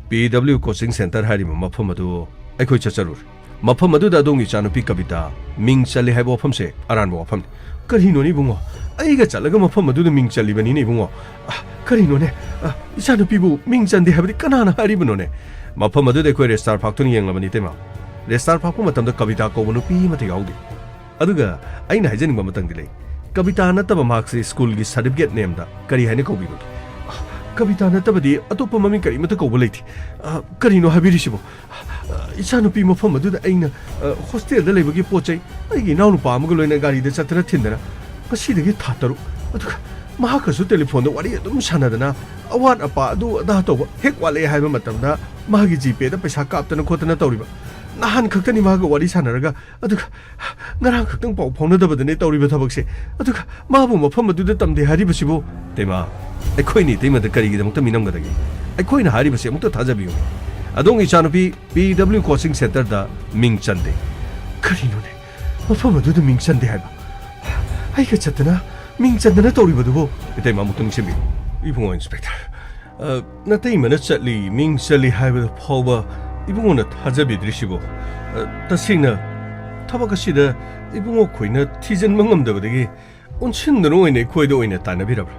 ꯄꯤ ꯗꯕ꯭ꯂꯤꯎ ꯀꯣꯆꯤꯡ ꯁꯦꯟꯇꯔ ꯍꯥꯏꯔꯤꯕ ꯃꯐꯝ ꯑꯗꯨ ꯑꯩꯈꯣꯏ ꯆꯠꯆꯔꯨꯔꯦ꯫ ꯃꯐꯝ ꯑꯗꯨꯗ ꯑꯗꯣꯝꯒꯤ ꯏꯆꯥꯅꯨꯄꯤ ꯀꯕꯤꯇꯥ ꯃꯤꯡ ꯆꯜꯂꯤ ꯍꯥꯏꯕ ꯋꯥꯐꯝꯁꯦ ꯑꯔꯥꯟꯕ ꯋꯥꯐꯝꯅꯤ꯫ ꯀꯔꯤꯅꯣꯅꯦ ꯏꯕꯨꯡꯉꯣ? ꯑꯩꯒ ꯆꯠꯂꯒ ꯃꯐꯝ ꯑꯗꯨꯗ ꯃꯤꯡ ꯆꯜꯂꯤꯕꯅꯤꯅꯦ ꯏꯕꯨꯡꯉꯣ꯫ ꯑ, ꯀꯔꯤꯅꯣꯅꯦ? ꯑ, ꯏꯆꯥꯅꯨꯄꯤꯕꯨ ꯃꯤꯡ ꯆꯟꯗꯦ ꯍꯥꯏꯕꯗꯤ ꯀꯅꯥꯅ ꯍꯥꯏꯔꯤꯕꯅꯣꯅꯦ? ꯃꯐꯝ ꯑꯗꯨꯗ ꯑꯩꯈꯣꯏ ꯔꯦꯖꯤꯁꯇꯥꯔ ꯐꯥꯛꯇꯨꯅ ꯌꯦꯡꯂꯕꯅꯤ ꯏꯇꯩꯃ꯫ ꯔꯦꯖꯤꯁꯇꯥꯔ ꯐꯥꯛꯄ ꯃꯇꯝꯗ ꯀꯕꯤꯇꯥ ꯀꯧꯕ ꯅꯨꯄꯤ ꯑꯃꯠꯇ ꯌꯥꯎꯗꯦ꯫ ꯑꯗꯨꯒ ꯑꯩꯅ ꯍꯥꯏꯖꯅꯤꯡꯕ ꯑꯃꯇꯪꯗꯤ ꯂꯩ꯫ ꯀꯕꯤꯇꯥ ꯅꯠꯇꯕ ꯃꯍꯥꯛꯁꯤ ꯁ꯭ꯀꯨꯜꯒꯤ ꯁꯥꯔꯇꯤꯐꯤꯀꯦꯠ ꯅꯦꯝꯗ ꯀꯔꯤ ꯍꯥꯏꯅ ꯀꯧꯕꯤꯕꯒꯦ? ꯑ, ꯀꯕꯤꯇꯥ ꯅꯠꯇꯕꯗꯤ ꯑꯇꯣꯞꯄ ꯃꯃꯤꯡ ꯀꯔꯤꯃꯠꯇ ꯀꯧꯕ ꯂꯩꯇꯦ꯫ ꯑ, ꯀꯔꯤꯅꯣ ꯍꯥꯏꯕꯤꯔꯤꯁꯤꯕꯣ? ꯑ, ꯏꯆꯥꯅꯨꯄꯤ ꯃꯐꯝ ꯑꯗꯨꯗ ꯑꯩꯅ, ꯑ, ꯍꯣꯁꯇꯦꯜꯗ ꯂꯩꯕꯒꯤ ꯄꯣꯠ ꯆꯩ ꯑꯩꯒꯤ ꯏꯅꯥꯎꯅꯨꯄꯥ ꯑꯃꯒ ꯂꯣꯏꯅ ꯒꯥꯔꯤꯗ ꯆꯠꯇꯅ ꯊꯤꯟꯗꯅ ꯉꯁꯤꯗꯒꯤ ꯊꯥ ꯇꯔꯨꯛ꯫ ꯑꯗꯨꯒ ꯃꯍꯥꯛꯀꯁꯨ ꯇꯦꯂꯤꯐꯣꯟꯗ ꯋꯥꯔꯤ ꯑꯗꯨꯝ ꯁꯥꯟꯅꯗꯅ ꯑꯋꯥꯠ ꯑꯄꯥ ꯑꯗꯨ ꯑꯗꯥ ꯇꯧꯕ꯫ ꯍꯦꯛ ꯋꯥꯠꯂꯛꯑꯦ ꯍꯥꯏꯕ ꯃꯇꯝꯗ ꯃꯥꯒꯤ ꯖꯤꯄꯦꯗ ꯄꯩꯁꯥ ꯀꯥꯞꯇꯅ ꯈꯣꯠꯇꯅ ꯇꯧꯔꯤꯕ꯫ ꯅꯍꯥꯟ ꯈꯛꯇꯅꯤ ꯃꯥꯒ ꯋꯥꯔꯤ ꯁꯥꯟꯅꯔꯒ, ꯑꯗꯨꯒ ꯉꯔꯥꯡ ꯈꯛꯇꯪ ꯄꯥꯎ ꯐꯥꯎꯅꯗꯕꯗꯅꯦ ꯇꯧꯔꯤꯕ ꯊꯕꯛꯁꯦ꯫ ꯑꯗꯨꯒ ꯃꯥꯕꯨ ꯃꯐꯝ ꯑꯗꯨꯗ ꯇꯝꯗꯦ ꯍꯥꯏꯔꯤꯕꯁꯤꯕꯨ? ꯏꯇꯩꯃ, ꯑꯩꯈꯣꯏꯅ ꯏꯇꯩꯃꯗ ꯀꯔꯤꯒꯤꯗꯃꯛꯇ ꯃꯤꯅꯝꯒꯗꯒꯦ? ꯑꯩꯈꯣꯏꯅ ꯍꯥꯏꯔꯤꯕꯁꯤ ꯑꯃꯨꯛꯇ ꯊꯥꯖꯕꯤꯌꯨ꯫ ꯑꯗꯣꯝꯒꯤ ꯏꯆꯥꯅꯨꯄꯤ ꯄꯤ ꯗꯕ꯭ꯂꯤꯎ ꯀꯣꯆꯤꯡ ꯁꯦꯟꯇꯔꯗ ꯃꯤꯡ ꯆꯟꯗꯦ꯫ ꯀꯔꯤꯅꯣꯅꯦ? ꯃꯐꯝ ꯑꯗꯨꯗ ꯃꯤꯡ ꯆꯟꯗꯦ ꯍꯥꯏꯕ? ꯑꯩꯒ ꯆꯠꯇꯅ ꯃꯤꯡ ꯆꯟꯗꯅ ꯇꯧꯔꯤꯕꯗꯨꯕꯨ? ꯏꯇꯩꯃ, ꯑꯃꯨꯛꯇ ꯅꯤꯡꯁꯤꯡꯕꯤꯌꯨ꯫ ꯏꯕꯨꯡꯉꯣ ꯏꯟꯁꯄꯦꯛꯇꯔ, ꯑ, ꯅꯇꯩꯃꯅ ꯆꯠꯂꯤ, ꯃꯤꯡ ꯆꯜꯂꯤ ꯍꯥꯏꯕꯗ ꯐꯥꯎꯕ ꯏꯕꯨꯡꯉꯣꯅ ꯊꯥꯖꯕꯤꯗ꯭ꯔꯤꯁꯤꯕꯨ? ꯑ, ꯇꯁꯦꯡꯅ ꯊꯕꯛ ꯑꯁꯤꯗ ꯏꯕꯨꯡꯉꯣ ꯈꯣꯏꯅ ꯊꯤꯖꯤꯟꯕ ꯉꯝꯗꯕꯗꯒꯤ ꯑꯣꯟꯁꯤꯟꯗꯨꯅ ꯑꯣꯏꯅ ꯑꯩꯈꯣꯏꯗ ꯑꯣꯏꯅ ꯇꯥꯟꯅꯕꯤꯔꯕ꯭ꯔꯥ?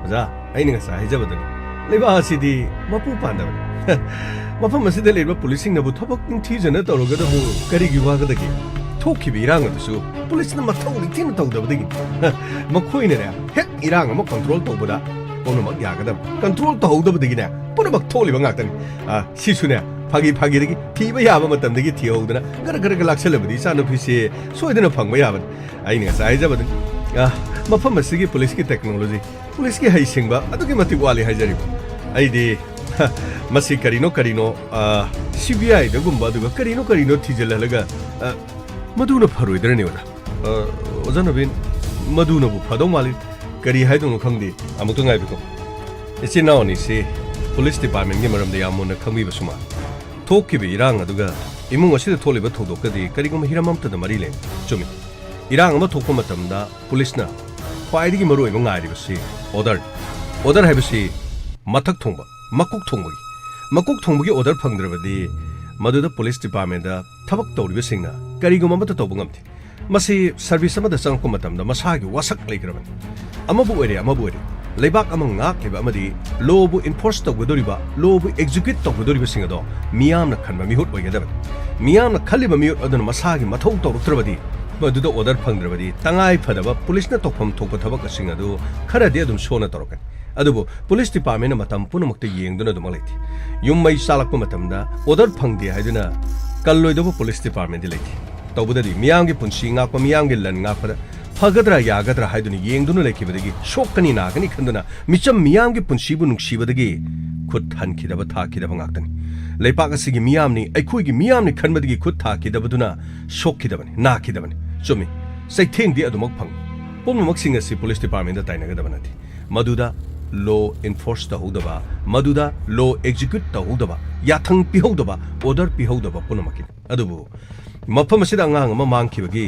ꯑꯣꯖꯥ, ꯑꯩꯅ ꯉꯁꯥꯏ ꯍꯥꯏꯖꯕꯗꯨꯅꯤ, ꯂꯩꯕꯥꯛ ꯑꯁꯤꯗꯤ ꯃꯄꯨ ꯄꯥꯟꯗꯕꯅꯤ꯫ ꯃꯐꯝ ꯑꯁꯤꯗ ꯂꯩꯔꯤꯕ ꯄꯨꯂꯤꯁꯁꯤꯡꯅꯕꯨ ꯊꯕꯛ ꯅꯤꯡꯊꯤꯖꯅ ꯇꯧꯔꯒꯗꯕꯨ ꯀꯔꯤꯒꯤ ꯋꯥꯒꯗꯒꯦ? ꯊꯣꯛꯈꯤꯕ ꯏꯔꯥꯡ ꯑꯗꯨꯁꯨ ꯄꯨꯂꯤꯁꯅ ꯃꯊꯧ ꯅꯤꯡꯊꯤꯅ ꯇꯧꯗꯕꯗꯒꯤ꯫ ꯃꯈꯣꯏꯅꯅꯦ, ꯍꯦꯛ ꯏꯔꯥꯡ ꯑꯃ ꯀꯟꯇ꯭ꯔꯣꯜ ꯇꯧꯕꯗ ꯄꯨꯝꯅꯃꯛ ꯌꯥꯒꯗꯕ꯫ ꯀꯟꯇ꯭ꯔꯣꯜ ꯇꯧꯍꯧꯗꯕꯗꯒꯤꯅꯦ, ꯄꯨꯝꯅꯃꯛ ꯊꯣꯛꯂꯤꯕ ꯉꯥꯛꯇꯅꯤ꯫ ꯑ, ꯁꯤꯁꯨꯅꯦ, ꯐꯥꯒꯤ ꯐꯥꯒꯤꯗꯒꯤ ꯊꯤꯕ ꯌꯥꯕ ꯃꯇꯝꯗꯒꯤ ꯊꯤꯍꯧꯗꯅ ꯒꯔ ꯒꯔ ꯒꯔ ꯂꯥꯛꯁꯜꯂꯕꯗꯤ ꯏꯆꯥꯅꯨꯄꯤꯁꯦ ꯁꯣꯏꯗꯅ ꯐꯪꯕ ꯌꯥꯕꯅꯤ꯫ ꯑꯩꯅ ꯉꯁꯥꯏ ꯍꯥꯏꯖꯕꯗꯨꯅꯤ꯫ ꯑ, ꯃꯐꯝ ꯑꯁꯤꯒꯤ ꯄꯨꯂꯤꯁꯀꯤ ꯇꯦꯛꯅꯣꯂꯣꯖꯤ, ꯄꯨꯂꯤꯁꯀꯤ ꯍꯩꯁꯤꯡꯕ ꯑꯗꯨꯛꯀꯤ ꯃꯇꯤꯛ ꯋꯥꯠꯂꯤ ꯍꯥꯏꯖꯔꯤꯕ꯫ ꯑꯩꯗꯤ, ꯍ, ꯃꯁꯤ ꯀꯔꯤꯅꯣ ꯀꯔꯤꯅꯣ, ꯑ, ꯁꯤ ꯕꯤ ꯑꯥꯏꯗꯒꯨꯝꯕ ꯑꯗꯨꯒ ꯀꯔꯤꯅꯣ ꯀꯔꯤꯅꯣ ꯊꯤꯖꯤꯜꯍꯜꯂꯒ, ꯑ, ꯃꯗꯨꯅ ꯐꯔꯣꯏꯗ꯭ꯔꯅꯦ, ꯑꯣꯖꯥ? ꯑ, ꯑꯣꯖꯥ ꯅꯕꯤꯟ, ꯃꯗꯨꯅꯕꯨ ꯐꯗꯧ ꯃꯥꯜꯂꯤ꯫ ꯀꯔꯤ ꯍꯥꯏꯗꯧꯅꯣ ꯈꯪꯗꯦ꯫ ꯑꯃꯨꯛꯇ ꯉꯥꯏꯕꯤꯈꯣ꯫ ꯏꯆꯤꯟ ꯏꯅꯥꯎ ꯑꯅꯤꯁꯤ ꯄꯨꯂꯤꯁ ꯗꯤꯄꯥꯔꯠꯃꯦꯟꯒꯤ ꯃꯔꯝꯗ ꯌꯥꯝ ꯃꯨꯟꯅ ꯈꯪꯕꯤꯕꯁꯨ ꯃꯥꯜꯂꯤ꯫ ꯊꯣꯛꯈꯤꯕ ꯏꯔꯥꯡ ꯑꯗꯨꯒ ꯏꯃꯨꯡ ꯑꯁꯤꯗ ꯊꯣꯛꯂꯤꯕ ꯊꯧꯗꯣꯛꯀꯗꯤ ꯀꯔꯤꯒꯨꯝꯕ ꯍꯤꯔꯝ ꯑꯃꯠꯇꯗ ꯃꯔꯤ ꯂꯩꯅꯩ꯫ ꯆꯨꯝꯃꯤ꯫ ꯏꯔꯥꯡ ꯑꯃ ꯊꯣꯛꯄ ꯃꯇꯝꯗ ꯄꯨꯂꯤꯁꯅ ꯈ꯭ꯋꯥꯏꯗꯒꯤ ꯃꯔꯨꯑꯣꯏꯕ ꯉꯥꯏꯔꯤꯕꯁꯤ ꯑꯣꯔꯗꯔꯅꯤ꯫ ꯑꯣꯔꯗꯔ ꯍꯥꯏꯕꯁꯤ ꯃꯊꯛ ꯊꯣꯡꯕ, ꯃꯀꯣꯛ ꯊꯣꯡꯕꯒꯤ, ꯃꯀꯣꯛ ꯊꯣꯡꯕꯒꯤ ꯑꯣꯔꯗꯔ ꯐꯪꯗ꯭ꯔꯕꯗꯤ ꯃꯗꯨꯗ ꯄꯨꯂꯤꯁ ꯗꯤꯄꯥꯔꯠꯃꯦꯟꯗ ꯊꯕꯛ ꯇꯧꯔꯤꯕꯁꯤꯡꯅ ꯀꯔꯤꯒꯨꯝꯕ ꯑꯃꯠꯇ ꯇꯧꯕ ꯉꯝꯗꯦ꯫ ꯃꯁꯤ ꯁꯔꯚꯤꯁ ꯑꯃꯗ ꯆꯪꯉꯛꯄ ꯃꯇꯝꯗ ꯃꯁꯥꯒꯤ ꯋꯥꯁꯛ ꯂꯩꯈ꯭ꯔꯕꯅꯤ꯫ ꯑꯃꯕꯨ ꯑꯣꯏꯔꯦ, ꯑꯃꯕꯨ ꯑꯣꯏꯔꯦ, ꯂꯩꯕꯥꯛ ꯑꯃ ꯉꯥꯛꯂꯤꯕ ꯑꯃꯗꯤ ꯂꯣꯕꯨ ꯏꯟꯐꯣꯔꯁ ꯇꯧꯒꯗꯧꯔꯤꯕ, ꯂꯣꯕꯨ ꯑꯦꯛꯖꯤꯀ꯭ꯌꯨꯠ ꯇꯧꯒꯗꯧꯔꯤꯕꯁꯤꯡ ꯑꯗꯣ ꯃꯤꯌꯥꯝꯅ ꯈꯟꯕ ꯃꯤꯍꯨꯠ ꯑꯣꯏꯒꯗꯕꯅꯤ꯫ ꯃꯤꯌꯥꯝꯅ ꯈꯜꯂꯤꯕ ꯃꯤꯍꯨꯠ ꯑꯗꯨꯅ ꯃꯁꯥꯒꯤ ꯃꯊꯧ ꯇꯧꯔꯛꯇ꯭ꯔꯕꯗꯤ, ꯃꯗꯨꯗ ꯑꯣꯔꯗꯔ ꯐꯪꯗ꯭ꯔꯕꯗꯤ, ꯇꯉꯥꯏ ꯐꯗꯕ ꯄꯨꯂꯤꯁꯅ ꯇꯧꯐꯝ ꯊꯣꯛꯄ ꯊꯕꯛꯁꯤꯡ ꯑꯗꯨ ꯈꯔꯗꯤ ꯑꯗꯨꯝ ꯁꯣꯟꯅ ꯇꯧꯔꯛꯀꯅꯤ꯫ ꯑꯗꯨꯕꯨ ꯄꯨꯂꯤꯁ ꯗꯤꯄꯥꯔꯠꯃꯦꯟꯅ ꯃꯇꯝ ꯄꯨꯝꯅꯃꯛꯇ ꯌꯦꯡꯗꯨꯅ ꯑꯗꯨꯃꯛ ꯂꯩꯇꯦ꯫ ꯌꯨꯝ ꯃꯩ ꯆꯥꯛꯂꯛꯄ ꯃꯇꯝꯗ ꯑꯣꯔꯗꯔ ꯐꯪꯗꯦ ꯍꯥꯏꯗꯨꯅ ꯀꯜꯂꯣꯏꯗꯧꯕ ꯄꯨꯂꯤꯁ ꯗꯤꯄꯥꯔꯠꯃꯦꯟꯗꯤ ꯂꯩꯇꯦ꯫ ꯇꯧꯕꯗꯗꯤ ꯃꯤꯌꯥꯝꯒꯤ ꯄꯨꯟꯁꯤ ꯉꯥꯛꯄ, ꯃꯤꯌꯥꯝꯒꯤ ꯂꯟ ꯉꯥꯛꯄꯗ ꯐꯒꯗ꯭ꯔꯥ ꯌꯥꯒꯗ꯭ꯔꯥ ꯍꯥꯏꯗꯨꯅ ꯌꯦꯡꯗꯨꯅ ꯂꯩꯈꯤꯕꯗꯒꯤ ꯁꯣꯛꯀꯅꯤ ꯅꯥꯒꯅꯤ ꯈꯟꯗꯨꯅ ꯃꯤꯆꯝ ꯃꯤꯌꯥꯝꯒꯤ ꯄꯨꯟꯁꯤꯕꯨ ꯅꯨꯡꯁꯤꯕꯗꯒꯤ ꯈꯨꯠ ꯍꯟꯈꯤꯗꯕ ꯊꯥꯈꯤꯗꯕ ꯉꯥꯛꯇꯅꯤ꯫ ꯂꯩꯄꯥꯛ ꯑꯁꯤꯒꯤ ꯃꯤꯌꯥꯝꯅꯤ, ꯑꯩꯈꯣꯏꯒꯤ ꯃꯤꯌꯥꯝꯅꯤ ꯈꯟꯕꯗꯒꯤ ꯈꯨꯠ ꯊꯥꯈꯤꯗꯕꯗꯨꯅ ꯁꯣꯛꯈꯤꯗꯕꯅꯤ, ꯅꯥꯈꯤꯗꯕꯅꯤ꯫ ꯆꯨꯝꯃꯤ, ꯆꯩꯊꯦꯡꯗꯤ ꯑꯗꯨꯃꯛ ꯐꯪꯏ꯫ ꯄꯨꯝꯅꯃꯛꯁꯤꯡ ꯑꯁꯤ ꯄꯨꯂꯤꯁ ꯗꯤꯄꯥꯔꯠꯃꯦꯟꯗ ꯇꯥꯏꯅꯒꯗꯕ ꯅꯠꯇꯦ꯫ ꯃꯗꯨꯗ ꯂꯣ ꯏꯟꯐꯣꯔꯁ ꯇꯧꯍꯧꯗꯕ, ꯃꯗꯨꯗ ꯂꯣ ꯑꯦꯛꯖꯤꯀ꯭ꯌꯨꯠ ꯇꯧꯍꯧꯗꯕ, ꯌꯥꯊꯪ ꯄꯤꯍꯧꯗꯕ, ꯑꯣꯔꯗꯔ ꯄꯤꯍꯧꯗꯕ ꯄꯨꯝꯅꯃꯛꯀꯤꯅꯤ꯫ ꯑꯗꯨꯕꯨ ꯃꯐꯝ ꯑꯁꯤꯗ ꯑꯉꯥꯡ ꯑꯃ ꯃꯥꯡꯈꯤꯕꯒꯤ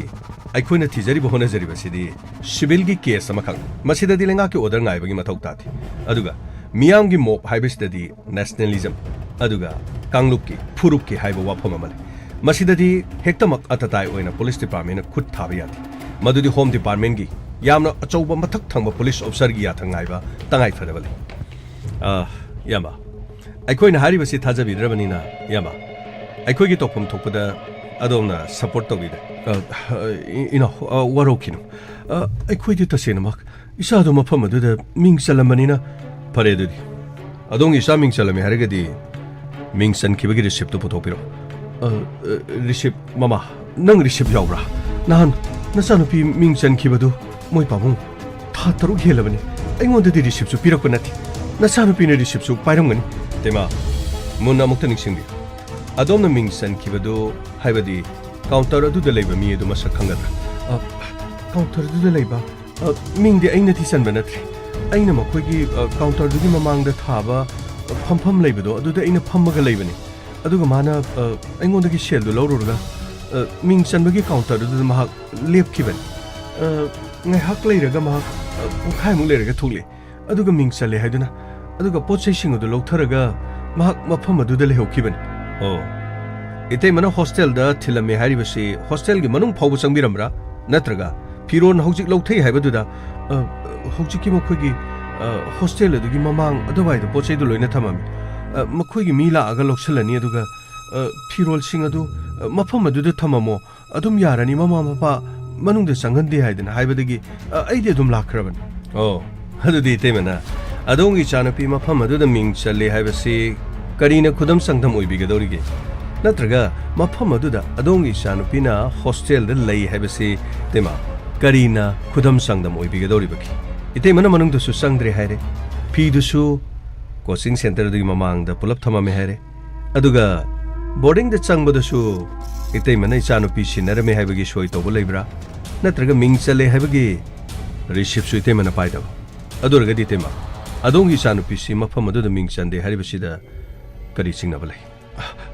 ꯑꯩꯈꯣꯏꯅ ꯊꯤꯖꯔꯤꯕ ꯍꯣꯠꯅꯖꯔꯤꯕꯁꯤꯗꯤ ꯁꯤꯚꯤꯜꯒꯤ ꯀꯦꯁ ꯑꯃꯈꯛ꯫ ꯃꯁꯤꯗꯗꯤ ꯂꯩꯉꯥꯛꯀꯤ ꯑꯣꯔꯗꯔ ꯉꯥꯏꯕꯒꯤ ꯃꯊꯧ ꯇꯥꯗꯦ꯫ ꯑꯗꯨꯒ ꯃꯤꯌꯥꯝꯒꯤ ꯃꯣꯞ ꯍꯥꯏꯕꯁꯤꯗꯗꯤ ꯅꯦꯁꯅꯦꯂꯤꯖꯝ ꯑꯗꯨꯒ ꯀꯥꯡꯂꯨꯞꯀꯤ, ꯐꯨꯔꯨꯞꯀꯤ ꯍꯥꯏꯕ ꯋꯥꯐꯝ ꯑꯃ ꯂꯩ꯫ ꯃꯁꯤꯗꯗꯤ ꯍꯦꯛꯇꯃꯛ ꯑꯇꯇꯥꯏ ꯑꯣꯏꯅ ꯄꯨꯂꯤꯁ ꯗꯤꯄꯥꯔꯠꯃꯦꯟꯅ ꯈꯨꯠ ꯊꯥꯕ ꯌꯥꯗꯦ꯫ ꯃꯗꯨꯗꯤ ꯍꯣꯝ ꯗꯤꯄꯥꯔꯠꯃꯦꯟꯒꯤ ꯌꯥꯝꯅ ꯑꯆꯧꯕ ꯃꯊꯛ ꯊꯪꯕ ꯄꯨꯂꯤꯁ ꯑꯣꯐꯤꯁꯔꯒꯤ ꯌꯥꯊꯪ ꯉꯥꯏꯕ ꯇꯉꯥꯏ ꯐꯗꯕ ꯂꯩ꯫ ꯑ, ꯏꯌꯥꯝꯕ, ꯑꯩꯈꯣꯏꯅ ꯍꯥꯏꯔꯤꯕꯁꯤ ꯊꯥꯖꯕꯤꯗ꯭ꯔꯕꯅꯤꯅ, ꯏꯌꯥꯝꯕ, ꯑꯩꯈꯣꯏꯒꯤ ꯇꯧꯐꯝ ꯊꯣꯛꯄꯗ ꯑꯗꯣꯝꯅ ꯁꯄꯣꯔꯠ ꯇꯧꯕꯤꯗ꯫ ꯑ, ꯏ-, ꯏꯅꯥꯎ, ꯑ, ꯋꯥꯔꯧꯈꯤꯅꯨ꯫ ꯑ, ꯑꯩꯈꯣꯏꯗꯤ ꯇꯁꯦꯡꯅꯃꯛ ꯏꯆꯥꯗꯣ ꯃꯐꯝ ꯑꯗꯨꯗ ꯃꯤꯡ ꯆꯜꯂꯝꯕꯅꯤꯅ꯫ ꯐꯔꯦ ꯑꯗꯨꯗꯤ꯫ ꯑꯗꯣꯝꯒꯤ ꯏꯆꯥ ꯃꯤꯡ ꯆꯜꯂꯝꯃꯦ ꯍꯥꯏꯔꯒꯗꯤ ꯃꯤꯡ ꯆꯟꯈꯤꯕꯒꯤ ꯔꯤꯁꯤꯞꯇꯨ ꯄꯨꯊꯣꯛꯄꯤꯔꯣ꯫ ꯑ, ꯑ, ꯔꯤꯁꯤꯞ, ꯃꯃꯥ, ꯅꯪ ꯔꯤꯁꯤꯞ ꯌꯥꯎꯕ꯭ꯔꯥ? ꯅꯍꯥꯟ ꯅꯆꯥꯅꯨꯄꯤ ꯃꯤꯡ ꯆꯟꯈꯤꯕꯗꯨ ꯃꯣꯏ ꯄꯥꯕꯨꯡ ꯊꯥ ꯇꯔꯨꯛ ꯍꯦꯜꯂꯕꯅꯤ꯫ ꯑꯩꯉꯣꯟꯗꯗꯤ ꯔꯤꯁꯤꯞꯁꯨ ꯄꯤꯔꯛꯄ ꯅꯠꯇꯦ꯫ ꯅꯆꯥꯅꯨꯄꯤꯅ ꯔꯤꯁꯤꯞꯁꯨ ꯄꯥꯏꯔꯝꯒꯅꯤ꯫ ꯏꯇꯩꯃ, ꯃꯨꯟꯅ ꯑꯃꯨꯛꯇ ꯅꯤꯡꯁꯤꯡꯕꯤꯌꯨ꯫ ꯑꯗꯣꯝꯅ ꯃꯤꯡ ꯆꯟꯈꯤꯕꯗꯨ, ꯍꯥꯏꯕꯗꯤ ꯀꯥꯎꯟꯇꯔ ꯑꯗꯨꯗ ꯂꯩꯕ ꯃꯤ ꯑꯗꯨ ꯃꯁꯛ ꯈꯪꯒꯗ꯭ꯔꯥ? ꯑ, ꯀꯥꯎꯟꯇꯔ ꯑꯗꯨꯗ ꯂꯩꯕ, ꯑ, ꯃꯤꯡꯗꯤ ꯑꯩꯅꯗꯤ ꯆꯟꯕ ꯅꯠꯇ꯭ꯔꯦ꯫ ꯑꯩꯅ ꯃꯈꯣꯏꯒꯤ, ꯑ, ꯀꯥꯎꯟꯇꯔꯗꯨꯒꯤ ꯃꯃꯥꯡꯗ ꯊꯥꯕ, ꯑ, ꯐꯝꯐꯝ ꯂꯩꯕꯗꯣ, ꯑꯗꯨꯗ ꯑꯩꯅ ꯐꯝꯃꯒ ꯂꯩꯕꯅꯤ꯫ ꯑꯗꯨꯒ ꯃꯥꯅ, ꯑ, ꯑꯩꯉꯣꯟꯗꯒꯤ ꯁꯦꯜꯗꯨ ꯂꯧꯔꯨꯔꯒ, ꯑ, ꯃꯤꯡ ꯆꯟꯕꯒꯤ ꯀꯥꯎꯟꯇꯔꯗꯨꯗ ꯃꯍꯥꯛ ꯂꯦꯞꯈꯤꯕꯅꯤ꯫ ꯑ, ꯉꯥꯏꯍꯥꯛ ꯂꯩꯔꯒ ꯃꯍꯥꯛ, ꯑ, ꯄꯨꯡꯈꯥꯏꯃꯨꯛ ꯂꯩꯔꯒ ꯊꯣꯛꯂꯛꯑꯦ꯫ ꯑꯗꯨꯒ ꯃꯤꯡ ꯆꯜꯂꯦ ꯍꯥꯏꯗꯨꯅ, ꯑꯗꯨꯒ ꯄꯣꯠ ꯆꯩꯁꯤꯡ ꯑꯗꯨ ꯂꯧꯊꯔꯒ ꯃꯍꯥꯛ ꯃꯐꯝ ꯑꯗꯨꯗ ꯂꯩꯍꯧꯈꯤꯕꯅꯤ꯫ ꯑꯣ, ꯏꯇꯩꯃꯅ ꯍꯣꯁꯇꯦꯜꯗ ꯊꯤꯜꯂꯝꯃꯦ ꯍꯥꯏꯔꯤꯕꯁꯤ ꯍꯣꯁꯇꯦꯜꯒꯤ ꯃꯅꯨꯡ ꯐꯥꯎꯕ ꯆꯪꯕꯤꯔꯝꯕ꯭ꯔꯥ? ꯅꯠꯇ꯭ꯔꯒ ꯐꯤꯔꯣꯜ ꯍꯧꯖꯤꯛ ꯂꯧꯊꯩ ꯍꯥꯏꯕꯗꯨꯗ, ꯑ, ꯍꯧꯖꯤꯛꯀꯤ ꯃꯈꯣꯏꯒꯤ, ꯑ, ꯍꯣꯁꯇꯦꯜ ꯑꯗꯨꯒꯤ ꯃꯃꯥꯡ ꯑꯗꯨꯋꯥꯏꯗ ꯄꯣꯠ ꯆꯩꯗꯨ ꯂꯣꯏꯅ ꯊꯝꯃꯝꯃꯤ꯫ ꯑ, ꯃꯈꯣꯏꯒꯤ ꯃꯤ ꯂꯥꯛꯑꯒ ꯂꯧꯁꯤꯜꯂꯅꯤ, ꯑꯗꯨꯒ, ꯑ, ꯐꯤꯔꯣꯜꯁꯤꯡ ꯑꯗꯨ, ꯑ, ꯃꯐꯝ ꯑꯗꯨꯗ ꯊꯝꯃꯝꯃꯣ, ꯑꯗꯨꯝ ꯌꯥꯔꯅꯤ, ꯃꯃꯥ ꯃꯄꯥ ꯃꯅꯨꯡꯗ ꯆꯪꯍꯟꯗꯦ ꯍꯥꯏꯗꯅ ꯍꯥꯏꯕꯗꯒꯤ, ꯑ, ꯑꯩꯗꯤ ꯑꯗꯨꯝ ꯂꯥꯛꯈ꯭ꯔꯕꯅꯤ꯫ ꯑꯣ, ꯑꯗꯨꯗꯤ ꯏꯇꯩꯃꯅ ꯑꯗꯣꯝꯒꯤ ꯏꯆꯥꯅꯨꯄꯤ ꯃꯐꯝ ꯑꯗꯨꯗ ꯃꯤꯡ ꯆꯜꯂꯦ ꯍꯥꯏꯕꯁꯤ ꯀꯔꯤꯅ ꯈꯨꯗꯝ ꯆꯥꯡꯗꯝ ꯑꯣꯏꯕꯤꯒꯗꯧꯔꯤꯒꯦ? ꯅꯠꯇ꯭ꯔꯒ ꯃꯐꯝ ꯑꯗꯨꯗ ꯑꯗꯣꯝꯒꯤ ꯏꯆꯥꯅꯨꯄꯤꯅ ꯍꯣꯁꯇꯦꯜꯗ ꯂꯩ ꯍꯥꯏꯕꯁꯤ, ꯏꯇꯩꯃ, ꯀꯔꯤꯅ ꯈꯨꯗꯝ ꯆꯥꯡꯗꯝ ꯑꯣꯏꯕꯤꯒꯗꯧꯔꯤꯕꯒꯦ? ꯏꯇꯩꯃꯅ ꯃꯅꯨꯡꯗꯁꯨ ꯆꯪꯗ꯭ꯔꯦ ꯍꯥꯏꯔꯦ, ꯐꯤꯗꯨꯁꯨ ꯀꯣꯆꯤꯡ ꯁꯦꯟꯇꯔꯗꯨꯒꯤ ꯃꯃꯥꯡꯗ ꯄꯨꯂꯞ ꯊꯝꯃꯝꯃꯦ ꯍꯥꯏꯔꯦ, ꯑꯗꯨꯒ ꯕꯣꯔꯗꯤꯡꯗ ꯆꯪꯕꯗꯁꯨ ꯏꯇꯩꯃꯅ ꯏꯆꯥꯅꯨꯄꯤ ꯁꯤꯟꯅꯔꯝꯃꯦ ꯍꯥꯏꯕꯒꯤ ꯁꯣꯏ ꯇꯧꯕ ꯂꯩꯕ꯭ꯔꯥ? ꯅꯠꯇ꯭ꯔꯒ ꯃꯤꯡ ꯆꯜꯂꯦ ꯍꯥꯏꯕꯒꯤ ꯔꯤꯁꯤꯞꯁꯨ ꯏꯇꯩꯃꯅ ꯄꯥꯏꯗꯕ? ꯑꯗꯨ ꯑꯣꯏꯔꯒꯗꯤ ꯏꯇꯩꯃ, ꯑꯗꯣꯝꯒꯤ ꯏꯆꯥꯅꯨꯄꯤꯁꯤ ꯃꯐꯝ ꯑꯗꯨꯗ ꯃꯤꯡ ꯆꯟꯗꯦ ꯍꯥꯏꯔꯤꯕꯁꯤꯗ ꯀꯔꯤ ꯆꯤꯡꯅꯕ ꯂꯩ?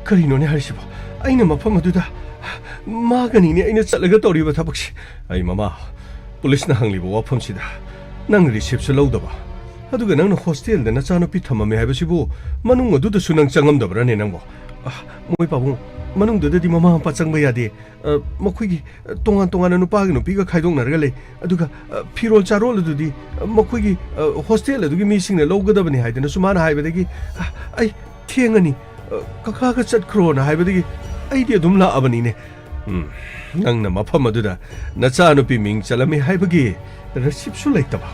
ꯀꯔꯤꯅꯣꯅꯦ ꯍꯥꯏꯔꯤꯁꯤꯕꯣ? ꯑꯩꯅ ꯃꯐꯝ ꯑꯗꯨꯗ, ꯃꯥꯒꯅꯤꯅꯦ ꯑꯩꯅ ꯆꯠꯂꯒ ꯇꯧꯔꯤꯕ ꯊꯕꯛꯁꯦ꯫ ꯑꯩ ꯃꯃꯥ, ꯄꯨꯂꯤꯁꯅ ꯍꯪꯂꯤꯕ ꯋꯥꯐꯝꯁꯤꯗ ꯅꯪ ꯔꯤꯁꯤꯞꯁꯨ ꯂꯧꯗꯕ, ꯑꯗꯨꯒ ꯅꯪꯅ ꯍꯣꯁꯇꯦꯜꯗ ꯅꯆꯥꯅꯨꯄꯤ ꯊꯝꯃꯝꯃꯦ ꯍꯥꯏꯕꯁꯤꯕꯨ ꯃꯅꯨꯡ ꯑꯗꯨꯗꯁꯨ ꯅꯪ ꯆꯪꯉꯝꯗꯕ꯭ꯔꯥꯅꯦ ꯅꯪꯕꯣ? ꯑ, ꯃꯣꯏ ꯄꯥꯕꯨꯡ, ꯃꯅꯨꯡꯗꯨꯗꯗꯤ ꯃꯃꯥ ꯃꯄꯥ ꯆꯪꯕ ꯌꯥꯗꯦ꯫ ꯑ, ꯃꯈꯣꯏꯒꯤ, ꯑ, ꯇꯣꯉꯥꯟ ꯇꯣꯉꯥꯟꯅ ꯅꯨꯄꯥꯒꯤ ꯅꯨꯄꯤꯒ ꯈꯥꯏꯗꯣꯛꯅꯔꯒ ꯂꯩ꯫ ꯑꯗꯨꯒ, ꯑ, ꯐꯤꯔꯣꯜ ꯆꯥꯔꯣꯜ ꯑꯗꯨꯗꯤ, ꯑ, ꯃꯈꯣꯏꯒꯤ, ꯑ, ꯍꯣꯁꯇꯦꯜ ꯑꯗꯨꯒꯤ ꯃꯤꯁꯤꯡꯅ ꯂꯧꯒꯗꯕꯅꯤ ꯍꯥꯏꯗꯅꯁꯨ ꯃꯥꯅ ꯍꯥꯏꯕꯗꯒꯤ, "ꯑ, ꯑꯩ ꯊꯦꯡꯉꯅꯤ, ꯑ, ꯀꯀꯥꯒ ꯆꯠꯈ꯭ꯔꯣꯅ" ꯍꯥꯏꯕꯗꯒꯤ ꯑꯩꯗꯤ ꯑꯗꯨꯝ ꯂꯥꯛꯑꯕꯅꯤꯅꯦ꯫ ꯎꯝ, ꯅꯪꯅ ꯃꯐꯝ ꯑꯗꯨꯗ ꯅꯆꯥꯅꯨꯄꯤ ꯃꯤꯡ ꯆꯜꯂꯝꯃꯤ ꯍꯥꯏꯕꯒꯤ ꯔꯁꯤꯞꯁꯨ ꯂꯩꯇꯕ,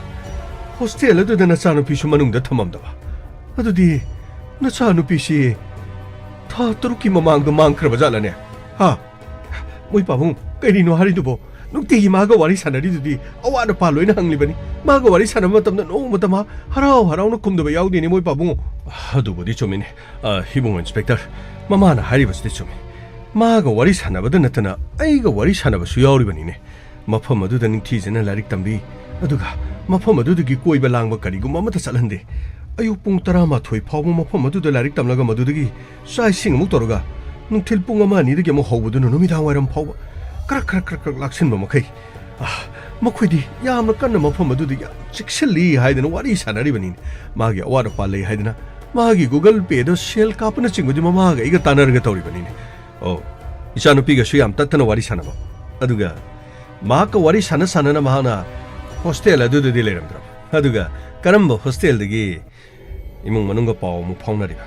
ꯍꯣꯁꯇꯦꯜ ꯑꯗꯨꯗ ꯅꯆꯥꯅꯨꯄꯤꯁꯨ ꯃꯅꯨꯡꯗ ꯊꯝꯃꯝꯗꯕ, ꯑꯗꯨꯗꯤ ꯅꯆꯥꯅꯨꯄꯤꯁꯤ ꯊꯥ ꯇꯔꯨꯛꯀꯤ ꯃꯃꯥꯡꯗ ꯃꯥꯡꯈ꯭ꯔꯕ ꯖꯥꯠꯂꯅꯦ? ꯍꯥ? ꯃꯣꯏ ꯄꯥꯕꯨꯡ, ꯀꯔꯤꯅꯣ ꯍꯥꯏꯔꯤꯗꯨꯕꯣ? ꯅꯨꯡꯇꯤꯒꯤ ꯃꯥꯒ ꯋꯥꯔꯤ ꯁꯥꯟꯅꯔꯤꯗꯨꯗꯤ ꯑꯋꯥꯠ ꯑꯄꯥ ꯂꯣꯏꯅ ꯍꯪꯂꯤꯕꯅꯤ꯫ ꯃꯥꯒ ꯋꯥꯔꯤ ꯁꯥꯟꯅꯕ ꯃꯇꯝꯗ ꯅꯣꯡꯃꯇ ꯃꯥ ꯍꯔꯥꯎ ꯍꯔꯥꯎꯅ ꯈꯨꯝꯗꯕ ꯌꯥꯎꯗꯦꯅꯦ, ꯃꯣꯏ ꯄꯥꯕꯨꯡ꯫ ꯑꯗꯨꯕꯨꯗꯤ ꯆꯨꯝꯃꯤꯅꯦ, ꯑ, ꯏꯕꯨꯡ ꯏꯟꯁꯄꯦꯛꯇꯔ, ꯃꯃꯥꯅ ꯍꯥꯏꯔꯤꯕꯁꯤꯗꯤ ꯆꯨꯝꯃꯤ꯫ ꯃꯥꯒ ꯋꯥꯔꯤ ꯁꯥꯟꯅꯕꯗ ꯅꯠꯇꯅ ꯑꯩꯒ ꯋꯥꯔꯤ ꯁꯥꯟꯅꯕꯁꯨ ꯌꯥꯎꯔꯤꯕꯅꯤꯅꯦ꯫ ꯃꯐꯝ ꯑꯗꯨꯗ ꯅꯤꯡꯊꯤꯖꯅ ꯂꯥꯏꯔꯤꯛ ꯇꯝꯕꯤ, ꯑꯗꯨꯒ ꯃꯐꯝ ꯑꯗꯨꯗꯒꯤ ꯀꯣꯏꯕ ꯂꯥꯡꯕ ꯀꯔꯤꯒꯨꯝꯕ ꯑꯃꯠꯇ ꯆꯠꯍꯟꯗꯦ꯫ ꯑꯌꯨꯛ ꯄꯨꯡ ꯇꯔꯥꯃꯥꯊꯣꯏ ꯐꯥꯎꯕ ꯃꯐꯝ ꯑꯗꯨꯗ ꯂꯥꯏꯔꯤꯛ ꯇꯝꯂꯒ ꯃꯗꯨꯗꯒꯤ ꯆꯥꯛ ꯏꯁꯤꯡ ꯑꯃꯨꯛ ꯇꯧꯔꯒ ꯅꯨꯡꯊꯤꯜ ꯄꯨꯡ ꯑꯃ ꯑꯅꯤꯗꯒꯤ ꯑꯃꯨꯛ ꯍꯧꯕꯗꯨꯅ ꯅꯨꯃꯤꯗꯥꯡ ꯋꯥꯏꯔꯝ ꯐꯥꯎꯕ ꯀ꯭ꯔꯛ ꯀ꯭ꯔꯛ ꯀ꯭ꯔꯛ ꯀ꯭ꯔꯛ ꯂꯥꯛꯁꯤꯟꯕ ꯃꯈꯩ, ꯑ, ꯃꯈꯣꯏꯗꯤ ꯌꯥꯝꯅ ꯀꯟꯅ ꯃꯐꯝ ꯑꯗꯨꯗ ꯌꯥꯝ ꯆꯦꯛꯁꯤꯜꯂꯤ ꯍꯥꯏꯗꯅ ꯋꯥꯔꯤ ꯁꯥꯟꯅꯔꯤꯕꯅꯤꯅꯦ꯫ ꯃꯥꯒꯤ ꯑꯋꯥꯠ ꯑꯄꯥ ꯂꯩ ꯍꯥꯏꯗꯅ ꯃꯥꯒꯤ Google Pay ꯗ ꯁꯦꯜ ꯀꯥꯞꯄꯅꯆꯤꯡꯕꯗꯤ ꯃꯃꯥꯒ ꯑꯩꯒ ꯇꯥꯟꯅꯔꯒ ꯇꯧꯔꯤꯕꯅꯤꯅꯦ꯫ ꯑꯣ, ꯏꯆꯥꯅꯨꯄꯤꯒꯁꯨ ꯌꯥꯝ ꯇꯠꯇꯅ ꯋꯥꯔꯤ ꯁꯥꯟꯅꯕ, ꯑꯗꯨꯒ ꯃꯍꯥꯛꯀ ꯋꯥꯔꯤ ꯁꯥꯟꯅ ꯁꯥꯟꯅꯅ ꯃꯍꯥꯛꯅ ꯍꯣꯁꯇꯦꯜ ꯑꯗꯨꯗꯗꯤ ꯂꯩꯔꯝꯗ꯭ꯔꯕ꯫ ꯑꯗꯨꯒ ꯀꯔꯝꯕ ꯍꯣꯁꯇꯦꯜꯗꯒꯤ ꯏꯃꯨꯡ ꯃꯅꯨꯡꯒ ꯄꯥꯎ ꯑꯃꯨꯛ ꯐꯥꯎꯅꯔꯤꯕ?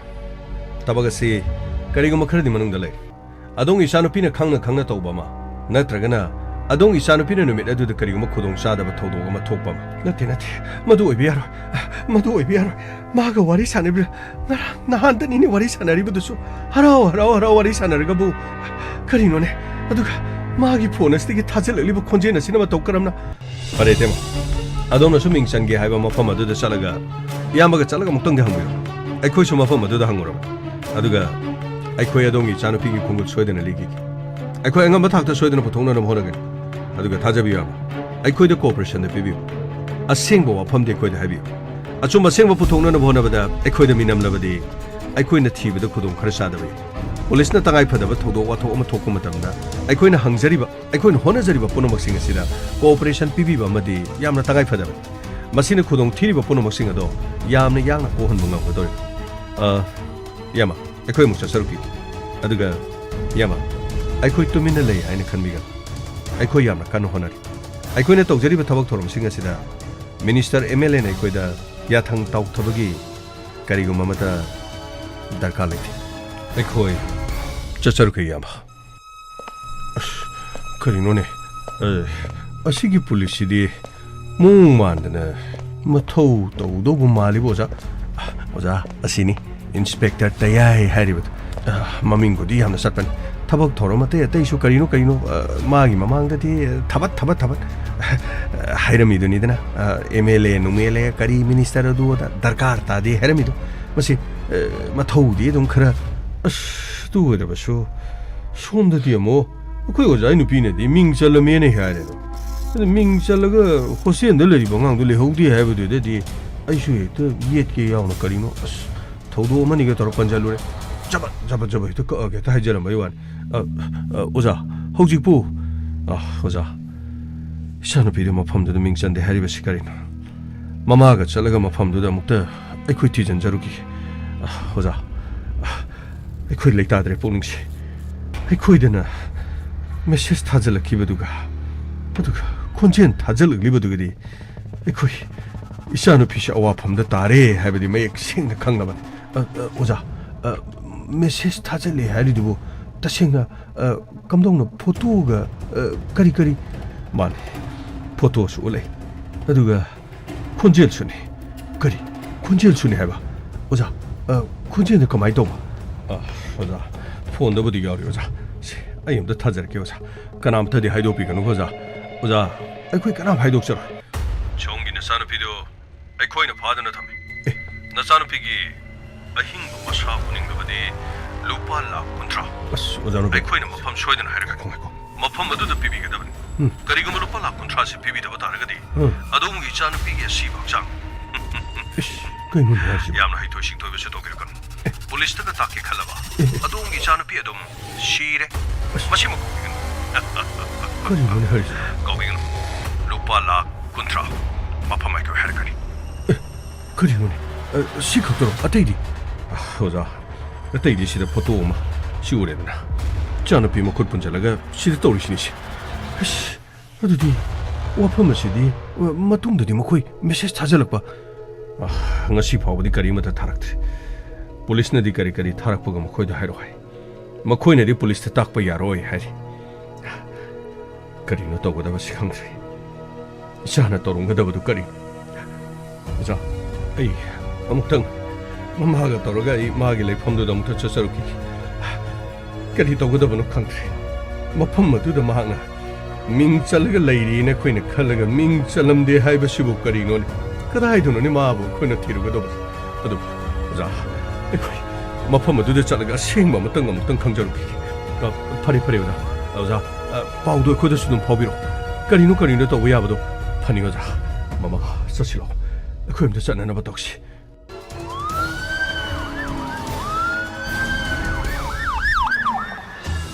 ꯊꯕꯛ ꯑꯁꯤ ꯀꯔꯤꯒꯨꯝꯕ ꯈꯔꯗꯤ ꯃꯅꯨꯡꯗ ꯂꯩꯔꯦ꯫ ꯑꯗꯣꯝꯒꯤ ꯏꯆꯥꯅꯨꯄꯤꯅ ꯈꯪꯅ ꯈꯪꯅ ꯇꯧꯕ ꯑꯃ, ꯅꯠꯇ꯭ꯔꯒꯅ ꯑꯗꯣꯝꯒꯤ ꯏꯆꯥꯅꯨꯄꯤꯅ ꯅꯨꯃꯤꯠ ꯑꯗꯨꯗ ꯀꯔꯤꯒꯨꯝꯕ ꯈꯨꯗꯣꯡ ꯆꯥꯗꯕ ꯊꯧꯗꯣꯛ ꯑꯃ ꯊꯣꯛꯄ ꯑꯃ? ꯅꯠꯇꯦ, ꯅꯠꯇꯦ, ꯃꯗꯨ ꯑꯣꯏꯕ ꯌꯥꯔꯣꯏ, ꯃꯗꯨ ꯑꯣꯏꯕ ꯌꯥꯔꯣꯏ꯫ ꯃꯥꯒ ꯋꯥꯔꯤ ꯁꯥꯟꯅꯕ, ꯉꯔꯥꯡ ꯅꯍꯥꯟꯗꯅꯤꯅꯦ ꯋꯥꯔꯤ ꯁꯥꯟꯅꯔꯤꯕꯗꯨꯁꯨ꯫ ꯍꯔꯥꯎ ꯍꯔꯥꯎ ꯍꯔꯥꯎ ꯋꯥꯔꯤ ꯁꯥꯟꯅꯔꯒꯕꯨ ꯀꯔꯤꯅꯣꯅꯦ? ꯑꯗꯨꯒ ꯃꯥꯒꯤ ꯐꯣꯟ ꯑꯁꯤꯗꯒꯤ ꯊꯥꯖꯤꯜꯂꯛꯂꯤꯕ ꯈꯣꯟꯖꯦꯜ ꯑꯁꯤꯅ ꯃꯇꯧ ꯀꯔꯝꯅ? ꯐꯔꯦ, ꯏꯇꯩꯃ, ꯑꯗꯣꯝꯅꯁꯨ ꯃꯤꯡ ꯆꯟꯒꯦ ꯍꯥꯏꯕ ꯃꯐꯝ ꯑꯗꯨꯗ ꯆꯠꯂꯒ, ꯏꯌꯥꯝꯕꯒ ꯆꯠꯂꯒ ꯑꯃꯨꯛꯇꯪꯗꯤ ꯍꯪꯕꯤꯌꯨ꯫ ꯑꯩꯈꯣꯏꯁꯨ ꯃꯐꯝ ꯑꯗꯨꯗ ꯍꯪꯉꯨꯔꯕꯅꯤ꯫ ꯑꯗꯨꯒ ꯑꯩꯈꯣꯏ ꯑꯗꯣꯝꯒꯤ ꯏꯆꯥꯅꯨꯄꯤꯒꯤ ꯈꯣꯡꯎꯞ ꯁꯣꯏꯗꯅ ꯂꯤꯈꯤꯒꯦ꯫ ꯑꯩꯈꯣꯏ ꯑꯉꯝꯕ ꯊꯥꯛꯇ ꯁꯣꯏꯗꯅ ꯄꯨꯊꯣꯛꯅꯅꯕ ꯍꯣꯠꯅꯒꯅꯤ꯫ ꯑꯗꯨꯒ ꯊꯥꯖꯕꯤꯌꯨ, ꯏꯌꯥꯝꯕ, ꯑꯩꯈꯣꯏꯗ cooperation ꯗ ꯄꯤꯕꯤꯌꯨ꯫ ꯑꯁꯦꯡꯕ ꯋꯥꯐꯝꯗꯤ ꯑꯩꯈꯣꯏꯗ ꯍꯥꯏꯕꯤꯌꯨ꯫ ꯑꯆꯨꯝꯕ ꯑꯁꯦꯡꯕ ꯄꯨꯊꯣꯛꯅꯅꯕ ꯍꯣꯠꯅꯕꯗ ꯑꯩꯈꯣꯏꯗ ꯃꯤꯅꯝꯂꯕꯗꯤ ꯑꯩꯈꯣꯏꯅ ꯊꯤꯕꯗ ꯈꯨꯗꯣꯡ ꯈꯔ ꯆꯥꯗꯕ ꯌꯥꯏ꯫ ꯄꯨꯂꯤꯁꯅ ꯇꯉꯥꯏ ꯐꯗꯕ ꯊꯧꯗꯣꯛ ꯋꯥꯊꯣꯛ ꯑꯃ ꯊꯣꯛꯄ ꯃꯇꯝꯗ ꯑꯩꯈꯣꯏꯅ ꯍꯪꯖꯔꯤꯕ, ꯑꯩꯈꯣꯏꯅ ꯍꯣꯠꯅꯖꯔꯤꯕ ꯄꯨꯝꯅꯃꯛꯁꯤꯡ ꯑꯁꯤꯗ cooperation ꯄꯤꯕꯤꯕ ꯑꯃꯗꯤ ꯌꯥꯝꯅ ꯇꯉꯥꯏ ꯐꯗꯕꯅꯤ꯫ ꯃꯁꯤꯅ ꯈꯨꯗꯣꯡ ꯊꯤꯔꯤꯕ ꯄꯨꯝꯅꯃꯛꯁꯤꯡ ꯑꯗꯣ ꯌꯥꯝꯅ ꯌꯥꯡꯅ ꯀꯣꯛꯍꯟꯕ ꯉꯝꯒꯗꯧꯔꯤꯕꯅꯤ꯫ ꯑ, ꯏꯌꯥꯝꯕ, ꯑꯩꯈꯣꯏ ꯑꯃꯨꯛ ꯆꯠꯆꯔꯨꯈꯤꯒꯦ꯫ ꯑꯗꯨꯒ ꯏꯌꯥꯝꯕ, ꯑꯩꯈꯣꯏ ꯇꯨꯃꯤꯟꯅ ꯂꯩ ꯍꯥꯏꯅ ꯈꯟꯕꯤꯒꯅꯨ꯫ ꯑꯩꯈꯣꯏ ꯌꯥꯝꯅ ꯀꯟꯅ ꯍꯣꯠꯅꯔꯤ꯫ ꯑꯩꯈꯣꯏꯅ ꯇꯧꯖꯔꯤꯕ ꯊꯕꯛ ꯊꯧꯔꯝꯁꯤꯡ ꯑꯁꯤꯗ ꯃꯤꯅꯤꯁꯇꯔ, ꯑꯦꯝ ꯑꯦꯜ ꯑꯦꯅ ꯑꯩꯈꯣꯏꯗ ꯌꯥꯊꯪ ꯇꯥꯎꯊꯕꯒꯤ ꯀꯔꯤꯒꯨꯝꯕ ꯑꯃꯠꯇ ꯗꯔꯀꯥꯔ ꯂꯩꯇꯦ꯫ ꯑꯩꯈꯣꯏ ꯆꯠꯆꯔꯨꯒꯦ, ꯏꯌꯥꯝꯕ꯫ ꯑꯁ, ꯀꯔꯤꯅꯣꯅꯦ? ꯑ, ꯑꯁꯤꯒꯤ ꯄꯨꯂꯤꯁꯁꯤꯗꯤ ꯃꯑꯣꯡ ꯃꯥꯟꯗꯅ ꯃꯊꯧ ꯇꯧꯗꯧꯕ ꯃꯥꯜꯂꯤꯕ, ꯑꯣꯖꯥ꯫ ꯑ, ꯑꯣꯖꯥ, ꯑꯁꯤꯅꯤ ꯏꯟꯁꯄꯦꯛꯇꯔ ꯇꯌꯥꯏ ꯍꯥꯏꯔꯤꯕꯗꯣ꯫ ꯑ, ꯃꯃꯤꯡꯕꯨꯗꯤ ꯌꯥꯝꯅ ꯆꯠꯄꯅꯤ꯫ ꯊꯕꯛ ꯊꯧꯔꯝ ꯑꯇꯩ ꯑꯇꯩꯁꯨ ꯀꯔꯤꯅꯣ ꯀꯔꯤꯅꯣ, ꯑ, ꯃꯥꯒꯤ ꯃꯃꯥꯡꯗꯗꯤ ꯊꯕꯠ, ꯊꯕꯠ, ꯊꯕꯠ ꯍꯥꯏꯔꯝꯃꯤꯗꯨꯅꯤꯗꯅ꯫ ꯑ, ꯑꯦꯝ ꯑꯦꯜ ꯑꯦ, ꯅꯨꯡ ꯑꯦꯜ ꯑꯦ, ꯀꯔꯤ ꯃꯤꯅꯤꯁꯇꯔ ꯑꯗꯨ ꯑꯗꯥ ꯗꯔꯀꯥꯔ ꯇꯥꯗꯦ ꯍꯥꯏꯔꯝꯃꯤꯗꯣ꯫ ꯃꯁꯤ, ꯑ, ꯃꯊꯧꯗꯤ ꯑꯗꯨꯝ ꯈꯔ, ꯑꯁ, ꯑꯗꯨ ꯑꯣꯏꯔꯕꯁꯨ ꯁꯣꯝꯗꯗꯤ ꯑꯃꯨꯛ ꯑꯩꯈꯣꯏ ꯑꯣꯖꯥꯒꯤ ꯅꯨꯄꯤꯅꯗꯤ ꯃꯤꯡ ꯆꯜꯂꯝꯃꯦꯅ ꯍꯥꯏꯔꯦ ꯑꯗꯣ꯫ ꯑꯗꯨ ꯃꯤꯡ ꯆꯜꯂꯒ ꯍꯣꯁꯇꯦꯜꯗ ꯂꯩꯔꯤꯕ ꯑꯉꯥꯡꯗꯣ ꯂꯩꯍꯧꯗꯦ ꯍꯥꯏꯕꯗꯨꯗꯗꯤ ꯑꯩꯁꯨ ꯍꯦꯛꯇ ꯌꯦꯠꯀꯦ ꯌꯥꯎꯅ ꯀꯔꯤꯅꯣ, ꯑꯁ, ꯊꯧꯗꯣꯛ ꯑꯃꯅꯤꯒ ꯇꯧꯔ ꯄꯟꯖꯜꯂꯨꯔꯦ꯫ ꯖꯕꯠ, ꯖꯕꯠ, ꯖꯕꯠ ꯍꯦꯛꯇ ꯀꯛꯑꯒꯦ ꯍꯦꯛꯇ ꯍꯥꯏꯖꯔꯝꯕꯩ ꯋꯥꯅꯤ꯫ ꯑ, ꯑ, ꯑꯣꯖꯥ, ꯍꯧꯖꯤꯛꯄꯨ, ꯑ, ꯑꯣꯖꯥ, ꯏꯆꯥꯅꯨꯄꯤꯗꯨ ꯃꯐꯝꯗꯨꯗ ꯃꯤꯡ ꯆꯟꯗꯦ ꯍꯥꯏꯔꯤꯕꯁꯤ ꯀꯔꯤꯅꯣ? ꯃꯃꯥꯒ ꯆꯠꯂꯒ ꯃꯐꯝꯗꯨꯗ ꯑꯃꯨꯛꯇ ꯑꯩꯈꯣꯏ ꯊꯤꯖꯤꯟꯖꯔꯨꯈꯤꯒꯦ꯫ ꯑ, ꯑꯣꯖꯥ, ꯑ, ꯑꯩꯈꯣꯏ ꯂꯩꯇꯥꯗ꯭ꯔꯦ ꯄꯨꯛꯅꯤꯡꯁꯦ꯫ ꯑꯩꯈꯣꯏꯗꯅ ꯃꯦꯁꯦꯖ ꯊꯥꯖꯤꯜꯂꯛꯈꯤꯕꯗꯨꯒ, ꯑꯗꯨꯒ ꯈꯣꯟꯖꯦꯜ ꯊꯥꯖꯤꯜꯂꯛꯂꯤꯕꯗꯨꯒꯗꯤ ꯑꯩꯈꯣꯏ ꯏꯆꯥꯅꯨꯄꯤꯁꯦ ꯑꯋꯥꯐꯝꯗ ꯇꯥꯔꯦ ꯍꯥꯏꯕꯗꯤ ꯃꯌꯦꯛ ꯁꯦꯡꯅ ꯈꯪꯂꯕꯅꯤ꯫ ꯑ, ꯑ, ꯑꯣꯖꯥ, ꯑ, ꯃꯦꯁꯦꯖ ꯊꯥꯖꯤꯜꯂꯦ ꯍꯥꯏꯔꯤꯗꯨꯕꯨ ꯇꯁꯦꯡꯅ, ꯑ, ꯀꯝꯗꯧꯅ ꯐꯣꯇꯣꯒ, ꯑ, ꯀꯔꯤ ꯀꯔꯤ? ꯃꯥꯅꯤ, ꯐꯣꯇꯣꯁꯨ ꯎꯠꯂꯛꯏ, ꯑꯗꯨꯒ ꯈꯣꯟꯖꯦꯜꯁꯨꯅꯤ꯫ ꯀꯔꯤ? ꯈꯣꯟꯖꯦꯜꯁꯨꯅꯤ ꯍꯥꯏꯕ? ꯑꯣꯖꯥ, ꯑ, ꯈꯣꯟꯖꯦꯜꯗ ꯀꯃꯥꯏꯅ ꯇꯧꯕ? ꯑ, ꯑꯣꯖꯥ, ꯐꯣꯟꯗꯕꯨꯗꯤ ꯌꯥꯎꯔꯤ, ꯑꯣꯖꯥ꯫ ꯁꯦ, ꯑꯩ ꯑꯝꯇ ꯊꯥꯖꯔꯛꯀꯦ, ꯑꯣꯖꯥ꯫ ꯀꯅꯥꯝꯇꯗꯤ ꯍꯥꯏꯗꯣꯛꯄꯤꯒꯅꯨ, ꯑꯣꯖꯥ꯫ ꯑꯣꯖꯥ, ꯑꯩꯈꯣꯏ ꯀꯅꯥꯝ ꯍꯥꯏꯗꯣꯛꯆꯔꯣꯏ꯫ ꯁꯣꯝꯒꯤ ꯅꯆꯥꯅꯨꯄꯤꯗꯨ ꯑꯩꯈꯣꯏꯅ ꯐꯥꯗꯨꯅ ꯊꯝꯃꯤ꯫ ꯑꯦ꯫ ꯅꯆꯥꯅꯨꯄꯤꯒꯤ ꯑꯍꯤꯡꯕ ꯃꯁꯥ ꯎꯅꯤꯡꯂꯕꯗꯤ ꯂꯨꯄꯥ ꯂꯥꯈ ꯀꯨꯟꯊ꯭ꯔꯥ꯫ ꯑꯁ, ꯑꯣꯖꯥ ꯔꯣꯕꯤꯟ꯫ ꯑꯩꯈꯣꯏꯅ ꯃꯐꯝ ꯁꯣꯏꯗꯅ ꯍꯥꯏꯔꯛꯀꯅꯤ꯫ ꯉꯥꯏꯈꯣ, ꯉꯥꯏꯈꯣ꯫ ꯃꯐꯝ ꯑꯗꯨꯗ ꯄꯤꯕꯤꯒꯗꯕꯅꯤ꯫ ꯎꯝ꯫ ꯀꯔꯤꯒꯨꯝꯕ ꯂꯨꯄꯥ ꯂꯥꯈ ꯀꯨꯟꯊ꯭ꯔꯥꯁꯤ ꯄꯤꯕꯤꯗꯕ ꯇꯥꯔꯒꯗꯤ, ꯎꯝ꯫ ꯑꯗꯣꯝꯒꯤ ꯏꯆꯥꯅꯨꯄꯤꯒꯤ ꯑꯁꯤꯕ ꯍꯛꯆꯥꯡ꯫ ꯏꯁ, ꯀꯩꯅꯣꯅꯦ ꯍꯥꯏꯁꯤꯕꯣ? ꯌꯥꯝꯅ ꯍꯩꯊꯣꯏ ꯁꯤꯡꯊꯣꯏꯕꯁꯨ ꯇꯧꯕꯤꯔꯛꯀꯅꯨ꯫ ꯑꯦ꯫ ꯄꯨꯂꯤꯁꯇꯒ ꯇꯥꯛꯀꯦ ꯈꯜꯂꯕ, ꯑꯦ꯫ ꯑꯗꯣꯝꯒꯤ ꯏꯆꯥꯅꯨꯄꯤ ꯑꯗꯨꯝ ꯁꯤꯔꯦ꯫ ꯑꯁ꯫ ꯃꯁꯤꯃ ꯀꯥꯎꯕꯤꯒꯅꯨ꯫ ꯀꯔꯤꯅꯣꯅꯦ ꯍꯥꯏꯔꯤꯁꯤꯕꯣ? ꯀꯥꯎꯕꯤꯒꯅꯨ꯫ ꯂꯨꯄꯥ ꯂꯥꯈ ꯀꯨꯟꯊ꯭ꯔꯥ꯫ ꯃꯐꯝ ꯑꯩꯈꯣꯏ ꯍꯥꯏꯔꯛꯀꯅꯤ꯫ ꯑꯦ, ꯀꯔꯤꯅꯣꯅꯦ? ꯑ, ꯁꯤ ꯈꯛꯇꯔꯣ? ꯑꯇꯩꯗꯤ? ꯑ, ꯑꯣꯖꯥ, ꯑꯇꯩꯗꯤ ꯁꯤꯗ ꯐꯣꯇꯣ ꯑꯃ ꯁꯤ ꯎꯔꯦꯗꯅ꯫ ꯏꯆꯥꯅꯨꯄꯤ ꯃꯈꯨꯠ ꯄꯨꯟꯁꯤꯜꯂꯒ ꯁꯤꯗ ꯇꯧꯔꯤꯁꯤꯅꯤꯁꯦ꯫ ꯑꯁ, ꯑꯗꯨꯗꯤ ꯋꯥꯐꯝ ꯑꯁꯤꯗꯤ, ꯑ, ꯃꯇꯨꯡꯗꯗꯤ ꯃꯈꯣꯏ ꯃꯦꯁꯦꯖ ꯊꯥꯖꯤꯜꯂꯛꯄ? ꯑ, ꯉꯁꯤ ꯐꯥꯎꯕꯗꯤ ꯀꯔꯤꯃꯠꯇ ꯊꯥꯔꯛꯇ꯭ꯔꯤ꯫ ꯄꯨꯂꯤꯁꯅꯗꯤ ꯀꯔꯤ ꯀꯔꯤ ꯊꯥꯔꯛꯄꯒ ꯃꯈꯣꯏꯗ ꯍꯥꯏꯔꯛꯑꯣ ꯍꯥꯏ꯫ ꯃꯈꯣꯏꯅꯗꯤ ꯄꯨꯂꯤꯁꯇ ꯇꯥꯛꯄ ꯌꯥꯔꯣꯏ ꯍꯥꯏꯔꯤ꯫ ꯀꯔꯤꯅꯣ ꯇꯧꯒꯗꯕꯁꯤ ꯈꯪꯗ꯭ꯔꯦ꯫ ꯏꯆꯥꯅ ꯇꯧꯔꯝꯒꯗꯕꯗꯨ ꯀꯔꯤꯅꯣ? ꯑꯣꯖꯥ, ꯑꯩ ꯑꯃꯨꯛꯇꯪ ꯃꯃꯥꯒ ꯇꯧꯔꯒ ꯑꯩ ꯃꯥꯒꯤ ꯂꯩꯐꯝꯗꯨꯗ ꯑꯃꯨꯛꯇ ꯆꯠꯆꯔꯨꯈꯤꯒꯦ꯫ ꯀꯔꯤ ꯇꯧꯒꯗꯕꯅꯣ ꯈꯪꯗ꯭ꯔꯦ꯫ ꯃꯐꯝ ꯑꯗꯨꯗ ꯃꯍꯥꯛꯅ ꯃꯤꯡ ꯆꯜꯂꯒ ꯂꯩꯔꯤꯅ ꯑꯩꯈꯣꯏꯅ ꯈꯜꯂꯒ ꯃꯤꯡ ꯆꯜꯂꯝꯗꯦ ꯍꯥꯏꯕꯁꯤꯕꯨ ꯀꯔꯤꯅꯣꯅꯦ? ꯀꯗꯥꯏꯗꯅꯣꯅꯦ ꯃꯥꯕꯨ ꯑꯩꯈꯣꯏꯅ ꯊꯤꯔꯨꯒꯗꯕꯁꯦ? ꯑꯗꯨ, ꯑꯣꯖꯥ, ꯑꯩꯈꯣꯏ ꯃꯐꯝ ꯑꯗꯨꯗ ꯆꯠꯂꯒ ꯑꯁꯦꯡꯕ ꯑꯃꯇꯪ ꯑꯃꯨꯛꯇꯪ ꯈꯪꯖꯔꯨꯈꯤꯒꯦ꯫ ꯑ, ꯐꯔꯦ, ꯐꯔꯦ, ꯑꯣꯖꯥ꯫ ꯑꯣꯖꯥ, ꯑ, ꯄꯥꯎꯗꯣ ꯑꯩꯈꯣꯏꯗꯁꯨ ꯑꯗꯨꯝ ꯐꯥꯎꯕꯤꯔꯛꯑꯣ꯫ ꯀꯔꯤꯅꯣ, ꯀꯔꯤꯅꯣ ꯇꯧꯕ ꯌꯥꯕꯗꯣ? ꯐꯅꯤ, ꯑꯣꯖꯥ꯫ ꯃꯃꯥ, ꯆꯠꯁꯤꯜꯂꯣ꯫ ꯑꯩꯈꯣꯏ ꯑꯝꯇ ꯆꯠꯅꯅꯕ ꯇꯧꯁꯤ꯫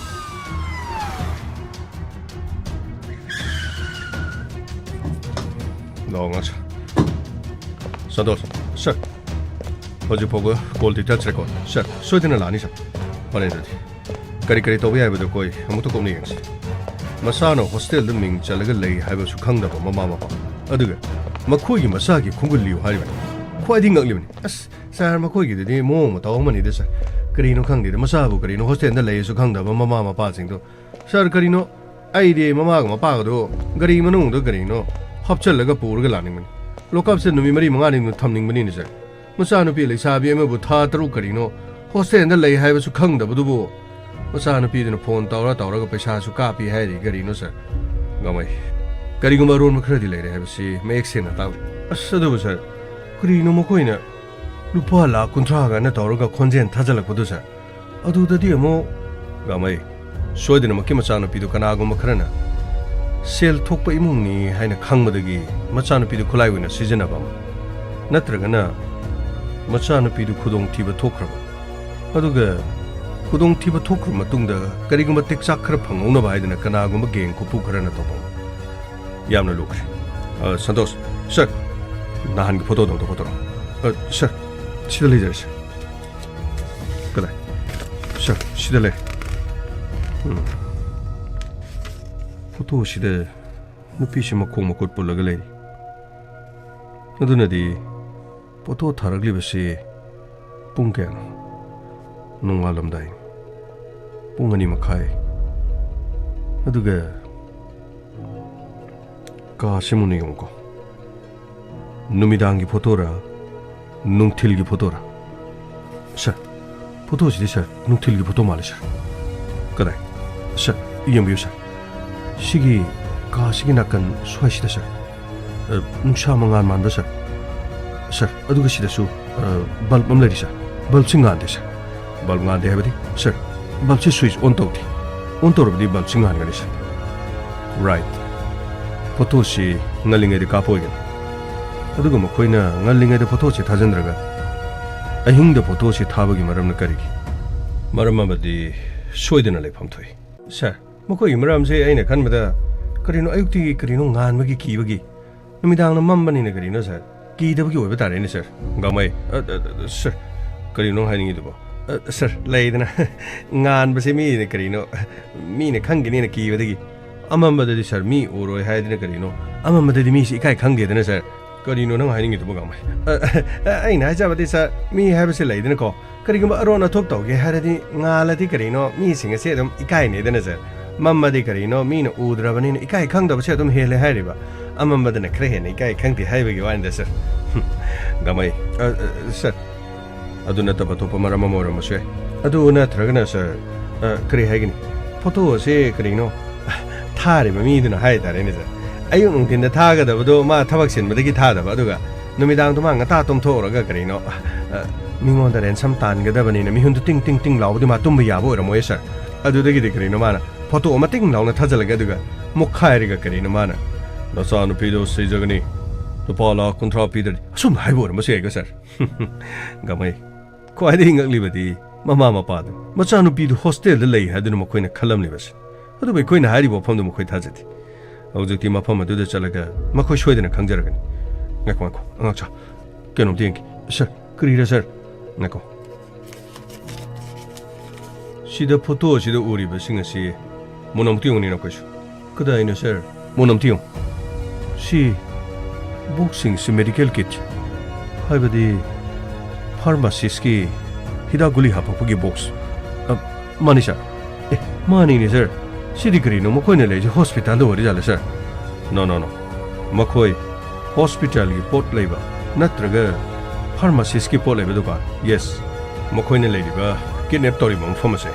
ꯂꯥꯛꯑꯣ, ꯉꯥꯡꯁ꯫ ꯁꯟꯇꯣꯁ, ꯁꯔ꯫ ꯍꯧꯖꯤꯛ ꯐꯥꯎꯕ ꯀꯣꯜꯗꯤ ꯇꯠꯇ꯭ꯔꯦꯀꯣ? ꯁꯔ, ꯁꯣꯏꯗꯅ ꯂꯥꯛꯑꯅꯤ, ꯁꯔ꯫ ꯐꯔꯦ, ꯑꯗꯨꯗꯤ꯫ ꯀꯔꯤ ꯀꯔꯤ ꯇꯧꯕ ꯌꯥꯏ ꯍꯥꯏꯕꯗꯨ ꯑꯩꯈꯣꯏ ꯑꯃꯨꯛꯇ ꯀꯨꯞꯅ ꯌꯦꯡꯁꯤ꯫ ꯃꯆꯥꯅ ꯍꯣꯁꯇꯦꯜꯗ ꯃꯤꯡ ꯆꯜꯂꯒ ꯂꯩ ꯍꯥꯏꯕꯁꯨ ꯈꯪꯗꯕ ꯃꯃꯥ ꯃꯄꯥ, ꯑꯗꯨꯒ ꯃꯈꯣꯏꯒꯤ ꯃꯆꯥꯒꯤ ꯈꯣꯡꯒꯨꯜ ꯂꯤꯌꯨ ꯍꯥꯏꯔꯤꯕꯅꯤ꯫ ꯈ꯭ꯋꯥꯏꯗꯒꯤ ꯉꯛꯂꯤꯕꯅꯤ꯫ ꯑꯁ, ꯁꯥꯔ, ꯃꯈꯣꯏꯒꯤꯗꯨꯗꯤ ꯃꯑꯣꯡ ꯃꯇꯧ ꯑꯃꯅꯤꯗ, ꯁꯥꯔ꯫ ꯀꯔꯤꯅꯣ ꯈꯪꯗꯦꯗ, ꯃꯆꯥꯕꯨ ꯀꯔꯤꯅꯣ ꯍꯣꯁꯇꯦꯜꯗ ꯂꯩꯌꯦꯁꯨ ꯈꯪꯗꯕ ꯃꯃꯥ ꯃꯄꯥꯁꯤꯡꯗꯣ꯫ ꯁꯥꯔ, ꯀꯔꯤꯅꯣ, ꯑꯩꯗꯤ ꯃꯃꯥꯒ ꯃꯄꯥꯒꯗꯣ ꯒꯥꯔꯤ ꯃꯅꯨꯡꯗ ꯀꯔꯤꯅꯣ ꯍꯥꯞꯆꯜꯂꯒ ꯄꯨꯔꯒ ꯂꯥꯛꯅꯤꯡꯕꯅꯤ꯫ ꯂꯣꯛꯑꯞꯁꯦ ꯅꯨꯃꯤꯠ ꯃꯔꯤ ꯃꯉꯥꯅꯤ ꯊꯝꯅꯤꯡꯕꯅꯤꯅꯦ, ꯁꯥꯔ꯫ ꯃꯆꯥꯅꯨꯄꯤ ꯂꯩꯁꯥꯕꯤ ꯑꯃꯕꯨ ꯊꯥ ꯇꯔꯨꯛ ꯀꯔꯤꯅꯣ ꯍꯣꯁꯇꯦꯜꯗ ꯂꯩ ꯍꯥꯏꯕꯁꯨ ꯈꯪꯗꯕꯗꯨꯕꯨ, ꯃꯆꯥꯅꯨꯄꯤꯗꯨꯅ ꯐꯣꯟ ꯇꯧꯔ ꯇꯧꯔꯒ ꯄꯩꯁꯥꯁꯨ ꯀꯥꯞꯄꯤ ꯍꯥꯏꯔꯤ꯫ ꯀꯔꯤꯅꯣ, ꯁꯥꯔ? ꯒꯥꯡꯃꯩ, ꯀꯔꯤꯒꯨꯝꯕ ꯑꯔꯣꯟꯕ ꯈꯔꯗꯤ ꯂꯩꯔꯦ ꯍꯥꯏꯕꯁꯤ ꯃꯌꯦꯛ ꯁꯦꯡꯅ ꯇꯥꯛꯂꯤ꯫ ꯑꯁ, ꯑꯗꯨꯕꯨ, ꯁꯥꯔ, ꯀꯔꯤꯅꯣ ꯃꯈꯣꯏꯅ ꯂꯨꯄꯥ ꯂꯥꯈ ꯀꯨꯟꯊ꯭ꯔꯥꯒꯅ ꯇꯧꯔꯒ ꯈꯣꯟꯖꯦꯜ ꯊꯥꯖꯤꯜꯂꯛꯄꯗꯨ, ꯁꯥꯔ? ꯑꯗꯨꯗꯗꯤ ꯑꯃꯨꯛ, ꯒꯥꯡꯃꯩ, ꯁꯣꯏꯗꯅꯃꯛꯀꯤ ꯃꯆꯥꯅꯨꯄꯤꯗꯨ ꯀꯅꯥꯒꯨꯝꯕ ꯈꯔꯅ ꯁꯦꯜ ꯊꯣꯛꯄ ꯏꯃꯨꯡꯅꯤ ꯍꯥꯏꯅ ꯈꯪꯕꯗꯒꯤ ꯃꯆꯥꯅꯨꯄꯤꯗꯨ ꯈꯨꯠꯂꯥꯏ ꯑꯣꯏꯅ ꯁꯤꯖꯤꯟꯅꯕ ꯑꯃ, ꯅꯠꯇ꯭ꯔꯒꯅ ꯃꯆꯥꯅꯨꯄꯤꯗꯨ ꯈꯨꯗꯣꯡꯊꯤꯕ ꯊꯣꯛꯈ꯭ꯔꯕ, ꯑꯗꯨꯒ ꯈꯨꯗꯣꯡꯊꯤꯕ ꯊꯣꯛꯈ꯭ꯔꯕ ꯃꯇꯨꯡꯗ ꯀꯔꯤꯒꯨꯝꯕ ꯇꯦꯛꯆꯥꯛ ꯈꯔ ꯐꯪꯍꯧꯅꯕ ꯍꯥꯏꯗꯅ ꯀꯅꯥꯒꯨꯝꯕ ꯒꯦꯡ ꯀꯨꯞꯄꯨ ꯈꯔꯅ ꯇꯧꯕ ꯑꯃ꯫ ꯌꯥꯝꯅ ꯂꯨꯈ꯭ꯔꯦ꯫ ꯑ, ꯁꯟꯇꯣꯁ, ꯁꯔ, ꯅꯍꯥꯟꯒꯤ ꯐꯣꯇꯣꯗꯣ ꯑꯝꯇ ꯐꯣꯇꯣꯔꯣ꯫ ꯑ, ꯁꯔ, ꯁꯤꯗ ꯂꯩꯖꯔꯦ, ꯁꯔ꯫ ꯀꯗꯥꯏ? ꯁꯔ, ꯁꯤꯗ ꯂꯩ꯫ ꯎꯝ꯫ ꯐꯣꯇꯣꯁꯤꯗ ꯅꯨꯄꯤꯁꯤ ꯃꯈꯣꯡ ꯃꯈꯨꯠ ꯄꯨꯜꯂꯒ ꯂꯩꯔꯤ꯫ ꯑꯗꯨꯅꯗꯤ ꯐꯣꯇꯣ ꯊꯥꯔꯛꯂꯤꯕꯁꯤ ꯄꯨꯡ ꯀꯌꯥꯅꯣ? ꯅꯣꯡꯉꯥꯜꯂꯝꯗꯥꯏ꯫ ꯄꯨꯡ ꯑꯅꯤ ꯃꯈꯥꯏ꯫ ꯑꯗꯨꯒ ꯀꯥꯁꯤ ꯃꯨꯟꯅ ꯌꯦꯡꯉꯨꯀꯣ꯫ ꯅꯨꯃꯤꯗꯥꯡꯒꯤ ꯐꯣꯇꯣꯔꯥ, ꯅꯨꯡꯊꯤꯜꯒꯤ ꯐꯣꯇꯣꯔꯥ? ꯁꯥꯔ, ꯐꯣꯇꯣꯁꯤꯗꯤ ꯁꯥꯔ, ꯅꯨꯡꯊꯤꯜꯒꯤ ꯐꯣꯇꯣ ꯃꯥꯜꯂꯦ ꯁꯥꯔ꯫ ꯀꯗꯥꯏ? ꯁꯥꯔ, ꯌꯦꯡꯕꯤꯌꯨ ꯁꯥꯔ꯫ ꯁꯤꯒꯤ ꯀꯥꯁꯤꯒꯤ ꯅꯥꯀꯟ ꯁ꯭ꯋꯥꯏꯁꯤꯗ ꯁꯥꯔ꯫ ꯑ, ꯅꯨꯡꯁꯥ ꯃꯉꯥꯜ ꯃꯥꯟꯕ ꯁꯥꯔ꯫ ꯁꯥꯔ, ꯑꯗꯨꯒ ꯁꯤꯗꯁꯨ, ꯑ, ꯕꯜꯕ ꯑꯃ ꯂꯩꯔꯤ ꯁꯥꯔ꯫ ꯕꯜꯕꯁꯤ ꯉꯥꯟꯗꯦ ꯁꯥꯔ꯫ ꯕꯜꯕ ꯉꯥꯟꯗꯦ ꯍꯥꯏꯕꯗꯤ? ꯁꯥꯔ, ꯕꯜꯕꯁꯤ ꯁ꯭ꯋꯤꯆ ꯑꯣꯟ ꯇꯧꯗꯦ꯫ ꯑꯣꯟ ꯇꯧꯔꯕꯗꯤ ꯕꯜꯕꯁꯤ ꯉꯥꯟꯒꯅꯤ ꯁꯥꯔ꯫ ꯔꯥꯏꯠ꯫ ꯐꯣꯇꯣꯁꯤ ꯉꯜꯂꯤꯉꯩꯗ ꯀꯥꯞꯄ ꯑꯣꯏꯒꯅꯤ꯫ ꯑꯗꯨꯒ ꯃꯈꯣꯏꯅ ꯉꯜꯂꯤꯉꯩꯗ ꯐꯣꯇꯣꯁꯤ ꯊꯥꯖꯤꯟꯗ꯭ꯔꯒ ꯑꯍꯤꯡꯗ ꯐꯣꯇꯣꯁꯤ ꯊꯥꯕꯒꯤ ꯃꯔꯝꯅ ꯀꯔꯤꯒꯤ? ꯃꯔꯝ ꯑꯃꯗꯤ ꯁꯣꯏꯗꯅ ꯂꯩꯐꯝ ꯊꯣꯛꯏ꯫ ꯁꯥꯔ, ꯃꯈꯣꯏꯒꯤ ꯃꯔꯝꯁꯦ ꯑꯩꯅ ꯈꯟꯕꯗ ꯀꯔꯤꯅꯣ ꯑꯌꯨꯛꯇꯒꯤ ꯀꯔꯤꯅꯣ ꯉꯥꯟꯕꯒꯤ ꯀꯤꯕꯒꯤ, ꯅꯨꯃꯤꯗꯥꯡꯅ ꯃꯝꯕꯅꯤꯅ ꯀꯔꯤꯅꯣ ꯁꯥꯔ? ꯀꯤꯗꯕꯒꯤ ꯑꯣꯏꯕ ꯇꯥꯔꯦꯅꯦ ꯁꯥꯔ꯫ ꯒꯥꯡꯃꯩ, ꯑ, ꯑ, ꯑ, ꯁꯥꯔ, ꯀꯔꯤꯅꯣ ꯍꯥꯏꯅꯤꯡꯉꯤꯗꯨꯕꯣ? ꯑ, ꯁꯥꯔ, ꯂꯩꯗꯅ, ꯉꯥꯟꯕꯁꯦ ꯃꯤꯅ ꯀꯔꯤꯅꯣ, ꯃꯤꯅ ꯈꯪꯒꯅꯤꯅ ꯀꯤꯕꯗꯒꯤ꯫ ꯑꯃꯝꯕꯗꯗꯤ ꯁꯥꯔ, ꯃꯤ ꯎꯔꯣꯏ ꯍꯥꯏꯗꯅ ꯀꯔꯤꯅꯣ? ꯑꯃꯝꯕꯗꯗꯤ ꯃꯤꯁꯤ ꯏꯀꯥꯏ ꯈꯪꯗꯦꯗꯅ ꯁꯥꯔ꯫ ꯀꯔꯤꯅꯣ ꯅꯪ ꯍꯥꯏꯅꯤꯡꯉꯤꯗꯨꯕꯣ, ꯒꯥꯡꯃꯩ? ꯑ, ꯑ, ꯑꯩꯅ ꯍꯥꯏꯖꯕꯗꯤ ꯁꯥꯔ, ꯃꯤ ꯍꯥꯏꯕꯁꯦ ꯂꯩꯗꯅꯀꯣ, ꯀꯔꯤꯒꯨꯝꯕ ꯑꯔꯣꯟ ꯑꯊꯨꯞ ꯇꯧꯒꯦ ꯍꯥꯏꯔꯗꯤ ꯉꯥꯜꯂꯗꯤ ꯀꯔꯤꯅꯣ ꯃꯤꯁꯤꯡ ꯑꯁꯦ ꯑꯗꯨꯝ ꯏꯀꯥꯏꯅꯩꯗꯅ ꯁꯥꯔ꯫ ꯃꯝꯃꯗꯤ ꯀꯔꯤꯅꯣ ꯃꯤꯅ ꯎꯗ꯭ꯔꯕꯅꯤꯅ ꯏꯀꯥꯏ ꯈꯪꯗꯕꯁꯦ ꯑꯗꯨꯝ ꯍꯦꯜꯂꯦ ꯍꯥꯏꯔꯤꯕ꯫ ꯑꯃꯝꯕꯗꯅ ꯈꯔ ꯍꯦꯟꯅ ꯏꯀꯥꯏ ꯈꯪꯗꯦ ꯍꯥꯏꯕꯒꯤ ꯋꯥꯅꯤꯗ ꯁꯥꯔ꯫ ꯒꯥꯡꯃꯩ, ꯑ, ꯑ, ꯁꯥꯔ, ꯑꯗꯨ ꯅꯠꯇꯕ ꯑꯇꯣꯞꯄ ꯃꯔꯝ ꯑꯃ ꯑꯣꯏꯔꯝꯕꯁꯨ ꯌꯥꯏ꯫ ꯑꯗꯨ ꯅꯠꯇ꯭ꯔꯒꯅ ꯁꯥꯔ, ꯑ, ꯀꯔꯤ ꯍꯥꯏꯒꯅꯤ? ꯐꯣꯇꯣ ꯑꯁꯦ ꯀꯔꯤꯅꯣ ꯊꯥꯔꯤꯕ ꯃꯤꯗꯨꯅ ꯍꯥꯏ ꯇꯥꯔꯦꯅꯦ ꯁꯥꯔ꯫ ꯑꯌꯨꯛ ꯅꯨꯡꯊꯤꯟꯗ ꯊꯥꯒꯗꯕꯗꯣ ꯃꯥ ꯊꯕꯛ ꯆꯤꯟꯕꯗꯒꯤ ꯊꯥꯗꯕ, ꯑꯗꯨꯒ ꯅꯨꯃꯤꯗꯥꯡꯗꯣ ꯃꯥ ꯉꯟꯇꯥ ꯇꯨꯝꯊꯣꯛꯎꯔꯒ ꯀꯔꯤꯅꯣ, ꯑ, ꯃꯤꯉꯣꯟꯗ ꯔꯦꯟꯁꯝ ꯇꯥꯟꯒꯗꯕꯅꯤꯅ ꯃꯤꯍꯨꯟꯗꯨ ꯇꯤꯡ ꯇꯤꯡ ꯇꯤꯡ ꯂꯥꯎꯕꯗꯤ ꯃꯥ ꯇꯨꯝꯕ ꯌꯥꯕ ꯑꯣꯏꯔꯝꯃꯣꯏ ꯁꯥꯔ꯫ ꯑꯗꯨꯗꯒꯤꯗꯤ ꯀꯔꯤꯅꯣ ꯃꯥꯅ ꯐꯣꯇꯣ ꯑꯃ ꯇꯤꯡ ꯂꯥꯎꯅ ꯊꯥꯖꯤꯜꯂꯒ ꯑꯗꯨꯒ ꯃꯨꯛꯈꯥꯏꯔꯒ ꯀꯔꯤꯅꯣ ꯃꯥꯅ, "ꯅꯆꯥꯅꯨꯄꯤꯗꯣ ꯁꯤꯖꯒꯅꯤ, ꯂꯨꯄꯥ ꯂꯥꯈ ꯀꯨꯟꯊ꯭ꯔꯥ ꯄꯤꯗ꯭ꯔꯗꯤ" ꯑꯁꯨꯝ ꯍꯥꯏꯕ ꯑꯣꯏꯔꯝꯕꯁꯨ ꯌꯥꯏꯀꯣ ꯁꯥꯔ꯫ ꯒꯥꯡꯃꯩ, ꯈ꯭ꯋꯥꯏꯗꯒꯤ ꯉꯛꯂꯤꯕꯗꯤ ꯃꯃꯥ ꯃꯄꯥꯗꯨ, ꯃꯆꯥꯅꯨꯄꯤꯗꯨ ꯍꯣꯁꯇꯦꯜꯗ ꯂꯩ ꯍꯥꯏꯗꯨꯅ ꯃꯈꯣꯏꯅ ꯈꯜꯂꯝꯂꯤꯕꯁꯤ꯫ ꯑꯗꯨꯕꯨ ꯑꯩꯈꯣꯏꯅ ꯍꯥꯏꯔꯤꯕ ꯋꯥꯐꯝꯗꯨ ꯃꯈꯣꯏ ꯊꯥꯖꯗꯦ꯫ ꯍꯧꯖꯤꯛꯇꯤ ꯃꯐꯝ ꯑꯗꯨꯗ ꯆꯠꯂꯒ ꯃꯈꯣꯏ ꯁꯣꯏꯗꯅ ꯈꯪꯖꯔꯒꯅꯤ꯫ ꯉꯥꯏꯈꯣ, ꯉꯥꯏꯈꯣ, ꯑꯉꯥꯡꯆꯥ, ꯀꯩꯅꯣꯝꯇ ꯌꯦꯡꯒꯦ꯫ ꯁꯥꯔ, ꯀꯔꯤꯔ ꯁꯥꯔ? ꯉꯥꯏꯈꯣ꯫ ꯁꯤꯗ ꯐꯣꯇꯣ ꯑꯁꯤꯗ ꯎꯔꯤꯕꯁꯤꯡ ꯑꯁꯤ ꯃꯨꯟꯅ ꯑꯃꯨꯛꯇ ꯌꯦꯡꯉꯨꯅꯦ ꯅꯈꯣꯏꯁꯨ꯫ ꯀꯗꯥꯏꯅꯣ ꯁꯥꯔ? ꯃꯨꯟꯅ ꯑꯃꯨꯛꯇ ꯌꯦꯡꯉꯨ꯫ ꯁꯤ ꯕꯣꯛꯁꯁꯤꯡꯁꯤ ꯃꯦꯗꯤꯀꯦꯜ ꯀꯤꯠ, ꯍꯥꯏꯕꯗꯤ ꯐꯥꯔꯃꯥꯁꯤꯁꯀꯤ ꯍꯤꯗꯥꯛ ꯒꯨꯂꯤ ꯍꯥꯞꯄꯛꯄꯒꯤ ꯕꯣꯛꯁ꯫ ꯑ, ꯃꯥꯅꯤ ꯁꯥꯔ꯫ ꯑꯦ, ꯃꯥꯅꯤꯅꯦ ꯁꯥꯔ꯫ ꯁꯤꯗꯤ ꯀꯔꯤꯅꯣ ꯃꯈꯣꯏꯅ ꯂꯩꯔꯤꯁꯦ ꯍꯣꯁꯄꯤꯇꯥꯜꯗ ꯑꯣꯏꯔꯤꯖꯥꯠꯂ ꯁꯥꯔ? ꯅꯣ, ꯅꯣ, ꯅꯣ꯫ ꯃꯈꯣꯏ ꯍꯣꯁꯄꯤꯇꯥꯜꯒꯤ ꯄꯣꯠ ꯂꯩꯕ ꯅꯠꯇ꯭ꯔꯒ ꯐꯥꯔꯃꯥꯁꯤꯁꯀꯤ ꯄꯣꯠ ꯂꯩꯕ ꯗꯨꯀꯥꯟ꯫ ꯌꯦꯁ, ꯃꯈꯣꯏꯅ ꯂꯩꯔꯤꯕ ꯀꯤꯗꯅꯦꯞ ꯇꯧꯔꯤꯕ ꯃꯐꯝ ꯑꯁꯦ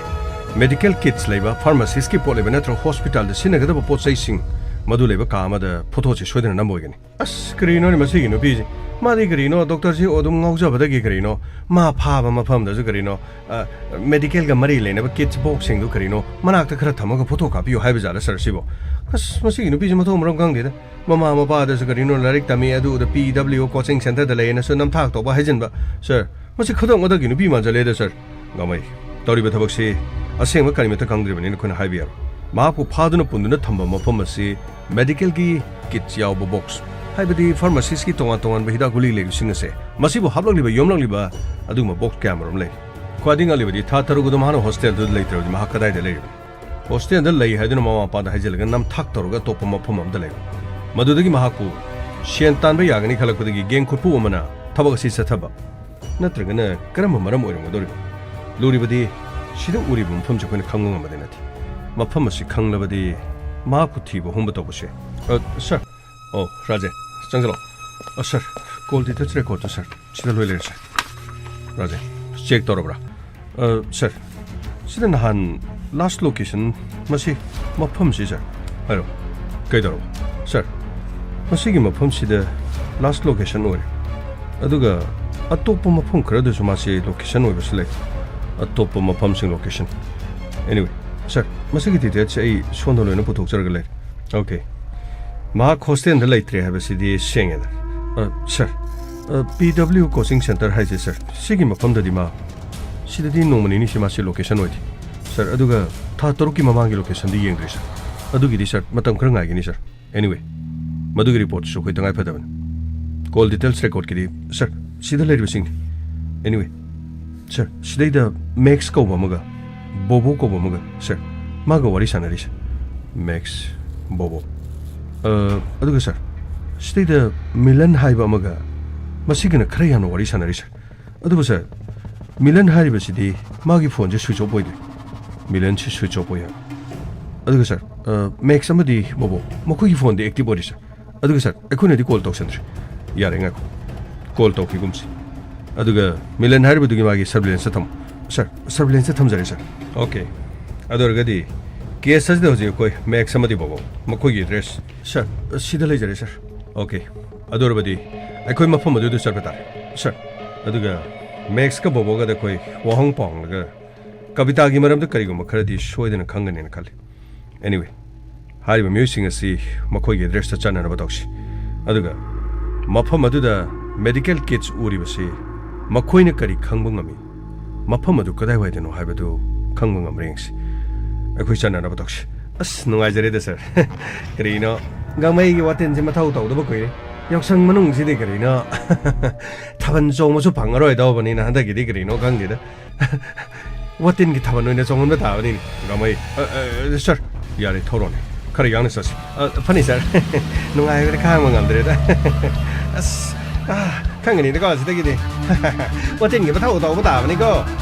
ꯃꯦꯗꯤꯀꯦꯜ ꯀꯤꯠꯁ ꯂꯩꯕ, ꯐꯥꯔꯃꯥꯁꯤꯁꯀꯤ ꯄꯣꯠ ꯂꯩꯕ ꯅꯠꯇ꯭ꯔꯒ ꯍꯣꯁꯄꯤꯇꯥꯜꯗ ꯁꯤꯖꯤꯟꯅꯒꯗꯕ ꯄꯣꯠ ꯆꯩꯁꯤꯡ ꯃꯗꯨ ꯂꯩꯕ ꯀꯥ ꯑꯃꯗ ꯐꯣꯇꯣꯁꯦ ꯁꯣꯏꯗꯅ ꯅꯝꯕ ꯑꯣꯏꯒꯅꯤ꯫ ꯑꯁ, ꯀꯔꯤꯅꯣꯅꯦ ꯃꯁꯤꯒꯤ ꯅꯨꯄꯤꯁꯦ? ꯃꯥꯗꯤ ꯀꯔꯤꯅꯣ ꯗꯣꯛꯇꯔꯁꯤ ꯑꯗꯨꯝ ꯉꯥꯎꯖꯕꯗꯒꯤ ꯀꯔꯤꯅꯣ, ꯃꯥ ꯐꯥꯕ ꯃꯐꯝꯗꯁꯨ ꯀꯔꯤꯅꯣ, ꯑ, ꯃꯦꯗꯤꯀꯦꯜꯒ ꯃꯔꯤ ꯂꯩꯅꯕ ꯀꯤꯠꯁ ꯕꯣꯛꯁꯁꯤꯡꯗꯨ ꯀꯔꯤꯅꯣ ꯃꯅꯥꯛꯇ ꯈꯔ ꯊꯝꯃꯒ ꯐꯣꯇꯣ ꯀꯥꯞꯄꯤꯌꯨ ꯍꯥꯏꯕ ꯖꯥꯠꯂ ꯁꯥꯔ ꯁꯤꯕꯣ? ꯑꯁ, ꯃꯁꯤꯒꯤ ꯅꯨꯄꯤꯁꯦ ꯃꯊꯣꯡ ꯃꯔꯝ ꯈꯪꯗꯦꯗ꯫ ꯃꯃꯥ ꯃꯄꯥꯗꯁꯨ ꯀꯔꯤꯅꯣ ꯂꯥꯏꯔꯤꯛ ꯇꯝꯃꯤ, ꯑꯗꯨꯗ ꯄꯤ ꯗꯕ꯭ꯂꯤꯎ ꯀꯣꯆꯤꯡ ꯁꯦꯟꯇꯔꯗ ꯂꯩꯌꯦꯅꯁꯨ ꯅꯝꯊꯥꯛ ꯇꯧꯕ ꯍꯥꯏꯖꯤꯟꯕ꯫ ꯁꯥꯔ, ꯃꯁꯤ ꯈꯗ꯭ꯔꯛ ꯃꯗꯛꯀꯤ ꯅꯨꯄꯤ ꯃꯥꯟꯖꯜꯂꯦꯗ ꯁꯥꯔ꯫ ꯒꯥꯃꯩ, ꯇꯧꯔꯤꯕ ꯊꯕꯛꯁꯤ ꯑꯁꯦꯡꯕ ꯀꯔꯤꯃꯠꯇ ꯈꯪꯗ꯭ꯔꯤꯕꯅꯤꯅ ꯑꯩꯈꯣꯏꯅ ꯍꯥꯏꯕ ꯌꯥꯔꯣꯏ꯫ ꯃꯍꯥꯛꯄꯨ ꯐꯥꯗꯨꯅ ꯄꯨꯟꯗꯨꯅ ꯊꯝꯕ ꯃꯐꯝ ꯑꯁꯤ ꯃꯦꯗꯤꯀꯦꯜꯒꯤ ꯀꯤꯠꯁ ꯌꯥꯎꯕ ꯕꯣꯛꯁ, ꯍꯥꯏꯕꯗꯤ ꯐꯥꯔꯃꯥꯁꯤꯁꯀꯤ ꯇꯣꯉꯥꯟ ꯇꯣꯉꯥꯟꯕ ꯍꯤꯗꯥꯛ ꯒꯨꯂꯤ ꯂꯩꯕꯁꯤꯡ ꯑꯁꯦ, ꯃꯁꯤꯕꯨ ꯍꯥꯞꯂꯛꯂꯤꯕ ꯌꯣꯝꯂꯛꯂꯤꯕ ꯑꯗꯨꯒꯨꯝꯕ ꯕꯣꯛꯁ ꯀꯌꯥ ꯃꯔꯨꯝ ꯂꯩ꯫ ꯈ꯭ꯋꯥꯏꯗꯒꯤ ꯉꯛꯂꯤꯕꯗꯤ ꯊꯥ ꯇꯔꯨꯛ ꯑꯗꯨ ꯃꯍꯥꯛꯅ ꯍꯣꯁꯇꯦꯜꯗꯨꯗ ꯂꯩꯇ꯭ꯔꯕꯗꯤ ꯃꯍꯥꯛ ꯀꯗꯥꯏꯗ ꯂꯩꯔꯤꯕꯅꯤ? ꯍꯣꯁꯇꯦꯜꯗ ꯂꯩ ꯍꯥꯏꯗꯨꯅ ꯃꯃꯥ ꯃꯄꯥꯗ ꯍꯥꯏꯖꯤꯜꯂꯒ ꯅꯝꯊꯥꯛ ꯇꯧꯔꯒ ꯑꯇꯣꯞꯄ ꯃꯐꯝ ꯑꯃꯗ ꯂꯩꯕ꯫ ꯃꯗꯨꯗꯒꯤ ꯃꯍꯥꯛꯄꯨ ꯁꯦꯟ ꯇꯥꯟꯕ ꯌꯥꯒꯅꯤ ꯈꯜꯂꯛꯄꯗꯒꯤ ꯒꯦꯡ ꯈꯨꯠꯄꯨ ꯑꯃꯅ ꯊꯕꯛ ꯑꯁꯤ ꯆꯠꯊꯕ꯫ ꯅꯠꯇ꯭ꯔꯒꯅ ꯀꯔꯝꯕ ꯃꯔꯝ ꯑꯣꯏꯔꯝꯒꯗꯧꯔꯤꯕ? ꯂꯨꯔꯤꯕꯗꯤ ꯁꯤꯗ ꯎꯔꯤꯕ ꯃꯐꯝꯁꯦ ꯑꯩꯈꯣꯏꯅ ꯈꯪꯕ ꯉꯝꯕꯗꯤ ꯅꯠꯇꯦ꯫ ꯃꯐꯝ ꯑꯁꯤ ꯈꯪꯂꯕꯗꯤ ꯃꯍꯥꯛꯄꯨ ꯊꯤꯕ ꯍꯨꯝꯕ ꯇꯧꯕꯁꯦ꯫ ꯑ, ꯁꯥꯔ꯫ ꯑꯣ, ꯔꯥꯖꯦꯟ, ꯆꯪꯁꯤꯜꯂꯣ꯫ ꯑ, ꯁꯥꯔ, ꯀꯣꯜ ꯗꯤꯇꯦꯜꯁ ꯔꯦꯀꯣꯔꯠꯇꯨ, ꯁꯥꯔ, ꯁꯤꯗ ꯂꯣꯏ ꯂꯩꯔꯦ, ꯁꯥꯔ꯫ ꯔꯥꯖꯦꯟ, ꯆꯦꯛ ꯇꯧꯔꯕ꯭ꯔꯥ? ꯑ, ꯁꯥꯔ, ꯁꯤꯗ ꯅꯍꯥꯟ ꯂꯥꯁ ꯂꯣꯀꯦꯁꯟ, ꯃꯁꯤ ꯃꯐꯝꯁꯤ, ꯁꯥꯔ꯫ ꯍꯥꯏꯔꯣ, ꯀꯩꯗꯧꯔꯕ? ꯁꯥꯔ, ꯃꯁꯤꯒꯤ ꯃꯐꯝꯁꯤꯗ ꯂꯥꯁ ꯂꯣꯀꯦꯁꯟ ꯑꯣꯏꯔꯦ꯫ ꯑꯗꯨꯒ ꯑꯇꯣꯞꯄ ꯃꯐꯝ ꯈꯔꯗꯁꯨ ꯃꯥꯁꯤ ꯂꯣꯀꯦꯁꯟ ꯑꯣꯏꯕꯁꯨ ꯂꯩ꯫ ꯑꯇꯣꯞꯄ ꯃꯐꯝꯁꯤꯡ ꯂꯣꯀꯦꯁꯟ꯫ Anyway, ꯁꯥꯔ, ꯃꯁꯤꯒꯤ ꯗꯤꯇꯦꯜꯁꯁꯦ ꯑꯩ ꯁꯣꯝꯗ ꯂꯣꯏꯅ ꯄꯨꯊꯣꯛꯆꯔꯒ ꯂꯩꯔꯦ꯫ ꯑꯣꯀꯦ꯫ ꯃꯍꯥꯛ ꯍꯣꯁꯇꯦꯜꯗ ꯂꯩꯇ꯭ꯔꯦ ꯍꯥꯏꯕꯁꯤꯗꯤ ꯁꯦꯡꯉꯦꯗ꯫ ꯑ, ꯁꯥꯔ, ꯑ, ꯄꯤ ꯗꯕ꯭ꯂꯤꯎ ꯀꯣꯆꯤꯡ ꯁꯦꯟꯇꯔ ꯍꯥꯏꯁꯦ, ꯁꯥꯔ, ꯁꯤꯒꯤ ꯃꯐꯝꯗꯗꯤ ꯃꯥ, ꯁꯤꯗꯗꯤ ꯅꯣꯡꯃ ꯅꯤꯅꯤꯁꯤ ꯃꯥꯁꯤ ꯂꯣꯀꯦꯁꯟ ꯑꯣꯏꯗꯦ, ꯁꯥꯔ꯫ ꯑꯗꯨꯒ ꯊꯥ ꯇꯔꯨꯛꯀꯤ ꯃꯃꯥꯡꯒꯤ ꯂꯣꯀꯦꯁꯟꯗꯤ ꯌꯦꯡꯗ꯭ꯔꯤ, ꯁꯥꯔ꯫ ꯑꯗꯨꯒꯤꯗꯤ, ꯁꯥꯔ, ꯃꯇꯝ ꯈꯔ ꯉꯥꯏꯒꯤꯅꯤ, ꯁꯥꯔ꯫ Anyway, ꯃꯗꯨꯒꯤ ꯔꯤꯄꯣꯔꯠꯇꯨꯁꯨ ꯑꯩꯈꯣꯏ ꯇꯉꯥꯏ ꯐꯗꯕꯅꯤ꯫ ꯀꯣꯜ ꯗꯤꯇꯦꯜꯁ ꯔꯦꯀꯣꯔꯠꯀꯤꯗꯤ, ꯁꯥꯔ, ꯁꯤꯗ ꯂꯩꯔꯤꯕꯁꯤꯡꯅꯤ꯫ Anyway, ꯁꯥꯔ, ꯁꯤꯗꯩꯗ ꯃꯦꯛꯁ ꯀꯧꯕ ꯑꯃꯒ ꯕꯣꯕꯣ ꯀꯧꯕ ꯑꯃꯒ, ꯁꯥꯔ, ꯃꯥꯒ ꯋꯥꯔꯤ ꯁꯥꯟꯅꯔꯤ, ꯁꯥꯔ꯫ ꯃꯦꯛꯁ, ꯕꯣꯕꯣ꯫ ꯑ, ꯑꯗꯨꯒ, ꯁꯥꯔ, ꯁꯤꯗꯩꯗ ꯃꯤꯂꯟ ꯍꯥꯏꯕ ꯑꯃꯒ, ꯃꯁꯤꯒꯅ ꯈꯔ ꯌꯥꯝꯅ ꯋꯥꯔꯤ ꯁꯥꯟꯅꯔꯤ, ꯁꯥꯔ꯫ ꯑꯗꯨꯕꯨ, ꯁꯥꯔ, ꯃꯤꯂꯟ ꯍꯥꯏꯔꯤꯕꯁꯤꯗꯤ ꯃꯥꯒꯤ ꯐꯣꯟꯁꯦ ꯁ꯭ꯋꯤꯆ ꯑꯣꯐ ꯑꯣꯏꯗꯦ꯫ ꯃꯤꯂꯟꯁꯤ ꯁ꯭ꯋꯤꯆ ꯑꯣꯐ ꯑꯣꯏ ꯍꯥꯏ꯫ ꯑꯗꯨꯒ, ꯁꯥꯔ, ꯑ, ꯃꯦꯛꯁ ꯑꯃꯗꯤ ꯕꯣꯕꯣ, ꯃꯈꯣꯏꯒꯤ ꯐꯣꯟꯗꯤ ꯑꯦꯛꯇꯤꯚ ꯑꯣꯏꯔꯤ, ꯁꯥꯔ꯫ ꯑꯗꯨꯒ, ꯁꯥꯔ, ꯑꯩꯈꯣꯏꯅꯗꯤ ꯀꯣꯜ ꯇꯧꯁꯟꯗ꯭ꯔꯤ꯫ ꯌꯥꯔꯦ, ꯉꯥꯏꯈꯣ꯫ ꯀꯣꯜ ꯇꯧꯈꯤꯒꯨꯝꯁꯤ꯫ ꯑꯗꯨꯒ ꯃꯤꯂꯟ ꯍꯥꯏꯔꯤꯕꯗꯨꯒꯤ ꯃꯥꯒꯤ ꯁꯔꯚꯤꯂꯦꯟꯁꯇ ꯊꯝꯃꯣ꯫ ꯁꯥꯔ, ꯁꯔꯚꯤꯂꯦꯟꯁꯇ ꯊꯝꯖꯔꯦ, ꯁꯥꯔ꯫ ꯑꯣꯀꯦ꯫ ꯑꯗꯨ ꯑꯣꯏꯔꯒꯗꯤ ꯀꯦꯁ ꯑꯁꯤꯗ ꯍꯧꯖꯤꯛ ꯑꯩꯈꯣꯏ ꯃꯦꯛꯁ ꯑꯃꯗꯤ ꯕꯣꯕꯣ, ꯃꯈꯣꯏꯒꯤ ꯑꯦꯗ꯭ꯔꯦꯁ꯫ ꯁꯥꯔ, ꯁꯤꯗ ꯂꯩꯖꯔꯦ, ꯁꯥꯔ꯫ ꯑꯣꯀꯦ꯫ ꯑꯗꯨ ꯑꯣꯏꯔꯕꯗꯤ ꯑꯩꯈꯣꯏ ꯃꯐꯝ ꯑꯗꯨꯗ ꯆꯠꯄ ꯇꯥꯔꯦ꯫ ꯁꯥꯔ, ꯑꯗꯨꯒ ꯃꯦꯛꯁꯀ ꯕꯣꯕꯣꯒꯗ ꯑꯩꯈꯣꯏ ꯋꯥꯍꯪ ꯄꯥꯎꯍꯪꯂꯒ ꯀꯕꯤꯇꯥꯒꯤ ꯃꯔꯝꯗ ꯀꯔꯤꯒꯨꯝꯕ ꯈꯔꯗꯤ ꯁꯣꯏꯗꯅ ꯈꯪꯒꯅꯦꯅ ꯈꯜꯂꯤ꯫ ꯑꯦꯅꯤꯋꯦ, ꯍꯥꯏꯔꯤꯕ ꯃꯤꯑꯣꯏꯁꯤꯡ ꯑꯁꯤ ꯃꯈꯣꯏꯒꯤ ꯑꯦꯗ꯭ꯔꯦꯁꯇ ꯆꯠꯅꯅꯕ ꯇꯧꯁꯤ꯫ ꯑꯗꯨꯒ ꯃꯐꯝ ꯑꯗꯨꯗ ꯃꯦꯗꯤꯀꯦꯜ ꯀꯤꯠꯁ ꯎꯔꯤꯕꯁꯤ ꯃꯈꯣꯏꯅ ꯀꯔꯤ ꯈꯪꯕ ꯉꯝꯃꯤ? ꯃꯐꯝ ꯑꯗꯨ ꯀꯗꯥꯏꯋꯥꯏꯗꯅꯣ ꯍꯥꯏꯕꯗꯨ ꯈꯪꯕ ꯉꯝꯕ꯭ꯔꯥ ꯌꯦꯡꯁꯤ꯫ ꯑꯩꯈꯣꯏ ꯆꯠꯅꯅꯕ ꯇꯧꯁꯤ꯫ ꯑꯁ, ꯅꯨꯡꯉꯥꯏꯖꯔꯦꯗ, ꯁꯥꯔ꯫ ꯀꯔꯤꯅꯣ, ꯒꯥꯡꯃꯩꯒꯤ ꯋꯥꯇꯤꯟꯁꯦ ꯃꯊꯧ ꯇꯧꯗꯕ ꯀꯨꯏꯔꯦ꯫ ꯌꯥꯎꯁꯪ ꯃꯅꯨꯡꯁꯤꯗꯤ ꯀꯔꯤꯅꯣ, ꯊꯥꯕꯜ ꯆꯣꯡꯕꯁꯨ ꯐꯪꯉꯔꯣꯏꯗꯧꯕꯅꯤꯅ ꯍꯟꯗꯛꯀꯤꯗꯤ ꯀꯔꯤꯅꯣ ꯈꯪꯗꯦꯗ꯫ ꯋꯥꯇꯤꯟꯒꯤ ꯊꯥꯕꯜ ꯑꯣꯏꯅ ꯆꯣꯡꯍꯟꯕ ꯇꯥꯕꯅꯤꯅꯦ, ꯒꯥꯡꯃꯩ꯫ ꯑ, ꯑ, ꯁꯥꯔ, ꯌꯥꯔꯦ, ꯊꯧꯔꯣꯅꯦ꯫ ꯈꯔ ꯌꯥꯡꯅ ꯆꯠꯁꯤ꯫ ꯑ, ꯐꯅꯤ, ꯁꯥꯔ꯫ ꯅꯨꯡꯉꯥꯏꯕꯗ ꯈꯥꯡꯕ ꯉꯝꯗ꯭ꯔꯦꯗ꯫ ꯑꯁ, ꯑ, ꯈꯪꯒꯅꯤꯗꯀꯣ ꯁꯤꯗꯒꯤꯗꯤ꯫ ꯋꯥꯇꯤꯟꯒꯤ ꯃꯊꯧ ꯇꯧꯕ ꯇꯥꯕꯅꯤꯀꯣ꯫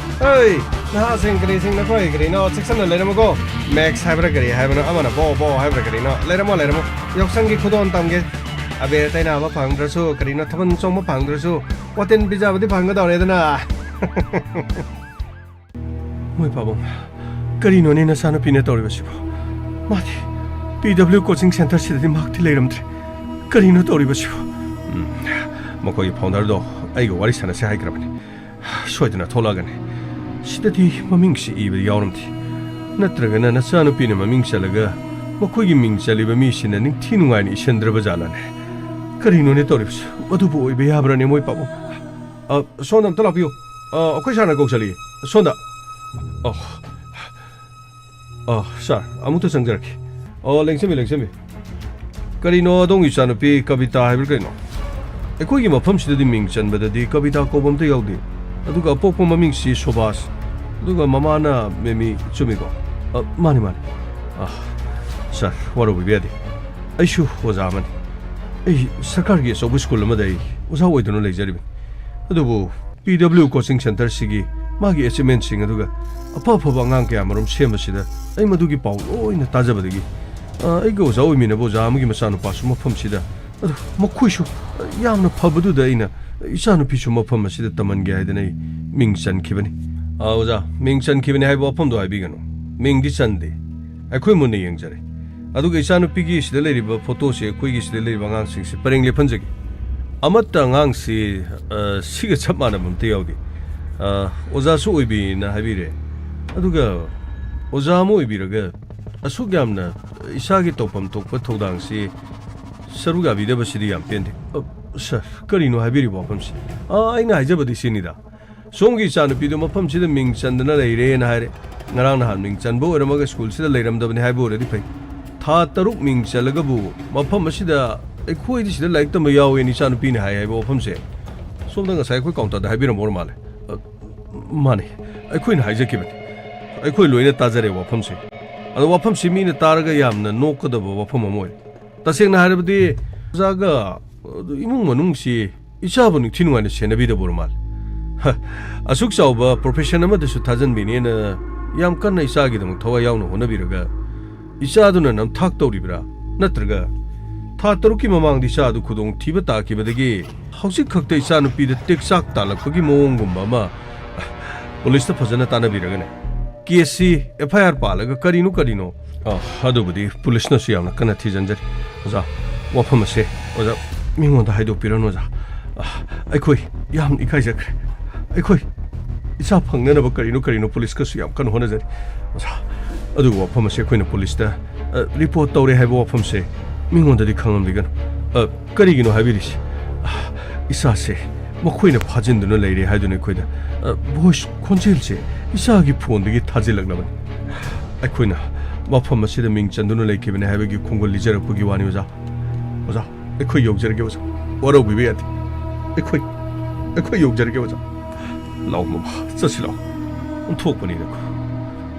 ꯑꯩ, ꯅꯍꯥꯁꯤꯡ, ꯀꯔꯤꯁꯤꯡ, ꯅꯈꯣꯏ ꯀꯔꯤꯅꯣ ꯆꯦꯛꯁꯤꯟꯅ ꯂꯩꯔꯝꯃꯨꯀꯣ꯫ ꯃꯦꯛꯁ ꯍꯥꯏꯕ꯭ꯔꯥ ꯀꯔꯤ ꯍꯥꯏꯕꯅꯣ, ꯑꯃꯅ ꯕꯣ ꯕꯣ ꯍꯥꯏꯕ꯭ꯔꯥ ꯀꯔꯤꯅꯣ, ꯂꯩꯔꯝꯃꯣ, ꯂꯩꯔꯝꯃꯣ꯫ ꯌꯥꯎꯁꯪꯒꯤ ꯈꯨꯗꯣꯜ ꯇꯝꯒꯦ꯫ ꯑꯕꯦꯔ ꯇꯩꯅꯕ ꯐꯪꯗ꯭ꯔꯁꯨ, ꯀꯔꯤꯅꯣ ꯊꯥꯕꯜ ꯆꯣꯡꯕ ꯐꯪꯗ꯭ꯔꯁꯨ, ꯋꯥꯇꯤꯟ ꯄꯤꯖꯕꯗꯤ ꯐꯪꯒꯗꯧꯔꯦꯗꯅ꯫ ꯃꯣꯏ ꯄꯥꯕꯨꯡ, ꯀꯔꯤꯅꯣꯅꯦ ꯅꯆꯥꯅꯨꯄꯤꯅ ꯇꯧꯔꯤꯕꯁꯤꯕꯣ? ꯃꯥꯗꯤ ꯄꯤ ꯗꯕ꯭ꯂꯤꯎ ꯀꯣꯆꯤꯡ ꯁꯦꯟꯇꯔꯁꯤꯗꯗꯤ ꯃꯍꯥꯛꯇꯤ ꯂꯩꯔꯝꯗ꯭ꯔꯦ꯫ ꯀꯔꯤꯅꯣ ꯇꯧꯔꯤꯕꯁꯤꯕꯣ? ꯎꯝ, ꯃꯈꯣꯏꯒꯤ ꯐꯥꯎꯟꯗꯔꯗꯣ ꯑꯩꯒ ꯋꯥꯔꯤ ꯁꯥꯟꯅꯁꯦ ꯍꯥꯏꯈ꯭ꯔꯕꯅꯤ꯫ ꯁꯣꯏꯗꯅ ꯊꯣꯛꯂꯛꯑꯒꯅꯤ꯫ ꯁꯤꯗꯗꯤ ꯃꯃꯤꯡꯁꯤ ꯏꯕ ꯌꯥꯎꯔꯝꯗꯦ꯫ ꯅꯠꯇ꯭ꯔꯒꯅ ꯅꯆꯥꯅꯨꯄꯤꯅ ꯃꯃꯤꯡ ꯆꯜꯂꯒ ꯃꯈꯣꯏꯒꯤ ꯃꯤꯡ ꯆꯜꯂꯤꯕ ꯃꯤꯁꯤꯅ ꯅꯤꯡꯊꯤ ꯅꯨꯡꯉꯥꯏꯅ ꯏꯁꯤꯟꯗ꯭ꯔꯕ ꯖꯥꯠꯂꯅꯦ? ꯀꯔꯤꯅꯣꯅꯦ ꯇꯧꯔꯤꯕꯁꯤ? ꯑꯗꯨꯕꯨ ꯑꯣꯏꯕ ꯌꯥꯕ꯭ꯔꯅꯦ, ꯃꯣꯏ ꯄꯥꯕꯨꯡ? ꯑ, ꯁꯣꯝꯗ ꯑꯝꯇ ꯂꯥꯛꯄꯤꯌꯨ꯫ ꯑ, ꯑꯩꯈꯣꯏ ꯁꯥꯔꯅ ꯀꯧꯁꯜꯂꯤ꯫ ꯁꯣꯝꯗ꯫ ꯑꯣ꯫ ꯑ, ꯁꯥꯔ, ꯑꯃꯨꯛꯇ ꯆꯪꯖꯔꯛꯀꯦ꯫ ꯑꯣ, ꯂꯦꯡꯁꯟꯕꯤ, ꯂꯦꯡꯁꯟꯕꯤ꯫ ꯀꯔꯤꯅꯣ, ꯑꯗꯣꯝꯒꯤ ꯏꯆꯥꯅꯨꯄꯤ ꯀꯕꯤꯇꯥ ꯍꯥꯏꯕ꯭ꯔꯥ ꯀꯩꯅꯣ? ꯑꯩꯈꯣꯏꯒꯤ ꯃꯐꯝꯁꯤꯗꯗꯤ ꯃꯤꯡ ꯆꯟꯕꯗꯗꯤ ꯀꯕꯤꯇꯥ ꯀꯧꯕ ꯑꯝꯇ ꯌꯥꯎꯗꯦ꯫ ꯑꯗꯨꯒ ꯑꯄꯣꯛꯄ ꯃꯃꯤꯡꯁꯤ ꯁꯨꯕꯥꯁ꯫ ꯑꯗꯨꯒ ꯃꯃꯥꯅ ꯃꯦꯃꯤ, ꯆꯨꯝꯃꯤꯀꯣ? ꯑ, ꯃꯥꯅꯤ, ꯃꯥꯅꯤ꯫ ꯑ, ꯁꯥꯔ, ꯋꯥꯔꯧꯕꯤꯕ ꯌꯥꯗꯦ꯫ ꯑꯩꯁꯨ ꯑꯣꯖꯥ ꯑꯃꯅꯤ꯫ ꯑꯩ ꯁꯔꯀꯥꯔꯒꯤ ꯑꯆꯧꯕ ꯁ꯭ꯀꯨꯜ ꯑꯃꯗ ꯑꯩ ꯑꯣꯖꯥ ꯑꯣꯏꯗꯨꯅ ꯂꯩꯖꯔꯤꯕꯅꯤ꯫ ꯑꯗꯨꯕꯨ ꯄꯤ ꯗꯕ꯭ꯂꯤꯎ ꯀꯣꯆꯤꯡ ꯁꯦꯟꯇꯔꯁꯤꯒꯤ ꯃꯥꯒꯤ ꯑꯦꯆꯤꯞꯃꯦꯟꯁꯤꯡ ꯑꯗꯨꯒ ꯑꯐ ꯑꯐꯕ ꯑꯉꯥꯡ ꯀꯌꯥ ꯃꯔꯨꯝ ꯁꯦꯝꯕꯁꯤꯗ ꯑꯩ ꯃꯗꯨꯒꯤ ꯄꯥꯎ ꯂꯣꯏꯅ ꯇꯥꯖꯕꯗꯒꯤ, ꯑ, ꯑꯩꯒ ꯑꯣꯖꯥ ꯑꯣꯏꯃꯤꯟꯅꯕ ꯑꯣꯖꯥ ꯑꯃꯒꯤ ꯃꯆꯥꯅꯨꯄꯥꯁꯨ ꯃꯐꯝꯁꯤꯗ, ꯑꯗꯨ ꯃꯈꯣꯏꯁꯨ ꯌꯥꯝꯅ ꯐꯕꯗꯨꯗ ꯑꯩꯅ ꯏꯆꯥꯅꯨꯄꯤꯁꯨ ꯃꯐꯝ ꯑꯁꯤꯗ ꯇꯝꯍꯟꯒꯦ ꯍꯥꯏꯗꯅ ꯑꯩ ꯃꯤꯡ ꯆꯟꯈꯤꯕꯅꯤ꯫ ꯑ, ꯑꯣꯖꯥ, ꯃꯤꯡ ꯆꯟꯈꯤꯕꯅꯤ ꯍꯥꯏꯕ ꯋꯥꯐꯝꯗꯣ ꯍꯥꯏꯕꯤꯒꯅꯨ꯫ ꯃꯤꯡꯗꯤ ꯆꯟꯗꯦ꯫ ꯑꯩꯈꯣꯏ ꯃꯨꯟꯅ ꯌꯦꯡꯖꯔꯦ꯫ ꯑꯗꯨꯒ ꯏꯆꯥꯅꯨꯄꯤꯒꯤ ꯁꯤꯗ ꯂꯩꯔꯤꯕ ꯐꯣꯇꯣꯁꯦ ꯑꯩꯈꯣꯏꯒꯤ ꯁꯤꯗ ꯂꯩꯔꯤꯕ ꯑꯉꯥꯡꯁꯤꯡꯁꯦ ꯄꯔꯦꯡ ꯂꯦꯞꯍꯟꯖꯒꯦ꯫ ꯑꯃꯠꯇ ꯑꯉꯥꯡꯁꯤ, ꯑ, ꯁꯤꯒ ꯆꯞ ꯃꯥꯟꯅꯕ ꯑꯝꯇ ꯌꯥꯎꯗꯦ꯫ ꯑ, ꯑꯣꯖꯥꯁꯨ ꯑꯣꯏꯕꯤꯅ ꯍꯥꯏꯕꯤꯔꯦ꯫ ꯑꯗꯨꯒ ꯑꯣꯖꯥ ꯑꯃ ꯑꯣꯏꯕꯤꯔꯒ ꯑꯁꯨꯛ ꯌꯥꯝꯅ ꯏꯁꯥꯒꯤ ꯇꯧꯐꯝ ꯊꯣꯛꯄ ꯊꯧꯗꯥꯡꯁꯤ ꯁꯔꯨꯛ ꯌꯥꯕꯤꯗꯕꯁꯤꯗꯤ ꯌꯥꯝ ꯄꯦꯟꯗꯦ꯫ ꯑ, ꯁꯥꯔ, ꯀꯔꯤꯅꯣ ꯍꯥꯏꯕꯤꯔꯤꯕ ꯋꯥꯐꯝꯁꯤ? ꯑ, ꯑꯩꯅ ꯍꯥꯏꯖꯕꯗꯤ ꯁꯤꯅꯤꯗ꯫ ꯁꯣꯝꯒꯤ ꯏꯆꯥꯅꯨꯄꯤꯗꯨ ꯃꯐꯝꯁꯤꯗ ꯃꯤꯡ ꯆꯟꯗꯅ ꯂꯩꯔꯦꯅ ꯍꯥꯏꯔꯦ꯫ ꯉꯔꯥꯡ ꯅꯍꯥꯟ ꯃꯤꯡ ꯆꯟꯕ ꯑꯣꯏꯔꯝꯃꯒ ꯁ꯭ꯀꯨꯜꯁꯤꯗ ꯂꯩꯔꯝꯗꯕꯅꯤ ꯍꯥꯏꯕ ꯑꯣꯏꯔꯗꯤ ꯐꯩ꯫ ꯊꯥ ꯇꯔꯨꯛ ꯃꯤꯡ ꯆꯜꯂꯒꯕꯨ ꯃꯐꯝ ꯑꯁꯤꯗ ꯑꯩꯈꯣꯏꯗꯤ ꯁꯤꯗ ꯂꯥꯏꯔꯤꯛ ꯇꯝꯕ ꯌꯥꯎꯋꯦꯅ ꯏꯆꯥꯅꯨꯄꯤꯅ ꯍꯥꯏ ꯍꯥꯏꯕ ꯋꯥꯐꯝꯁꯦ ꯁꯣꯝꯗ ꯉꯁꯥꯏ ꯑꯩꯈꯣꯏ ꯀꯥꯎꯟꯇꯔꯗ ꯍꯥꯏꯕꯤꯔꯝꯕ ꯑꯣꯏꯔ ꯃꯥꯜꯂꯦ꯫ ꯑ, ꯃꯥꯅꯤ, ꯑꯩꯈꯣꯏꯅ ꯍꯥꯏꯖꯈꯤꯕꯅꯤ꯫ ꯑꯩꯈꯣꯏ ꯂꯣꯏꯅ ꯇꯥꯖꯔꯦ ꯋꯥꯐꯝꯁꯦ꯫ ꯑꯗꯣ ꯋꯥꯐꯝꯁꯤ ꯃꯤꯅ ꯇꯥꯔꯒ ꯌꯥꯝꯅ ꯅꯣꯛꯀꯗꯕ ꯋꯥꯐꯝ ꯑꯃ ꯑꯣꯏꯔꯦ꯫ ꯇꯁꯦꯡꯅ ꯍꯥꯏꯔꯕꯗꯤ ꯑꯣꯖꯥꯒ, ꯑ, ꯏꯃꯨꯡ ꯃꯅꯨꯡꯁꯤ ꯏꯆꯥꯕꯨ ꯅꯤꯡꯊꯤ ꯅꯨꯡꯉꯥꯏꯅ ꯁꯦꯟꯅꯕꯤꯗꯕ ꯑꯣꯏꯔ ꯃꯥꯜꯂꯦ꯫ ꯍ, ꯑꯁꯨꯛ ꯆꯥꯎꯕ ꯄ꯭ꯔꯣꯐꯦꯁꯟ ꯑꯃꯗꯁꯨ ꯊꯥꯖꯟꯕꯤꯅꯦꯅ ꯌꯥꯝ ꯀꯟꯅ ꯏꯆꯥꯒꯤꯗꯃꯛ ꯊꯋꯥꯏ ꯌꯥꯎꯅ ꯍꯣꯠꯅꯕꯤꯔꯒ ꯏꯆꯥꯗꯨꯅ ꯅꯝꯊꯥꯛ ꯇꯧꯔꯤꯕ꯭ꯔꯥ? ꯅꯠꯇ꯭ꯔꯒ ꯊꯥ ꯇꯔꯨꯛꯀꯤ ꯃꯃꯥꯡꯗ ꯏꯆꯥꯗꯨ ꯈꯨꯗꯣꯡꯊꯤꯕ ꯇꯥꯈꯤꯕꯗꯒꯤ ꯍꯧꯖꯤꯛ ꯈꯛꯇ ꯏꯆꯥꯅꯨꯄꯤꯗ ꯇꯦꯛꯆꯥꯛ ꯇꯥꯜꯂꯛꯄꯒꯤ ꯃꯑꯣꯡꯒꯨꯝꯕ ꯑꯃ ꯄꯨꯂꯤꯁꯇ ꯐꯖꯅ ꯇꯥꯟꯅꯕꯤꯔꯒꯅꯦ, ꯀꯦꯁꯁꯤ ꯑꯦꯐ ꯑꯥꯏ ꯑꯥꯔ ꯄꯥꯜꯂꯒ ꯀꯔꯤꯅꯣ ꯀꯔꯤꯅꯣ? ꯑ, ꯑꯗꯨꯕꯨꯗꯤ ꯄꯨꯂꯤꯁꯅꯁꯨ ꯌꯥꯝꯅ ꯀꯟꯅ ꯊꯤꯖꯤꯟꯖꯔꯤ꯫ ꯑꯣꯖꯥ, ꯋꯥꯐꯝ ꯑꯁꯦ, ꯑꯣꯖꯥ, ꯃꯤꯉꯣꯟꯗ ꯍꯥꯏꯗꯣꯛꯄꯤꯔꯅꯨ, ꯑꯣꯖꯥ꯫ ꯑ, ꯑꯩꯈꯣꯏ ꯌꯥꯝ ꯏꯀꯥꯏꯖꯈ꯭ꯔꯦ꯫ ꯑꯩꯈꯣꯏ ꯏꯆꯥ ꯐꯪꯅꯅꯕ ꯀꯔꯤꯅꯣ ꯀꯔꯤꯅꯣ ꯄꯨꯂꯤꯁꯀꯁꯨ ꯌꯥꯝ ꯀꯟꯅ ꯍꯣꯠꯅꯖꯔꯤ꯫ ꯑꯣꯖꯥ, ꯑꯗꯨꯒ ꯋꯥꯐꯝ ꯑꯁꯦ ꯑꯩꯈꯣꯏꯅ ꯄꯨꯂꯤꯁꯇ, ꯑ, ꯔꯤꯄꯣꯔꯠ ꯇꯧꯔꯦ ꯍꯥꯏꯕ ꯋꯥꯐꯝꯁꯦ ꯃꯤꯉꯣꯟꯗꯗꯤ ꯈꯪꯍꯟꯕꯤꯒꯅꯨ꯫ ꯑ, ꯀꯔꯤꯒꯤꯅꯣ ꯍꯥꯏꯕꯤꯔꯤꯁꯤ? ꯑ, ꯏꯆꯥꯁꯦ ꯃꯈꯣꯏꯅ ꯐꯥꯖꯤꯟꯗꯨꯅ ꯂꯩꯔꯦ ꯍꯥꯏꯗꯨꯅ ꯑꯩꯈꯣꯏꯗ, ꯑ, ꯚꯣꯏꯁ ꯈꯣꯟꯖꯦꯜꯁꯦ ꯏꯆꯥꯒꯤ ꯐꯣꯟꯗꯒꯤ ꯊꯥꯖꯤꯜꯂꯛꯂꯕꯅꯤ꯫ ꯑꯩꯈꯣꯏꯅ ꯃꯐꯝ ꯑꯁꯤꯗ ꯃꯤꯡ ꯆꯟꯗꯨꯅ ꯂꯩꯈꯤꯕꯅꯤ ꯍꯥꯏꯕꯒꯤ ꯈꯣꯡꯒꯨꯜ ꯂꯤꯖꯔꯛꯄꯒꯤ ꯋꯥꯅꯤ, ꯑꯣꯖꯥ꯫ ꯑꯣꯖꯥ, ꯑꯩꯈꯣꯏ ꯌꯧꯖꯔꯒꯦ, ꯑꯣꯖꯥ꯫ ꯋꯥꯔꯧꯕꯤꯕ ꯌꯥꯗꯦ꯫ ꯑꯩꯈꯣꯏ, ꯑꯩꯈꯣꯏ ꯌꯧꯖꯔꯒꯦ, ꯑꯣꯖꯥ꯫ ꯂꯥꯛꯑꯣ, ꯃꯃꯥ, ꯆꯠꯁꯤ ꯂꯥꯛꯑꯣ꯫ ꯑꯣꯟꯊꯣꯛꯄꯅꯤꯗꯀꯣ꯫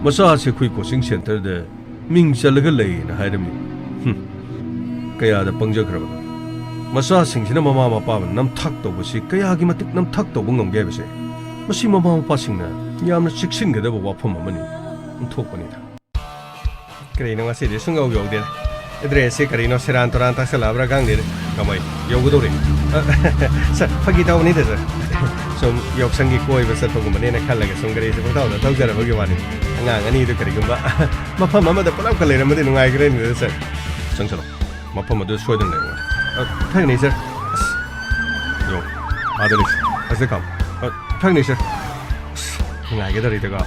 ꯃꯆꯥꯁꯦ ꯑꯩꯈꯣꯏ coaching centreꯗ ꯃꯤꯡ ꯆꯜꯂꯒ ꯂꯩꯌꯦꯅ ꯍꯥꯏꯔꯝꯃꯤ꯫ ꯍꯨꯝ, ꯀꯌꯥꯗ ꯄꯪꯖꯈ꯭ꯔꯕꯅꯣ꯫ ꯃꯆꯥꯁꯤꯡꯁꯤꯅ ꯃꯃꯥ ꯃꯄꯥꯕꯨ ꯅꯝꯊꯥꯛ ꯇꯧꯕꯁꯤ ꯀꯌꯥꯒꯤ ꯃꯇꯤꯛ ꯅꯝꯊꯥꯛ ꯇꯧꯕ ꯉꯝꯒꯦ ꯍꯥꯏꯕꯁꯦ ꯃꯁꯤ ꯃꯃꯥ ꯃꯄꯥꯁꯤꯡꯅ ꯌꯥꯝꯅ ꯆꯦꯛꯁꯤꯟꯒꯗꯕ ꯋꯥꯐꯝ ꯑꯃꯅꯤ꯫ ꯑꯣꯟꯊꯣꯛꯄꯅꯤꯗ꯫ ꯀꯔꯤꯅꯣ ꯉꯁꯤꯗꯤ ꯁꯨꯡꯌꯧ ꯌꯧꯗꯦ꯫ Addressꯁꯦ ꯀꯔꯤꯅꯣ ꯁꯦꯔꯥꯟ ꯇꯨꯔꯥꯟ ꯇꯥꯛꯁꯜꯂꯛꯑꯕ꯭ꯔꯥ ꯈꯪꯗꯦ꯫ ꯀꯃꯥꯏ ꯌꯧꯒꯗꯧꯔꯦ? ꯑ, sir, ꯐꯥꯒꯤ ꯇꯧꯕꯅꯤꯗ, sir꯫ ꯁꯨꯝ ꯌꯥꯎꯁꯪꯒꯤ ꯀꯣꯏꯕ ꯆꯠꯄꯒꯨꯝꯕꯅꯦꯅ ꯈꯜꯂꯒ ꯁꯨꯝ ꯒꯥꯔꯤꯁꯦ ꯄꯪꯊꯧꯗ ꯊꯧꯖꯔꯕꯒꯤ ꯋꯥꯅꯤ꯫ ꯑꯉꯥꯡ ꯑꯅꯤꯗꯨ ꯀꯔꯤꯒꯨꯝꯕ ꯃꯐꯝ ꯑꯃꯗ ꯄꯨꯂꯞꯀ ꯂꯩꯔꯝꯃꯗꯤ ꯅꯨꯡꯉꯥꯏꯈ꯭ꯔꯦꯅꯤꯗ, sir꯫ ꯆꯪꯁꯤꯜꯂꯣ꯫ ꯃꯐꯝ ꯑꯗꯨ ꯁꯣꯏꯗꯅ ꯂꯩꯔꯝꯒꯅꯤ꯫ ꯑ, ꯐꯒꯅꯤ, sir꯫ ꯑꯁ, ꯌꯣ, ꯑꯥꯗ ꯂꯩ꯫ ꯑꯁꯤꯗ ꯈꯥꯝꯃꯣ꯫ ꯑ, ꯐꯒꯅꯤ, sir꯫ ꯑꯁ, ꯅꯨꯡꯉꯥꯏꯒꯗꯧꯔꯤꯗꯀꯣ꯫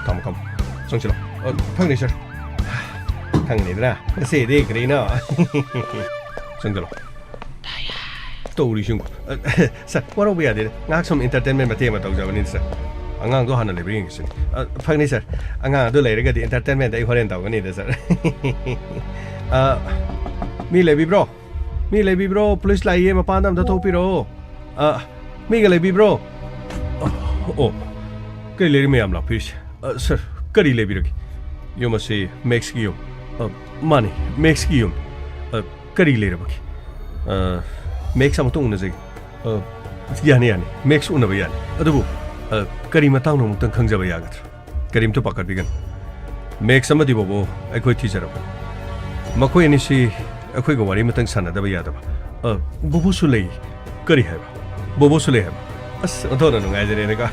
ꯈꯥꯝꯃꯣ, ꯈꯥꯝꯃꯣ꯫ ꯆꯪꯁꯤꯜꯂꯣ꯫ ꯑ, ꯐꯒꯅꯤ, sir꯫ ꯈꯪꯅꯤꯗꯅ ꯉꯁꯤꯗꯤ ꯀꯔꯤꯅꯣ? ꯆꯪꯁꯤꯜꯂꯣ꯫ ꯇꯧꯔꯤꯁꯤꯡꯕꯨ꯫ ꯑ, sir, ꯋꯥꯔꯧꯕ ꯌꯥꯗꯦ꯫ ꯉꯥꯏꯍꯥꯛ ꯁꯨꯝ entertainment ꯃꯇꯦꯛ ꯑꯃ ꯇꯧꯖꯕꯅꯤ, sir꯫ ꯑꯉꯥꯡꯗꯣ ꯍꯥꯟꯅ ꯂꯩꯕ꯭ꯔꯥ ꯌꯦꯡꯒꯦꯁꯤꯅꯤ꯫ ꯑ, ꯐꯒꯅꯤ, sir꯫ ꯑꯉꯥꯡ ꯑꯗꯨ ꯂꯩꯔꯒꯗꯤ entertainment ꯑꯩ ꯍꯣꯔꯦꯟ ꯇꯧꯒꯅꯤꯗ, sir꯫ ꯑ, ꯃꯤ ꯂꯩꯕꯤꯕ꯭ꯔꯣ? ꯃꯤ ꯂꯩꯕꯤꯕ꯭ꯔꯣ? Police ꯂꯥꯛꯏꯌꯦ, ꯃꯄꯥꯟꯗ ꯑꯝꯇ ꯊꯣꯛꯄꯤꯔꯛꯑꯣ꯫ ꯑ, ꯃꯤꯒ ꯂꯩꯕꯤꯕ꯭ꯔꯣ? ꯑ, ꯑꯣ, ꯀꯩ ꯂꯩꯔꯦ ꯃꯌꯥꯝ ꯂꯥꯛꯄꯤꯔꯤꯁꯦ? ꯑ, sir, ꯀꯔꯤ ꯂꯩꯕꯤꯔꯒꯦ? ꯌꯨꯝ ꯑꯁꯤ Maxꯀꯤ ꯌꯨꯝ꯫ ꯑ, ꯃꯥꯅꯤ, Maxꯀꯤ ꯌꯨꯝ꯫ ꯑ, ꯀꯔꯤ ꯂꯩꯔꯕꯒꯦ? ꯑ, Max ꯑꯃꯇ ꯎꯅꯖꯒꯦ꯫ ꯑ, ꯌꯥꯅꯤ, ꯌꯥꯅꯤ꯫ Max ꯎꯅꯕ ꯌꯥꯅꯤ꯫ ꯑꯗꯨꯕꯨ, ꯑ, ꯀꯔꯤ ꯃꯇꯥꯡꯅꯣ ꯑꯃꯨꯛꯇꯪ ꯈꯪꯖꯕ ꯌꯥꯒꯗ꯭ꯔꯥ? ꯀꯔꯤꯝꯇ ꯄꯥꯈꯠꯄꯤꯒꯅꯨ꯫ Max ꯑꯃꯗꯤ ꯕꯣꯕꯣ ꯑꯩꯈꯣꯏ ꯊꯤꯖꯔꯛꯄꯅꯤ꯫ ꯃꯈꯣꯏ ꯑꯅꯤꯁꯤ ꯑꯩꯈꯣꯏꯒ ꯋꯥꯔꯤ ꯑꯃꯇꯪ ꯁꯥꯟꯅꯗꯕ ꯌꯥꯗꯕ꯫ ꯑ, ꯕꯣꯕꯣꯁꯨ ꯂꯩ꯫ ꯀꯔꯤ ꯍꯥꯏꯕ? ꯕꯣꯕꯣꯁꯨ ꯂꯩ ꯍꯥꯏꯕ? ꯑꯁ, ꯑꯣꯟꯊꯣꯛꯅ ꯅꯨꯡꯉꯥꯏꯖꯔꯦꯗꯀꯣ꯫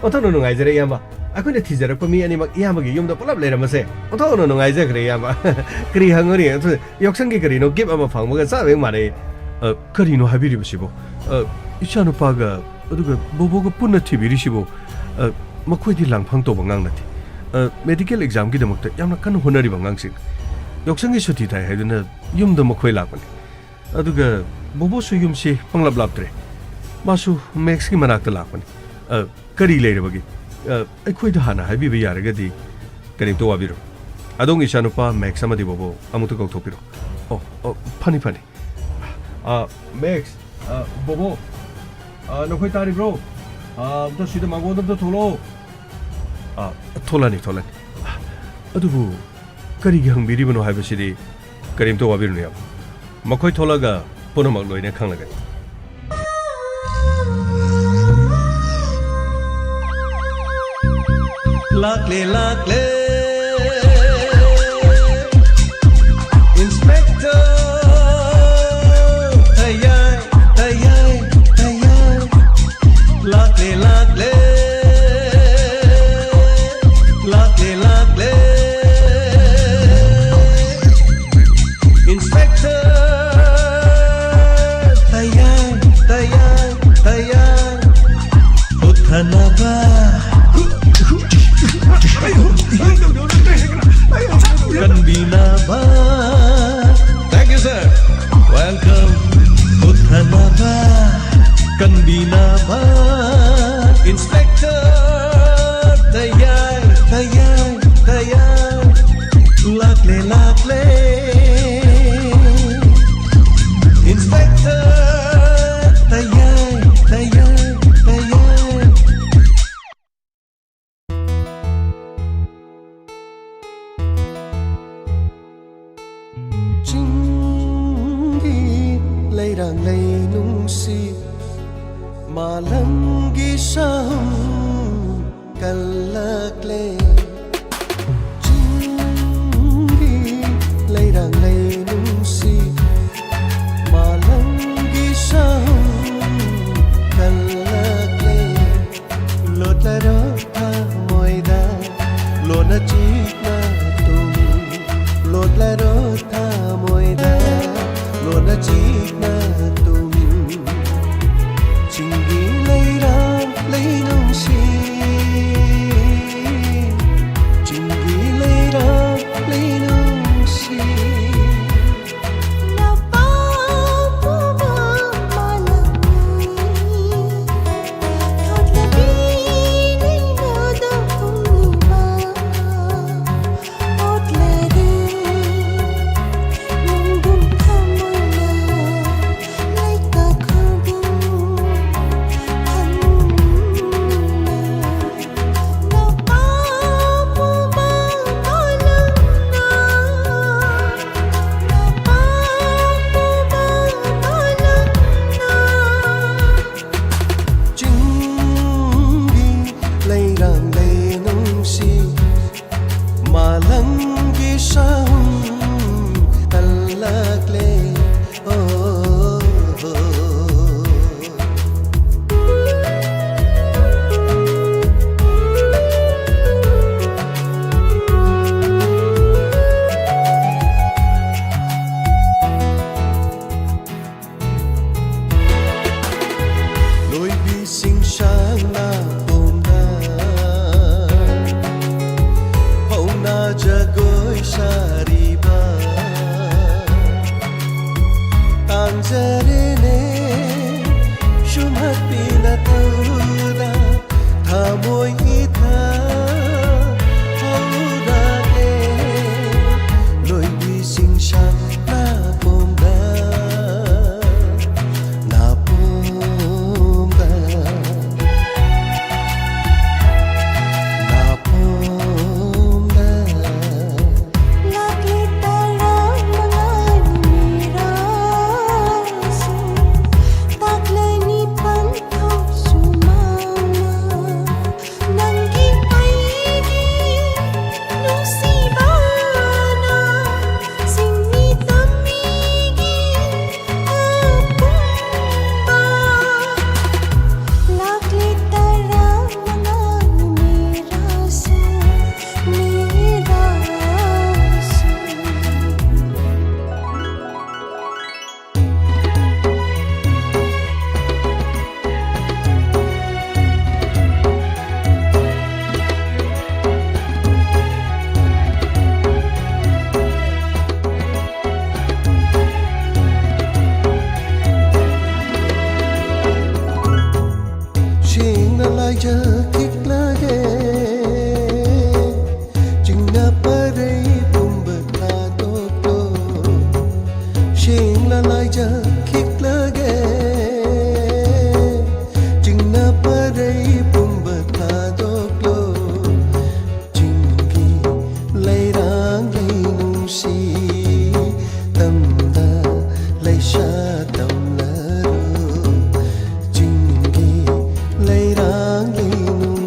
ꯑꯣꯟꯊꯣꯛꯅ ꯅꯨꯡꯉꯥꯏꯖꯔꯦ, ꯏꯌꯥꯝꯕ꯫ ꯑꯩꯈꯣꯏꯅ ꯊꯤꯖꯔꯛꯄ ꯃꯤ ꯑꯅꯤꯃꯛ ꯏꯌꯥꯝꯕꯒꯤ ꯌꯨꯝꯗ ꯄꯨꯂꯞ ꯂꯩꯔꯝꯕꯁꯦ ꯑꯣꯟꯊꯣꯛꯅ ꯅꯨꯡꯉꯥꯏꯖꯈ꯭ꯔꯦ, ꯏꯌꯥꯝꯕ꯫ ꯀꯔꯤ ꯍꯪꯉꯨꯅꯤ? ꯑꯗꯨ ꯌꯥꯎꯁꯪꯒꯤ ꯀꯔꯤꯅꯣ gift ꯑꯃ ꯐꯪꯕꯒ ꯆꯞ ꯍꯦꯛ ꯃꯥꯟꯅꯩ꯫ ꯑ, ꯀꯔꯤꯅꯣ ꯍꯥꯏꯕꯤꯔꯤꯕꯁꯤꯕꯣ? ꯑ, ꯏꯆꯥꯅꯨꯄꯥꯒ ꯑꯗꯨꯒ ꯕꯣꯕꯣꯒ ꯄꯨꯟꯅ ꯊꯤꯕꯤꯔꯤꯁꯤꯕꯣ? ꯑ, ꯃꯈꯣꯏꯗꯤ ꯂꯥꯡꯐꯥꯡ ꯇꯧꯕ ꯑꯉꯥꯡ ꯅꯠꯇꯦ꯫ ꯑ, medical examꯒꯤꯗꯃꯛꯇ ꯌꯥꯝꯅ ꯀꯟꯅ ꯍꯣꯠꯅꯔꯤꯕ ꯑꯉꯥꯡꯁꯤꯡ꯫ ꯌꯥꯎꯁꯪꯒꯤ ꯁꯨꯇꯤ ꯊꯥꯏ ꯍꯥꯏꯗꯨꯅ ꯌꯨꯝꯗ ꯃꯈꯣꯏ ꯂꯥꯛꯄꯅꯤ꯫ ꯑꯗꯨꯒ ꯕꯣꯕꯣꯁꯨ ꯌꯨꯝꯁꯤ ꯄꯪꯂꯥꯞ ꯂꯥꯞꯇ꯭ꯔꯦ꯫ ꯃꯥꯁꯨ Maxꯀꯤ ꯃꯅꯥꯛꯇ ꯂꯥꯛꯄꯅꯤ꯫ ꯑ, ꯀꯔꯤ ꯂꯩꯔꯕꯒꯦ? ꯑ, ꯑꯩꯈꯣꯏꯗ ꯍꯥꯟꯅ ꯍꯥꯏꯕꯤꯕ ꯌꯥꯔꯒꯗꯤ ꯀꯔꯤꯝꯇ ꯋꯥꯕꯤꯔꯣꯏ꯫ ꯑꯗꯣꯝꯒꯤ ꯏꯆꯥꯅꯨꯄꯥ Max ꯑꯃꯗꯤ ꯕꯣꯕꯣ ꯑꯃꯨꯛꯇ ꯀꯧꯊꯣꯛꯄꯤꯔꯣ꯫ ꯑꯣ, ꯑꯣ, ꯐꯅꯤ, ꯐꯅꯤ꯫ ꯑ, Max, ꯑ, ꯕꯣꯕꯣ, ꯑ, ꯅꯈꯣꯏ ꯇꯥꯔꯤꯕ꯭ꯔꯣ? ꯑꯥ, ꯑꯝꯇ ꯁꯤꯗ ꯃꯥꯡꯒꯣꯟꯗ ꯑꯝꯇ ꯊꯣꯛꯂꯛꯑꯣ꯫ ꯑꯥ, ꯊꯣꯛꯂꯛꯑꯅꯤ, ꯊꯣꯛꯂꯛꯑꯅꯤ꯫ ꯑꯗꯨꯕꯨ ꯀꯔꯤꯒꯤ ꯍꯪꯕꯤꯔꯤꯕꯅꯣ ꯍꯥꯏꯕꯁꯤꯗꯤ ꯀꯔꯤꯝꯇ ꯋꯥꯕꯤꯔꯨꯅꯨ, ꯏꯌꯥꯝꯕ꯫ ꯃꯈꯣꯏ ꯊꯣꯛꯂꯒ ꯄꯨꯝꯅꯃꯛ ꯂꯣꯏꯅ ꯈꯪꯂꯒꯅꯤ꯫ ꯂꯥꯛꯂꯦ, ꯂꯥꯛꯂꯦ, Inspector ꯊꯌꯥꯏ, ꯊꯌꯥꯏ, ꯊꯌꯥꯏ꯫ ꯂꯥꯛꯂꯦ, ꯂꯥꯛꯂꯦ, ꯂꯥꯛꯂꯦ, ꯂꯥꯛꯂꯦ, Inspector ꯊꯌꯥꯏ, ꯊꯌꯥꯏ, ꯊꯌꯥꯏ꯫ ꯍꯨꯠꯊꯅꯕ, ꯀꯟꯕꯤꯅꯕ꯫ Thank you, sir. Welcome. ꯍꯨꯠꯊꯅꯕ, ꯀꯟꯕꯤꯅꯕ, Inspector ꯊꯌꯥꯏ, ꯊꯌꯥꯏ, ꯊꯌꯥꯏ꯫ ꯂꯥꯛꯂꯦ, ꯂꯥꯛꯂꯦ, Inspector ꯊꯌꯥꯏ, ꯊꯌꯥꯏ, ꯊꯌꯥꯏ꯫ ꯆꯤꯡꯒꯤ ꯂꯩꯔꯥꯡ ꯂꯩ ꯅꯨꯡꯁꯤ, ꯃꯥꯂꯪꯒꯤ ꯁꯍꯨꯝ ꯀꯜꯂꯛꯂꯦ꯫ ꯆꯤꯡꯒꯤ ꯂꯩꯔꯥꯡ ꯂꯩ ꯅꯨꯡꯁꯤ, ꯃꯥꯂꯪꯒꯤ ꯁꯍꯨꯝ ꯀꯜꯂꯛꯂꯦ꯫ ꯂꯣꯠꯂꯔꯣ ꯊꯃꯣꯏꯗ ꯂꯣꯟꯅ ꯆꯤꯛꯅ ꯇꯨꯝ, ꯂꯣꯠꯂꯔꯣ ꯊꯃꯣꯏꯗ ꯂꯣꯟꯅ ꯆꯤꯛꯅ ꯇꯨꯝ꯫ ꯆꯤꯡꯒꯤ ꯂꯩꯔꯥꯡ ꯂꯩ ꯅꯨꯡꯁꯤ, ꯂꯥꯏꯖꯈꯤꯛꯂꯒꯦ꯫ ꯆꯤꯡꯅ ꯄꯔꯩ ꯄꯨꯝꯕ ꯊꯥꯗꯣꯛꯂꯣ꯫ ꯁꯦꯡꯅ ꯂꯥꯏꯖꯈꯤꯛꯂꯒꯦ꯫ ꯆꯤꯡꯅ ꯄꯔꯩ ꯄꯨꯝꯕ ꯊꯥꯗꯣꯛꯂꯣ꯫ ꯆꯤꯡꯒꯤ ꯂꯩꯔꯥꯡ ꯂꯩꯅꯨꯡꯁꯤ ꯇꯝꯗ ꯂꯩꯁꯥ ꯇꯝꯂꯔꯨ꯫ ꯆꯤꯡꯒꯤ ꯂꯩꯔꯥꯡ ꯂꯩꯅꯨꯡ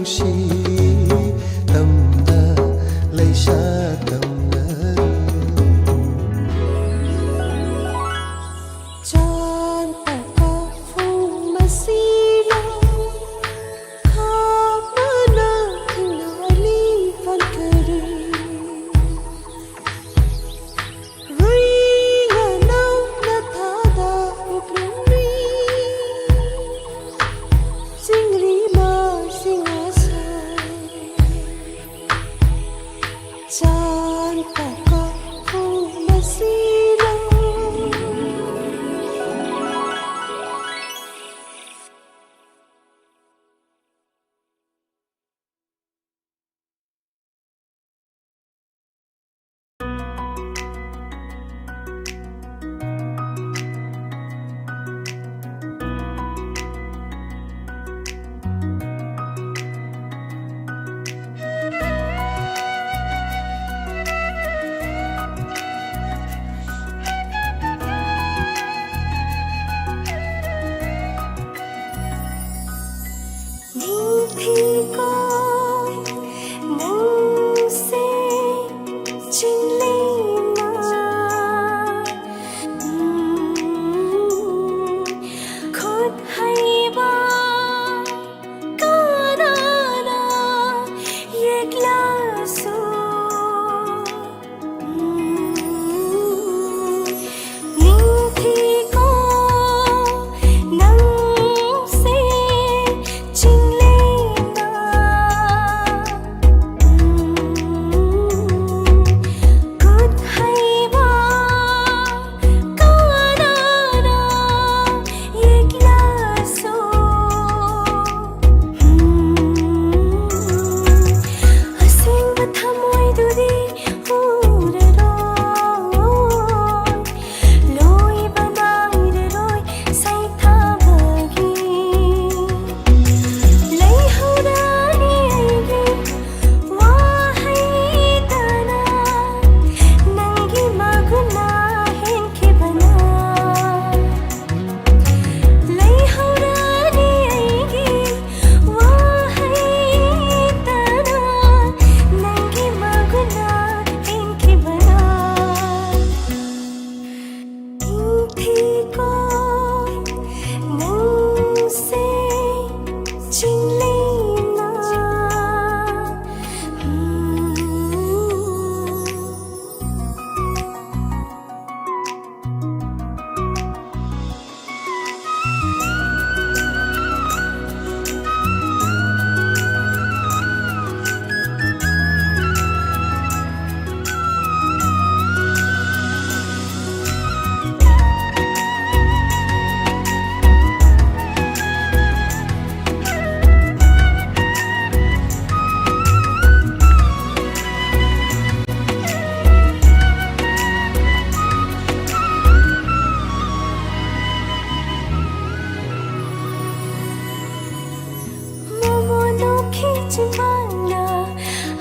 ꯅꯣꯛꯈꯤ ꯆꯤꯝꯕꯥꯜꯅ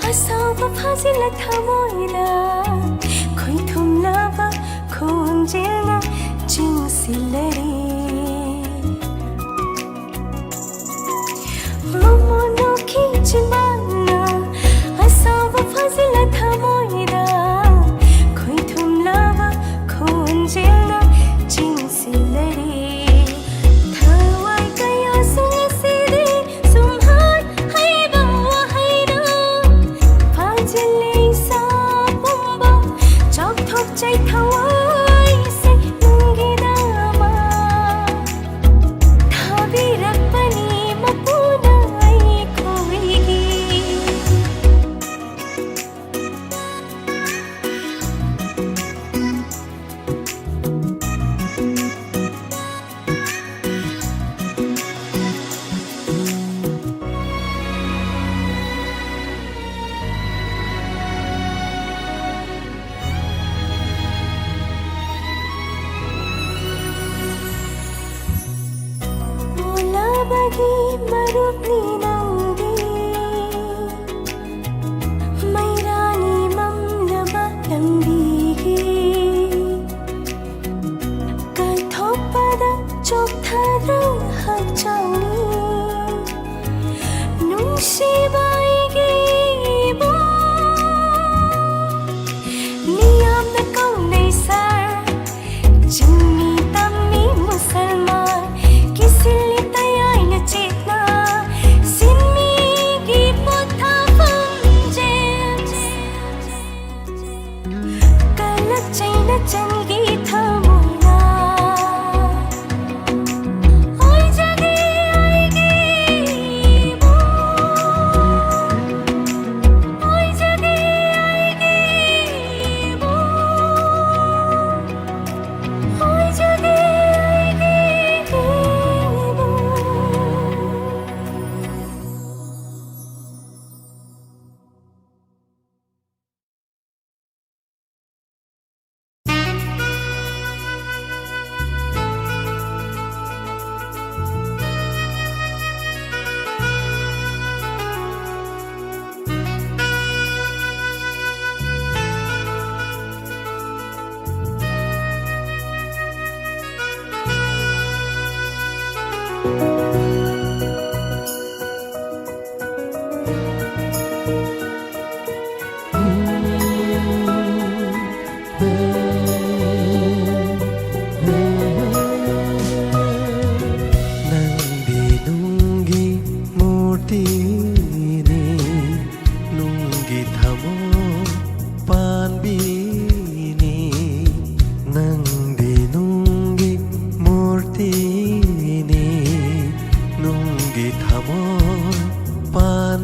ꯑꯁꯥꯎꯕ ꯐꯥꯖꯤꯜꯂ ꯊꯃꯣꯏꯗ ꯈꯣꯏꯊꯨꯝꯂꯕ ꯈꯣꯟꯖꯦꯜꯅ ꯆꯤꯡꯁꯤꯜꯂꯔꯦ꯫ ꯃꯃꯣꯟ ꯅꯣꯛꯈꯤ ꯆꯤꯝꯕꯥꯜꯅ ꯑꯁꯥꯎꯕ ꯐꯥꯖꯤꯜꯂ ꯊꯃꯣꯏꯗ ꯈꯣꯏꯊꯨꯝꯂꯕ ꯈꯣꯟꯖꯦꯜꯅ ꯆꯤꯡꯁꯤꯜꯂꯔꯦ꯫ ꯊꯋꯥꯏ ꯀꯌꯥꯁꯨ ꯉꯁꯤꯗꯤ ꯁꯨꯝꯍꯠ ꯍꯩꯕ ꯋꯥꯍꯩꯅ ꯐꯥꯖꯤꯜꯂꯦ ꯏꯁꯥ ꯄꯨꯝꯕ꯫ ꯆꯥꯎꯊꯣꯛꯆꯩ ꯊꯋꯥꯏꯁꯦ ꯅꯪꯒꯤꯗꯃꯛ ꯊꯥꯕꯤꯔꯛꯄꯅꯤ ꯃꯄꯨꯅ ꯑꯩꯈꯣꯏꯒꯤ꯫ ꯑꯣꯂꯕꯒꯤ ꯃꯔꯨꯞꯅꯤ ꯅꯪꯗꯤ, ꯃꯩꯔꯥꯅꯤ ꯃꯝꯂꯕ ꯂꯝꯕꯤꯒꯤ꯫ ꯀꯠꯊꯣꯛꯄꯗ ꯆꯣꯛꯊꯗ ꯍꯛꯆꯥꯡꯅꯤ ꯅꯨꯡꯁꯤꯕ ꯑꯩꯒꯤ ꯏꯕꯨꯡ꯫ ꯃꯤꯌꯥꯝꯅ ꯀꯧꯅꯩ ꯁꯥꯔ, ꯆꯤꯡꯃꯤ ꯇꯝꯃꯤ ꯃꯨꯁꯜꯃꯥꯟ, ꯀꯤꯁꯤꯜꯂꯤ ꯇꯌꯥꯏꯅ ꯆꯦꯠꯅ ꯁꯤꯟꯃꯤꯒꯤ ꯄꯣꯊꯥꯐꯝ ꯖꯦꯝꯁ꯫ ꯀꯜꯂꯛꯆꯩꯅ ꯆꯟꯒꯤ ꯊꯃꯣꯏꯅ ꯑꯣꯏꯖꯒꯦ ꯑꯩꯒꯤ ꯏꯕꯨꯡ꯫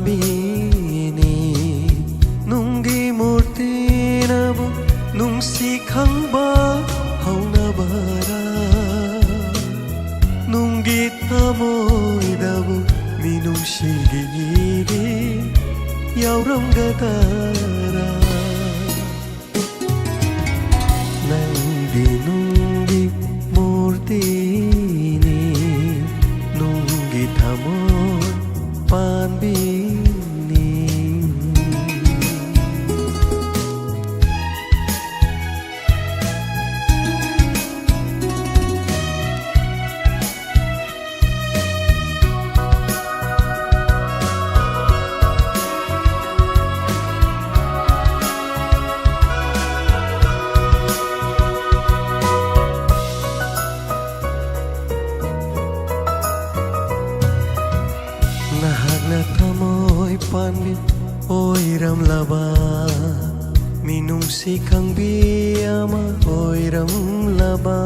ꯄꯥꯟꯕꯤꯅꯤ꯫ ꯅꯨꯡꯒꯤ ꯃꯨꯔꯇꯤꯅꯕꯨ ꯅꯨꯡꯁꯤ ꯈꯪꯕ ꯍꯧꯅꯕꯔꯥ? ꯅꯨꯡꯒꯤ ꯊꯃꯣꯏꯗꯕꯨ ꯃꯤꯅꯨꯡꯁꯤꯒꯤ ꯏꯔꯤ ꯌꯥꯎꯔꯝꯒꯗꯔꯥ? ꯅꯪꯗꯤ ꯅꯨꯡꯒꯤ ꯃꯨꯔꯇꯤꯅꯤ, ꯅꯨꯡꯒꯤ ꯊꯃꯣꯏ ꯄꯥꯟꯕꯤꯅꯤ꯫ ꯅꯍꯥꯛꯅ ꯊꯃꯣꯏ ꯄꯥꯟꯕꯤ ꯑꯣꯏꯔꯝꯂꯕ, ꯃꯤꯅꯨꯡꯁꯤ ꯈꯪꯕꯤ ꯑꯃ ꯑꯣꯏꯔꯝꯂꯕ꯫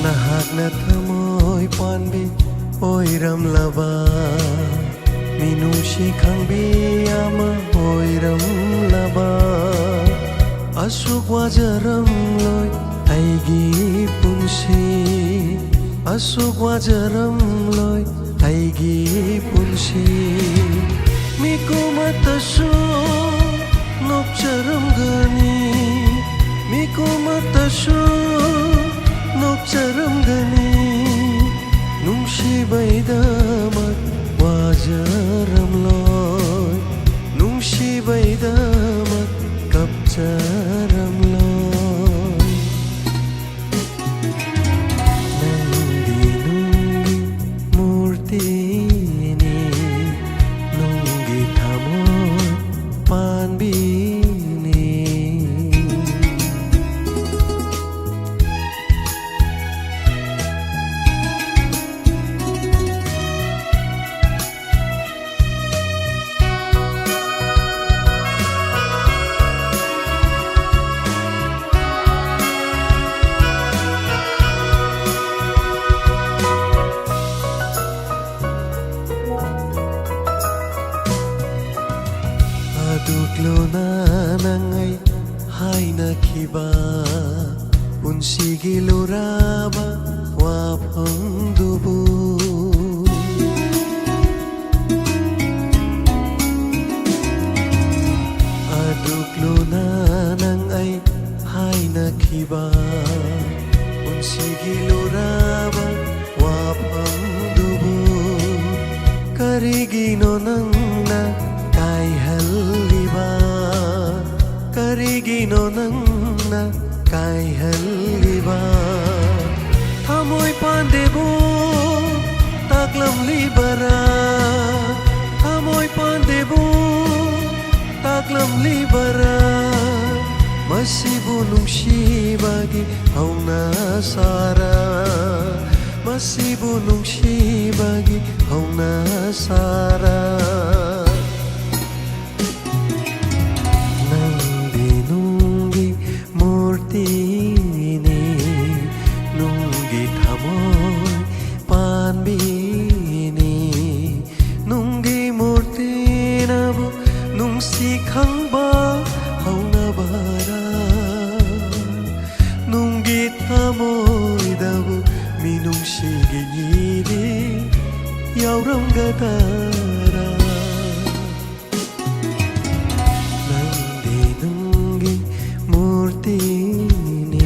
ꯅꯍꯥꯛꯅ ꯊꯃꯣꯏ ꯄꯥꯟꯕꯤ ꯑꯣꯏꯔꯝꯂꯕ, ꯃꯤꯅꯨꯡꯁꯤ ꯈꯪꯕꯤ ꯑꯃ ꯑꯣꯏꯔꯝꯂꯕ꯫ ꯑꯁꯨꯛ ꯋꯥꯖꯔꯝꯂꯣꯏ ꯑꯩꯒꯤ ꯄꯨꯟꯁꯤ, ꯑꯁꯨꯛ ꯋꯥꯖꯔꯝꯂꯣꯏ ꯑꯩꯒꯤ ꯄꯨꯟꯁꯤ꯫ ꯃꯤꯀꯨꯝ ꯑꯃꯠꯇꯁꯨ ꯅꯣꯛꯆꯔꯝꯒꯅꯤ, ꯃꯤꯀꯨꯝ ꯑꯃꯠꯇꯁꯨ ꯅꯣꯛꯆꯔꯝꯒꯅꯤ꯫ ꯅꯨꯡꯁꯤꯕꯩꯗꯃꯛ ꯋꯥꯖꯔꯝꯂꯣꯏ, ꯅꯨꯡꯁꯤꯕꯩꯗꯃꯛ ꯀꯞꯆꯔꯝꯂꯣꯏ꯫ ꯅꯪꯗꯤ ꯅꯨꯡꯒꯤ ꯃꯨꯔꯇꯤꯅꯤ, ꯅꯨꯡꯒꯤ ꯊꯃꯣꯏ ꯄꯥꯟꯕꯤꯅꯤ꯫ ꯎꯔꯕ ꯋꯥꯐꯝꯗꯨꯕꯨ ꯀꯔꯤꯒꯤꯅꯣ ꯅꯪꯅ ꯀꯥꯏꯍꯜꯂꯤꯕ? ꯀꯔꯤꯒꯤꯅꯣ ꯅꯪꯅ ꯀꯥꯏꯍꯜꯂꯤꯕ? ꯊꯃꯣꯏ ꯄꯥꯟꯗꯦꯕꯨ ꯇꯥꯛꯂꯝꯂꯤꯕꯔꯥ? ꯊꯃꯣꯏ ꯄꯥꯟꯗꯦꯕꯨ ꯇꯥꯛꯂꯝꯂꯤꯕꯔꯥ? ꯃꯁꯤꯕꯨ ꯅꯨꯡꯁꯤꯕꯒꯤ ꯍꯧꯅ ꯁꯥꯔꯥ? ꯃꯁꯤꯕꯨ ꯅꯨꯡꯁꯤꯕꯒꯤ ꯍꯧꯅ ꯁꯥꯔꯥ? ꯅꯪꯗꯤ ꯅꯨꯡꯒꯤ ꯃꯨꯔꯇꯤꯅꯤ, ꯅꯨꯡꯒꯤ ꯊꯃꯣꯏ ꯄꯥꯟꯕꯤꯅꯤ꯫ ꯅꯨꯡꯒꯤ ꯃꯨꯔꯇꯤꯅꯕꯨ ꯅꯨꯡꯁꯤ ꯈꯪꯕ ꯍꯧꯅꯕꯔꯥ? ꯅꯨꯡꯒꯤ ꯊꯃꯣꯏꯗꯕꯨ ꯃꯤꯅꯨꯡꯁꯤꯒꯤ ꯏꯔꯤ ꯌꯥꯎꯔꯝꯒꯗꯔꯥ? ꯅꯪꯗꯤ ꯅꯨꯡꯒꯤ ꯃꯨꯔꯇꯤꯅꯤ,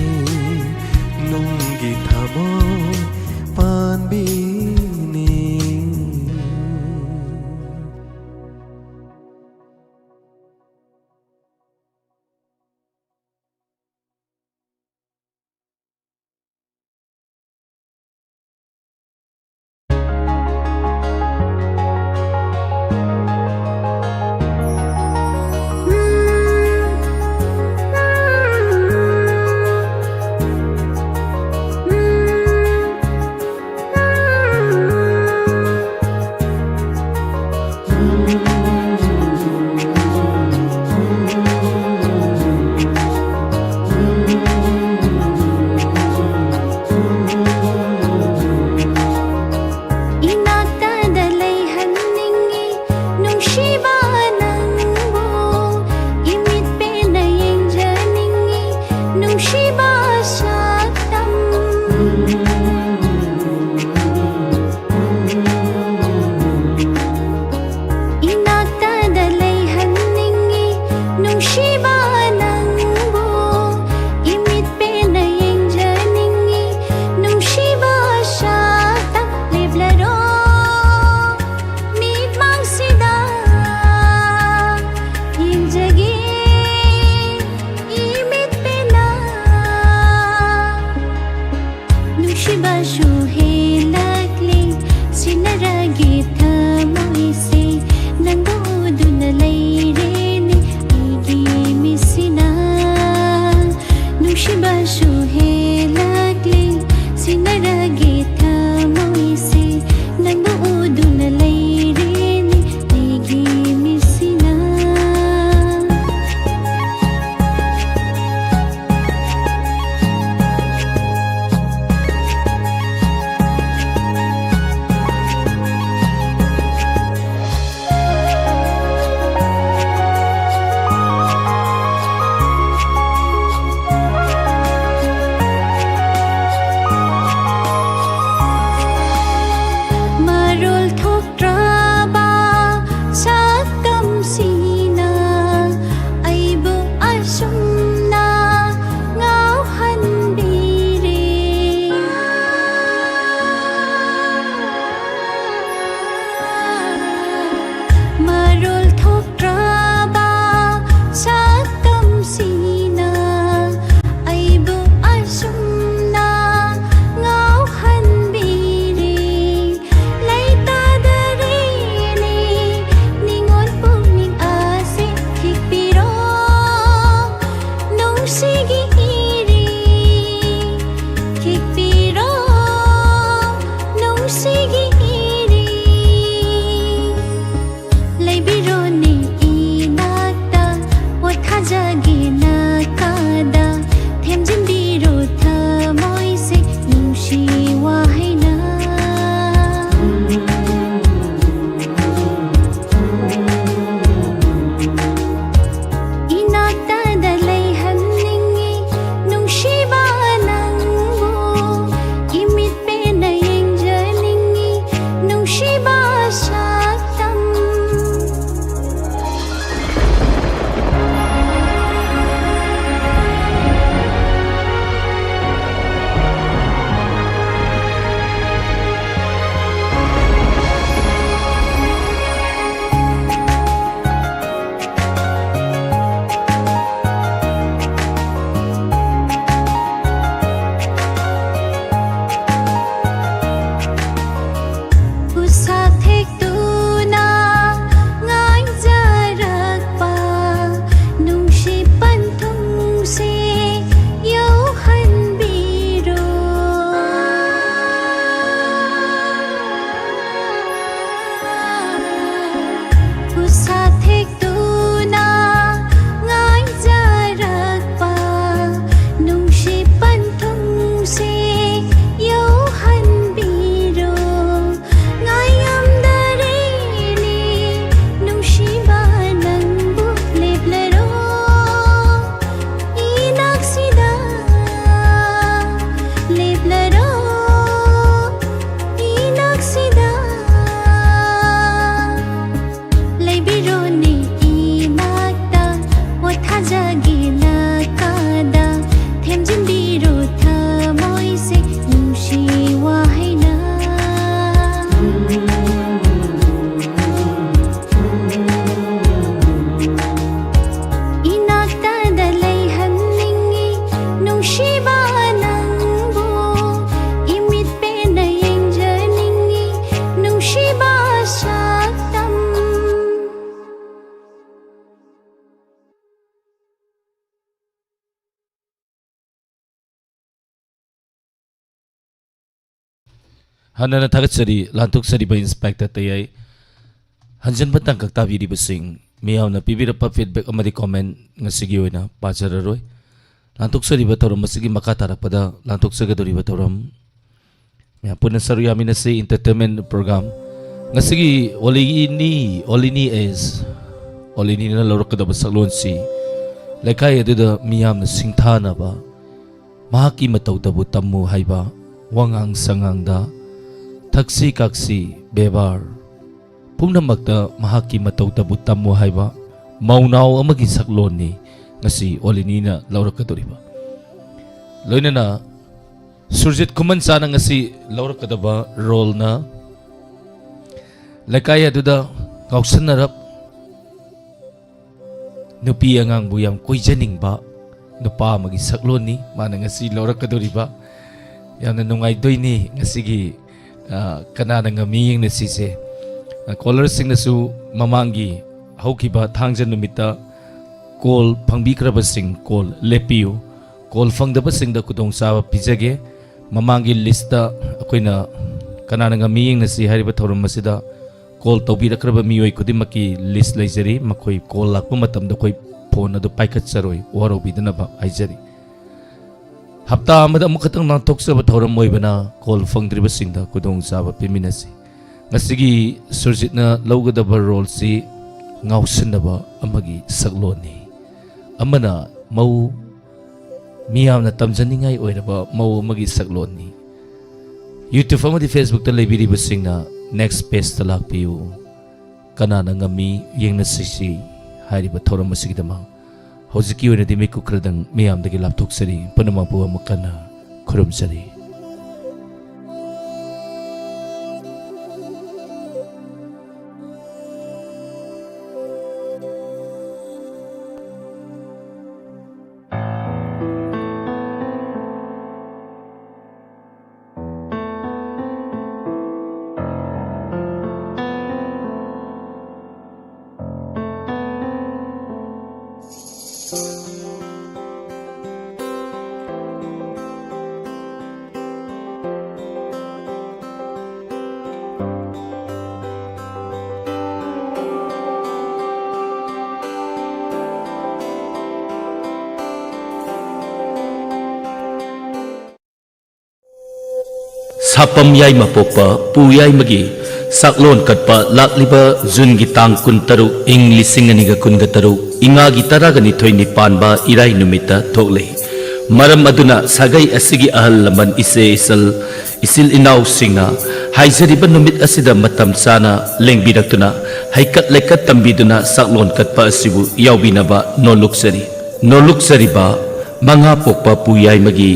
ꯅꯨꯡꯒꯤ ꯊꯃꯣꯏ ꯄꯥꯟꯕꯤꯅꯤ꯫ ꯅꯨꯡꯁꯤꯕꯁꯨ ꯍꯦꯜꯂꯛꯂꯦ, ꯁꯤꯟꯅꯔꯒꯦ ꯊꯃꯣꯏꯁꯦ, ꯅꯪꯕꯨ ꯎꯗꯨꯅ ꯂꯩꯔꯦꯅꯦ ꯑꯩꯒꯤ ꯃꯤꯠꯁꯤꯅ꯫ ꯅꯨꯡꯁꯤꯕꯁꯨ ꯍꯦꯜꯂꯛꯂꯦ, ꯁꯤꯟꯅꯔꯒꯦ ꯊꯃꯣꯏꯁꯦ, ꯅꯪꯕꯨ ꯎꯗꯨꯅ ꯂꯩꯔꯦꯅꯦ ꯑꯩꯒꯤ ꯃꯤꯠꯁꯤꯅ꯫ ꯍꯟꯅꯅ ꯊꯥꯒꯠꯆꯔꯤ ꯂꯥꯟꯊꯣꯛꯆꯔꯤꯕ ꯏꯟꯁꯄꯦꯛꯇꯔ ꯇꯌꯥꯏ꯫ ꯍꯟꯖꯤꯟꯕ ꯇꯥꯡꯀꯛ ꯇꯥꯕꯤꯔꯤꯕꯁꯤꯡ, ꯃꯤꯌꯥꯝꯅ ꯄꯤꯕꯤꯔꯛꯄ ꯐꯤꯗꯕꯦꯛ ꯑꯃꯗꯤ ꯀꯣꯃꯦꯟ ꯉꯁꯤꯒꯤ ꯑꯣꯏꯅ ꯄꯥꯖꯔꯔꯣꯏ꯫ ꯂꯥꯟꯊꯣꯛꯆꯔꯤꯕ ꯊꯧꯔꯝ ꯑꯁꯤꯒꯤ ꯃꯈꯥ ꯇꯥꯔꯛꯄꯗ ꯂꯥꯟꯊꯣꯛꯆꯒꯗꯧꯔꯤꯕ ꯊꯧꯔꯝ, ꯃꯌꯥꯝ ꯄꯨꯟꯅ ꯁꯔꯨꯛ ꯌꯥꯃꯤꯟꯅꯁꯤ꯫ ꯏꯟꯇꯔꯇꯦꯟꯃꯦꯟ ꯄ꯭ꯔꯣꯒ꯭ꯔꯥꯝ ꯉꯁꯤꯒꯤ ꯑꯣꯂꯤꯅꯤ, ꯑꯣꯂꯤꯅꯤ ꯑꯦꯁ, ꯑꯣꯂꯤꯅꯤꯅ ꯂꯧꯔꯛꯀꯗꯕ ꯁꯛꯂꯣꯟꯁꯤ ꯂꯩꯀꯥꯏ ꯑꯗꯨꯗ ꯃꯤꯌꯥꯝꯅ ꯁꯤꯡꯊꯥꯅꯕ, ꯃꯍꯥꯛꯀꯤ ꯃꯇꯧꯗꯕꯨ ꯇꯝꯃꯨ ꯍꯥꯏꯕ, ꯋꯥꯉꯥꯡ ꯁꯉꯥꯡꯗ, ꯊꯛꯁꯤ ꯈꯥꯁꯤ, ꯕꯦꯕꯥꯔ ꯄꯨꯝꯅꯃꯛꯇ ꯃꯍꯥꯛꯀꯤ ꯃꯇꯧꯗꯕꯨ ꯇꯝꯃꯨ ꯍꯥꯏꯕ ꯃꯧꯅꯥꯎ ꯑꯃꯒꯤ ꯁꯛꯂꯣꯟꯅꯤ ꯉꯁꯤ ꯑꯣꯂꯤꯅꯤꯅ ꯂꯧꯔꯛꯀꯗꯧꯔꯤꯕ꯫ ꯂꯣꯏꯅꯅ ꯁꯨꯔꯖꯤꯠ ꯈꯨꯃꯟꯆꯥꯅ ꯉꯁꯤ ꯂꯧꯔꯛꯀꯗꯕ ꯔꯣꯜꯅ ꯂꯩꯀꯥꯏ ꯑꯗꯨꯗ ꯉꯥꯎꯁꯟꯅꯔꯞ, ꯅꯨꯄꯤ ꯑꯉꯥꯡꯕꯨ ꯌꯥꯝ ꯀꯣꯏꯖꯅꯤꯡꯕ ꯅꯨꯄꯥ ꯑꯃꯒꯤ ꯁꯛꯂꯣꯟꯅꯤ ꯃꯥꯅ ꯉꯁꯤ ꯂꯧꯔꯛꯀꯗꯧꯔꯤꯕ꯫ ꯌꯥꯝꯅ ꯅꯨꯡꯉꯥꯏꯗꯣꯏꯅꯤ ꯉꯁꯤꯒꯤ, ꯑ, ꯀꯅꯥꯅ ꯉꯝꯃꯤ ꯌꯦꯡꯅꯁꯤꯁꯦ꯫ ꯑ, ꯀꯣꯂꯔꯁꯤꯡꯅꯁꯨ ꯃꯃꯥꯡꯒꯤ ꯍꯧꯈꯤꯕ ꯊꯥꯡꯖ ꯅꯨꯃꯤꯠꯇ ꯀꯣꯜ ꯐꯪꯕꯤꯈ꯭ꯔꯕꯁꯤꯡ ꯀꯣꯜ ꯂꯦꯞꯄꯤꯌꯨ꯫ ꯀꯣꯜ ꯐꯪꯗꯕꯁꯤꯡꯗ ꯈꯨꯗꯣꯡꯆꯥꯕ ꯄꯤꯖꯒꯦ꯫ ꯃꯃꯥꯡꯒꯤ ꯂꯤꯁꯇ ꯑꯩꯈꯣꯏꯅ ꯀꯅꯥꯅ ꯉꯝꯃꯤ ꯌꯦꯡꯅꯁꯤ ꯍꯥꯏꯔꯤꯕ ꯊꯧꯔꯝ ꯑꯁꯤꯗ ꯀꯣꯜ ꯇꯧꯕꯤꯔꯛꯈ꯭ꯔꯕ ꯃꯤꯑꯣꯏ ꯈꯨꯗꯤꯡꯃꯛꯀꯤ ꯂꯤꯁ ꯂꯩꯖꯔꯤ꯫ ꯃꯈꯣꯏ ꯀꯣꯜ ꯂꯥꯛꯄ ꯃꯇꯝꯗ ꯑꯩꯈꯣꯏ ꯐꯣꯟ ꯑꯗꯨ ꯄꯥꯏꯈꯠꯆꯔꯣꯏ, ꯋꯥꯔꯧꯕꯤꯗꯅꯕ ꯍꯥꯏꯖꯔꯤ꯫ ꯍꯞꯇꯥ ꯑꯃꯗ ꯑꯃꯨꯛꯈꯛꯇꯪ ꯂꯥꯟꯊꯣꯛꯆꯕ ꯊꯧꯔꯝ ꯑꯣꯏꯕꯅ ꯀꯣꯜ ꯐꯪꯗ꯭ꯔꯤꯕꯁꯤꯡꯗ ꯈꯨꯗꯣꯡꯆꯥꯕ ꯄꯤꯃꯤꯟꯅꯁꯤ꯫ ꯉꯁꯤꯒꯤ ꯁꯨꯔꯖꯤꯠꯅ ꯂꯧꯒꯗꯕ ꯔꯣꯜꯁꯤ ꯉꯥꯎꯁꯤꯟꯅꯕ ꯑꯃꯒꯤ ꯁꯛꯂꯣꯟꯅꯤ꯫ ꯑꯃꯅ ꯃꯧ ꯃꯤꯌꯥꯝꯅ ꯇꯝꯖꯅꯤꯡꯉꯥꯏ ꯑꯣꯏꯔꯕ ꯃꯧ ꯑꯃꯒꯤ ꯁꯛꯂꯣꯟꯅꯤ꯫ YouTube ꯑꯃꯗꯤ Facebook ꯇ ꯂꯩꯕꯤꯔꯤꯕꯁꯤꯡꯅ next page ꯇ ꯂꯥꯛꯄꯤꯌꯨ꯫ ꯀꯅꯥꯅ ꯉꯝꯃꯤ ꯌꯦꯡꯅꯁꯤꯁꯤ ꯍꯥꯏꯔꯤꯕ ꯊꯧꯔꯝ ꯑꯁꯤꯒꯤꯗꯃꯛ ꯍꯧꯖꯤꯛꯀꯤ ꯑꯣꯏꯅꯗꯤ ꯃꯤꯀꯨꯞ ꯈꯔꯗꯪ ꯃꯤꯌꯥꯝꯗꯒꯤ ꯂꯥꯞꯊꯣꯛꯆꯔꯤ꯫ ꯄꯨꯝꯅꯃꯛꯄꯨ ꯑꯃꯨꯛ ꯍꯟꯅ ꯈꯨꯔꯨꯝꯖꯔꯤ꯫ ꯊꯥꯄꯝ ꯌꯥꯏꯃ ꯄꯣꯛꯄ ꯄꯨ ꯌꯥꯏꯃꯒꯤ ꯁꯛꯂꯣꯟ ꯀꯠꯄ ꯂꯥꯛꯂꯤꯕ ꯖꯨꯟꯒꯤ ꯇꯥꯡ ꯀꯨꯟꯇꯔꯨꯛ, ꯏꯪ ꯂꯤꯁꯤꯡ ꯑꯅꯤꯒ ꯀꯨꯟꯒ ꯇꯔꯨꯛ, ꯏꯉꯥꯒꯤ ꯇꯔꯥꯒ ꯅꯤꯊꯣꯏꯅꯤ ꯄꯥꯟꯕ ꯏꯔꯥꯏ ꯅꯨꯃꯤꯠꯇ ꯊꯣꯛꯂꯤ꯫ ꯃꯔꯝ ꯑꯗꯨꯅ ꯁꯥꯒꯩ ꯑꯁꯤꯒꯤ ꯑꯍꯜ ꯂꯃꯟ, ꯏꯆꯦ ꯏꯆꯜ, ꯏꯆꯤꯜ ꯏꯅꯥꯎꯁꯤꯡꯅ ꯍꯥꯏꯖꯔꯤꯕ ꯅꯨꯃꯤꯠ ꯑꯁꯤꯗ ꯃꯇꯝ ꯆꯥꯅ ꯂꯦꯡꯕꯤꯔꯛꯇꯨꯅ ꯍꯩꯀꯠ ꯂꯩꯀꯠ ꯇꯝꯕꯤꯗꯨꯅ ꯁꯛꯂꯣꯟ ꯀꯠꯄ ꯑꯁꯤꯕꯨ ꯌꯥꯎꯕꯤꯅꯕ ꯅꯣꯜꯂꯨꯛꯆꯔꯤ꯫ ꯅꯣꯜꯂꯨꯛꯆꯔꯤꯕ ꯃꯉꯥ ꯄꯣꯛꯄ ꯄꯨ ꯌꯥꯏꯃꯒꯤ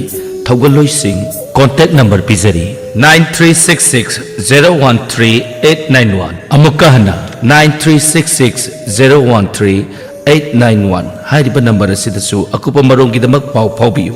ꯊꯧꯒꯜꯂꯣꯏꯁꯤꯡ꯫ ꯀꯣꯟꯇꯦꯛ ꯅꯝꯕꯔ ꯄꯤꯖꯔꯤ, nine three six six zero one three eight nine one꯫ ꯑꯃꯨꯛꯀ ꯍꯟꯅ, nine three six six zero one three eight nine one꯫ ꯍꯥꯏꯔꯤꯕ ꯅꯝꯕꯔ ꯑꯁꯤꯗꯁꯨ ꯑꯀꯨꯞꯄ ꯃꯔꯣꯜꯒꯤꯗꯃꯛ ꯄꯥꯎ ꯐꯥꯎꯕꯤꯌꯨ꯫